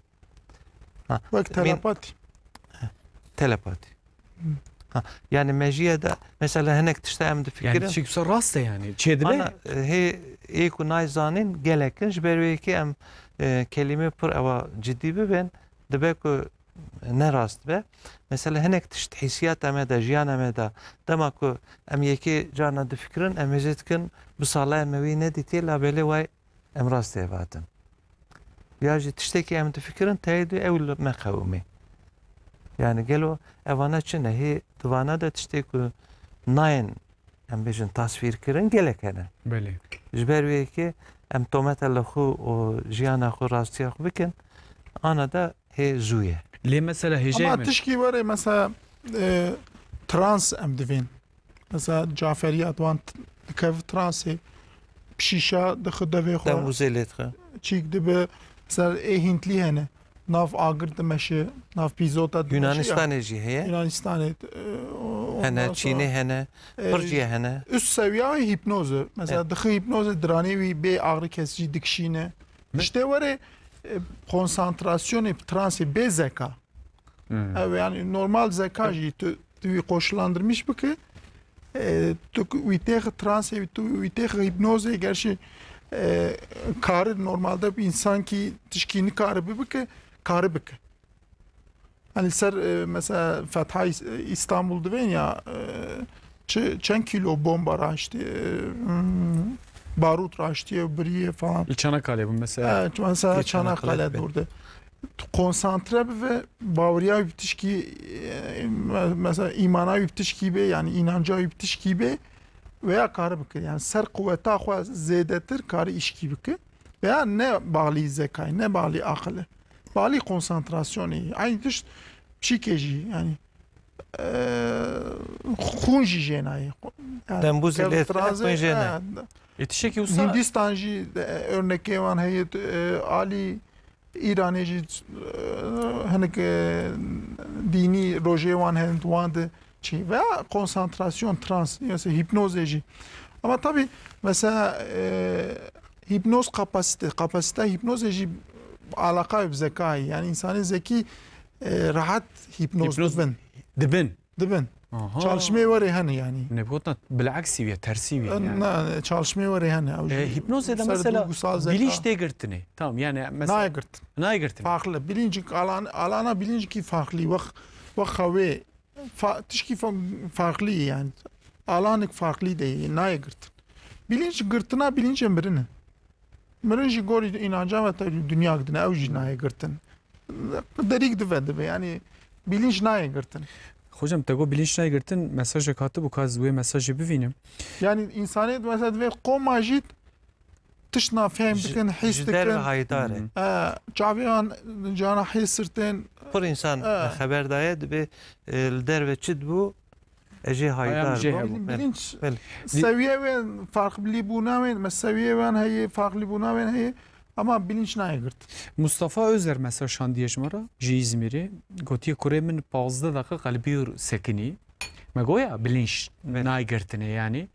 Ha, Wek min telepatî. Telepatî. Hı. Ha, yani mejiye de, mesela hinek tişta em Yani difikirin. Çi wisa rast e yani. Çê dibe? Ana, e, hê, ê ku nayzanîn gelek in, ji ber wê yekê em, e, kelîmê pir ewa cidî bibên, dibe ku ne rast be. Mesela hinek tişt hîsiyata me de, jiyana me de, dema ku em yekê carna difikirin, em ê jê dikin, bi sala em ê wî nedîtî, labelê way em rastê vatin. Ya jî tiştekî em difikirin, teyê dû ew li me qewimî. Yani gelo evana çi ne? Hê divana de tiştê ku nayên, em bêjin, tasvîr kirin gelek hene. Belê. Ji ber wê yekê em tomete li xwe û jiyana xwe, rastiya xwe bikin, ana da hê zû ye. Lê mesela hêjayê Ama min. tişkî were, mesela, e, trans em divên. Mesela Caferiya di wan t-, dikev transê, pişîşa dixwe devê xwe. Tembûzê lê dixe. Çîk dibe, mesela ê Hîntlî hene. Nav agir dimeşe, nav pîzota dimeşe ya. Yunanistanê jî heye. Yunanistanê, e, o-, Hene, ondan sonra, Çînê hene, e, pir cihê hene. Üst seviya hîpnoz e. Mesela Evet. dixwe hîpnozê diranê wî bê agri kesici dikişîne. Tiştê were, e, konsantrasyonê, transê bê zeka. Hmm. Ev yani normal zeka jî tu, tu wî koşullandırmış bike, e, tu wî têx transê, tu wî têx hîpnozê, gerçi, e, kari normalde bir insan ki tişkî nikari bibike, kari bike. Hani ser, e, mesela Fetha İs-, İstanbul divên ya, e, çi, çend kilo bomba raştî, e, hmm, barut raştiye, biriye falan. Li Çanakkale bu mesela. Evet, mesela Li Çanakkale Çanakkale be. Dûr de. Tu konsantre bi ve baweriya wî bi tişkî, e, me-, mesela îmana wî bi tişkî bê, yani inanca wî bi tişkî bê veya kari bike. Yani ser quweta xwe zêdetir kari îşkî bike. Veya ne bağlı zekayê, ne bağlı aqilê. Bağlı konsantrasyonê. Aynı tişt çîkê jî, yani, e, xûn jî jê nayê. Yani, Tembûzê lê trazê, xûn jê nayê. E, Ê tiştekî wisa Hindistan jî, e, örnekê wan heye, e, alî Îranê jî, e, hinek, e, dînî rojê wan hene, wan de çi veya konsantrasyon, trans, mesela hîpnozê jî. Ama tabii mesela, e, hîpnoz kapasite, kapasite hîpnozê jî alaka bi zekayê. Yani insanê zekî, e, rahat hîpnoz Hîpnoz dibin. dibin. Dibin. Aha. Çalışmê werê hene yani. Ne gotina bileksî wî ye, tersî wî ye yani. Na, çalışmê werê hene. Ew E, jî hîpnozê de ser mesela duygusal zeka. Bilinç tê girtinê. Tamam yani mesela Nayê girtin. Nayê girtinê. Farklı. Bilinç alan-, alana bilinç ki farklı. Wek, wek xewê. Fa-, tişkî fa-, farklı yani. Alanik farklı de nayê girtin. Bilinç girtina bilinçê mirin e. Mirin jî gorî înanca ve te dinya gidine, ew jî nayê girtin. Derîk dive dibe, yani bilinç nayê girtin. Hocam, te got bilinç nayê girtin, mesajek hatibû, ka ez wê mesajê bivînim. Yani insanê mesela divê qoma jî tiştna fehm Ji, bikin, hîs ji derve dikin. Haydar e. Hı hı. E, çavê wan cana hîs sirtên. Pir insan E. xeber daye, dibê, e, li derve çi dibû, ez jê haydar bûm. Jê hebû. Belê. Bilinç Belê. Seviye ve farklî bûna wên, me seviye wan heye, farklî bûna wên heye, ama bilinç nayê girt. Mustafa Özer mesaj şandiye ji me re, ji Îzmîrê. Gotiye, kurê min pazdeh deqe qelbî sekinî. Me goya bilinç Belê. Nayê girtinê yani.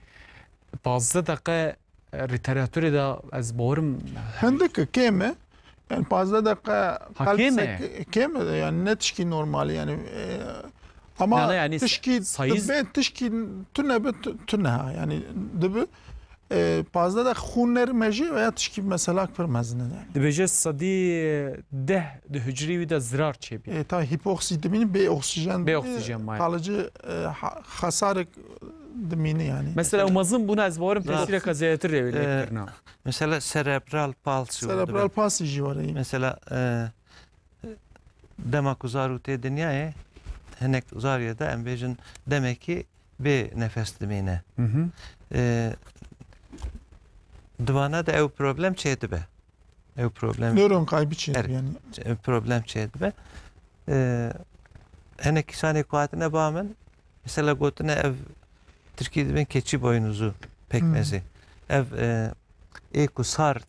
Pazdeh deqe literatûrê de ez bawerim Hindik e, kêm e. Yani pazdeh deqe Ha, qelb kêm e? sek-, kêm e, yani ne tişkî normal yani, e, ama Yani, yani tişkî sayîz dibe, tişkî tune bi, tu-, tune ha, yani dibi, e, pazdeh deqe xûn nerme jî veya tişkî mesela pir mezin e yani. Dibêje sedî deh di hucrê wî de zirar çêbî. E, ta hipoksî dimîni, bê oksijen Bê dimîni, oksijen, mayê. Kalıcı, e, ha-, xesarek dimîni yani. Mesela, Mesela, ew mezin bûna, ez bawerim, Ra- tesîreke zêdetir rê wê lê E, kirina. Mesela cerebral palsy û Cerebral dibe. Palsy jî were. Mesela, e, dema ku zarû tê dinyayê, hinek zarûyê de em bêjin demekî bê nefes dimîne. Hı hı. E, di vana de ew problem çêdibe. Ew problem Nöron kaybı çêdibe Er, yani. Ew problem çêdibe. E, hinek kîsanê ku hatine ba min, mesela gotine ev tirkî dibên keçî boynuzu pekmezê. Hmm. Ev, e, ê ku sar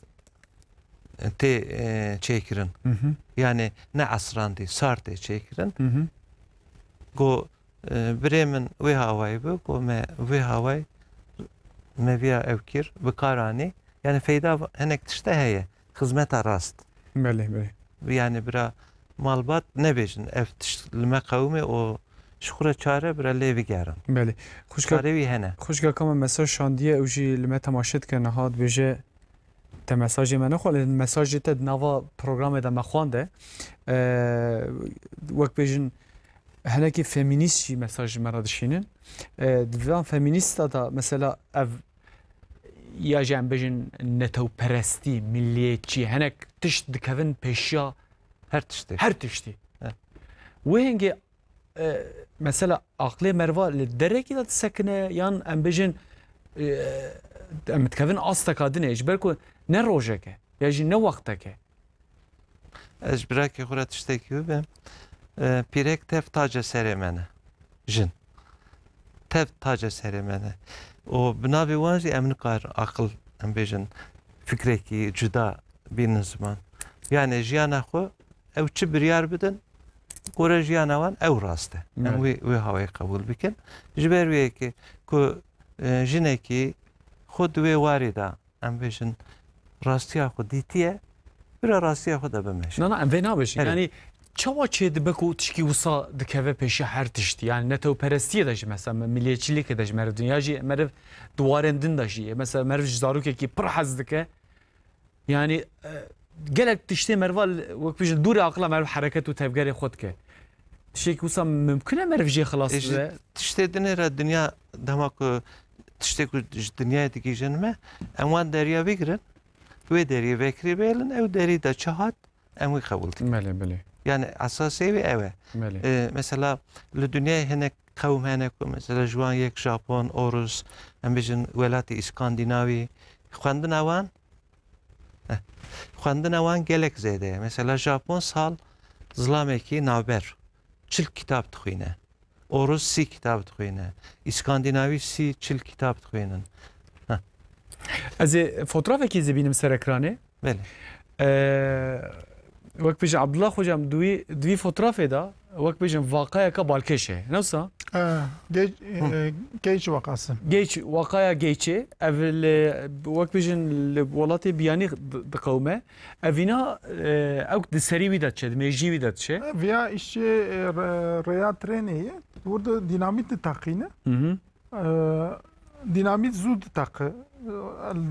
tê, e, çêkirin. Hı hı. Yani ne esrandî, sar tê çêkirin. Hı hı. Go, e, birê min wê hawayî bû, go me wê hawayî me viya ew kir, bi kar anî. Yani feyda hinek tişte heye. Xizmeta rast. Belê, belê. Yani bira malbat nebêjin, ev tişt li me qewimê û ji xwe re çare bira lê bigerin. Belê. Xwişka, Çarê wî hene. Xwişka ka me mesaj şandiye, ew jî li me temaşe dike niha, dibêje, te mesajê me nexwe, lê mesajê te di nava programê de me xwande. Eee, wek bêjin, hinekî feminîst jî mesaj ji me re dişînin. Eee, di van feminîsta de mesela ev ya jî em bêjin netewperestî, milliyetçî, hinek tişt dikevin pêşiya Her tiştê. Her tiştî. He. Wê hingê, e, mesela aqlê merva li derekî de disekine, yan em bêjin, e, em dikevin asteka din e, ji ber ku Ne rojek e, ya jî ne wextek e. Ez ji birakê xwe re tiştekî bibim. E, pîrek tev tace serê me ne. Jin. Tev tace serê me ne. Û bi navê wan jî em nikar aqil, em bêjin, fikrekî cuda bînin ziman. Yani jiyana xwe ew çi biryar bidin, gore jiyana wan ew rast e. Em Evet. wê, wê hawayê qebûl bikin. Ji ber wê yekê ku, e, jinekî xwe di wê warê de, em bêjin, rastiya xwe dîtiye, bira rastiya xwe de bimeşe. Na, na, em vê nabêjin. Erê. Yani çawa çê dibe ku tişkî wisa dikeve pêşiya her tiştî? Yani netewperestiyê de jî mesela, me milliyetçîlikê de jî meriv din, ya jî meriv di warên din de jî ye. Mesela meriv ji zarokekî pir hez dike. Yani, e, gelek tiştê meriva li, wek bêjin, dûrê aqila meriv hereket û tevgerê xwe dike. Tiştekî wisa mimkun e meriv jê xilas E, ji bibe? Tiştê dinê re dinya, dema ku tiştê ku ji dinyayê digihîjin me, em wan deriya bigirin, wê deriyê vekirî bêlin, ew derî de çi hat, em wî qebûl dikin. Belê, belê. Yani esasê wê ew e. Belê. E, mesela li dinyayê hinek qewm hene ku mesela ji wan yek Japon, Orus, em bêjin welatê Îskandinavî, xwendina wan, eh, xwendina wan gelek zêde ye. Mesela Japon sal zilamekî navber çil kitab dixwîne. Orus sî kitab dixwîne. Îskandinavî sî çil kitab dixwînin. Heh. Ez ê fotrafekî zî bînim ser ekranê. Belê. Ee, wek bêjin Abdullah hocam, di wî, di vî fotrafê de, wek bêjin vaqayeka balkêş e. Ne wisa? Ee, geç, Hı. e, geç vakası. Geç, vaqaya Geçê. Ev li, wek bêjin li welatê Biyanî di-, diqewime. Evîna, e, ew di serî wî de diçe, di mêjî wî de diçe. Viya îşçê, e, re-, rêya trênê ye. Burada dinamît diteqîne. Hı hı. E, dinamît zû diteqi.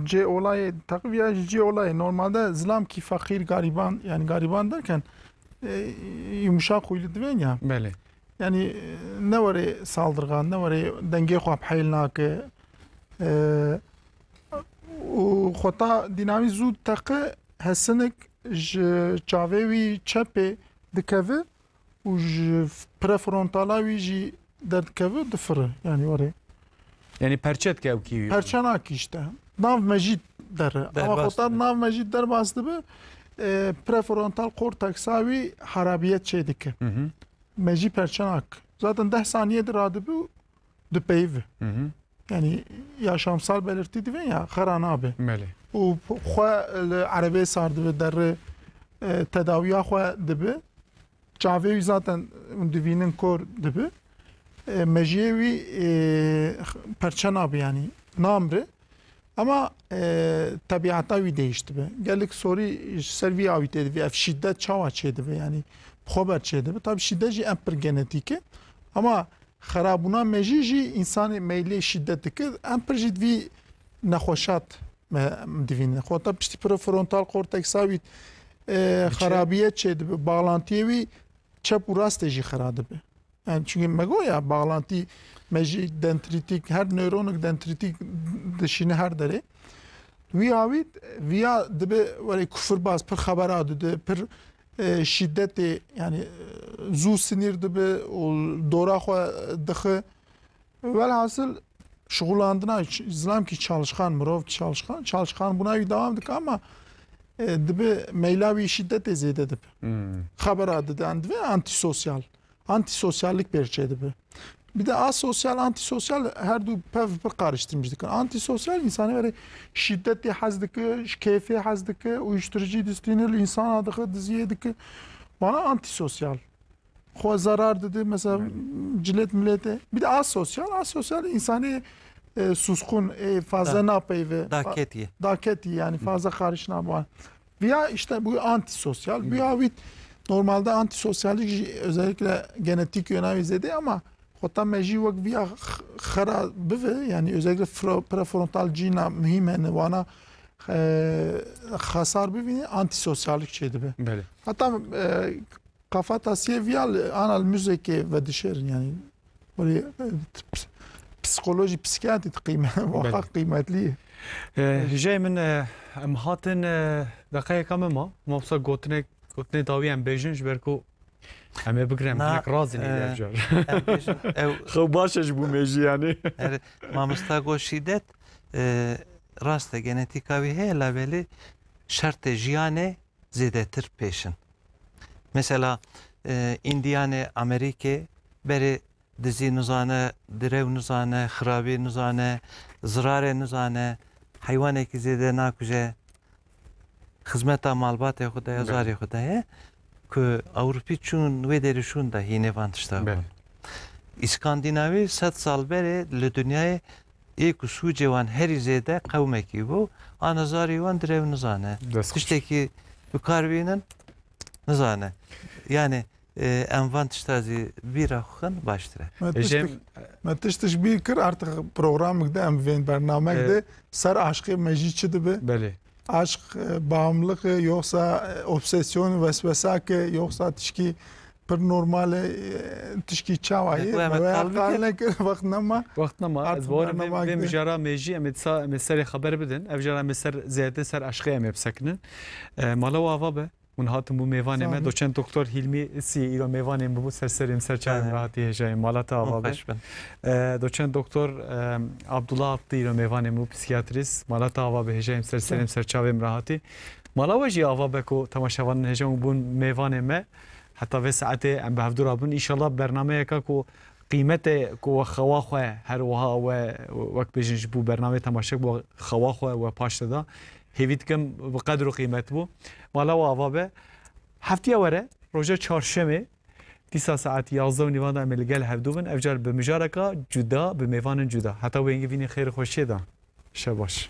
Cê olayê diteqi, viya jî cê olayê. Normalde zilamkî feqîr, garîban, yani garîban derken, e, yumuşak huylu divên ya. Belê. Yani, e, ne were saldırgan, ne were dengê xwe heyl nake. E, û xweta dinamît zû diteqi, hesinik ji çavê wî çepê dikeve û ji prefrontala wî jî derdikeve, difire. Yani were. Yani perçe dike ew kî wî. Perçe nakî işte. Nav mejî dere. Ama Derbas xweta dibe. Nav mejî derbas dibe, e, prefrontal korteksa wî harabiyet çê dike. Hı hı. Mejî perçe nak. Zaten deh saniye di radibe û dipeyive. Hı hı. Yani yaşamsal belirti divên ya xera nabe. Belê. Û xwe li erebê sar dibe, derre, e, tedawiya xwe dibe. Çavê wî zaten hûn divînin kor dibe. E, mejiyê wî, e, perçe nabe yani. Namre. Ama, e, tebiata wî değiştibe. Gelek sorî ji ser vî awî tê divê. Ev şîdet çawa çê dibe? Yani bi xwe ber çê dibe. Tabii şîdet jî em pir genetîk e. Ama xerabûna mejî jî însanê meylê şîdet dike. Em pir jî divî nexweşat me divînin. Xweta piştî prefrontal korteksa wî, e, Diçe. Xerabiyet çê dibe. Bağlantiyê wî çep û rastê jî xera dibe. Yani çünkü me got ya, bağlantî mejî dendrîtîk, her nöronik dendrîtîk dişîne her derê. Wî awît, viya dibe were kufirbaz, pir xebera dide, pir, e, şîdetê, yani, e, zû sinîr dibe û dora xwe dixe. Velhasil şixulandina ç-, zilam ki çalışkan, mirov çalışkan, çalışkan buna wî devam dike ama, e, dibe meyla wî şîdetê zêde dibe. Hmm. Xebera dide, yani dibe antisosyal. Antisosyallik pêr çêdibe. Bir de asosyal, antisosyal her du pev pir karıştırmış dikin. Antisosyal insanê were şîdetê hez dike, ji keyfê hez dike, uyuşturucu distînir, insana dike, diziyê dike. Bana antisosyal. Xwe zarar dide, mesela Evet. Cilet milete. Bir de asosyal, asosyal insanê, e, suskun, e, fazla Da- napeyve. Daketî. Daketî yani fazla karışına var. Viya işte bu antisosyal. Viya wî normalde antisosyallik jî özellikle genetik yönevi zede ama xweta me jî wek viya x-, xera bive, yani özellikle fro-, prefrontal cîna mühim hene wana, e, xesar bivîne antisosyallik çê dibe. Belê. Hatta, e, kafatasiyê viya li, ana li müzekê vedişêrin yani. Böyle, e, ps-, psikoloji, psikiyatrî qîme-, muhakkak Belê. Qîmetlî ye. E, hijayê min, e, em hatin, e, deqeyeka me ma. Mamosta gotinek, gotinê dawî em bêjin ji ber ku em ê bigirin, em Na, hinek razin e, ê dercar. Em bêjin, ew Xew baş e ji bo mêjî yani. Her mamosta got şîdet, e, rast e, genetîka wî heye, labelê şertê jiyanê zêdetir pêş in. Mesela, e, Îndiyanê Amerîkê berê dizî nizane, direw nizane, xirabî nizane, zirarê nizane, heywanekî zêde nakuje, xizmeta malbatê xwe de ya, zarê xwe de ye, ku Ewropî çûn wê derê şûn de hînê van tişta bûn. Îskandinavî sed sal berê li dinyayê ê ku sûcê wan herî zêde qewmekî bû, ana zarê wan direw nizane. Tiştekî bi kar bînin nizane. Yani, e, em van tişta zî bîra xwe xin baştir e. Me tiştik, me tiştik bîr kir, artık programek de em vên bernamek de ser aşqê me jî çi dibe? Belê. Aşk, e, bağımlılık, e, yoksa, e, obsesyon, vesvesa ke, yoksa tişkî pir normal e, e, tişkî çawa ye? Me wê qal nekir, wext nema. Wext nema. Ez bawerim vê, vê mijara me jî em ê disa, em ê serê xeber bidin. Ev cara em ê ser, zêdetir ser aşqê em ê bisekinin. E, mala we ava be. Hûn hatin bû mêvanê me. Doçent Doktor Hîlmî Isî îro mêvanê min bû, ser serê min ser çavê min re hatî hêjayê. Mala te ava be. E, Doçent Doktor, e, Abdullah Abdî îro mêvanê min bû, psîkiyatrîst. Mala te ava be, hêjayê min ser serê min ser çavê min re hatî. Mala we jî ava be ku temaşevanên hêja hûn bûn mêvanê me. Heta vê saetê em bi hevdû re bûn. Înşallah bernameyeka ku qîmetê ku we xewa xwe her wiha we, wek bêjin, ji bo bernameyê temaşek bi xewa xwe we paş de da. Hêvî dikim bi qedr û qîmet bû. Mala we ava be. Heftiya were, roja çarşemê, dîsa saet yazdeh û nîvan de em ê li gel hevdû bin. Ev car bi mijareka cuda, bi mêvanên cuda. Heta wê hingî vînî xêr û xweşiyê de. Şev baş.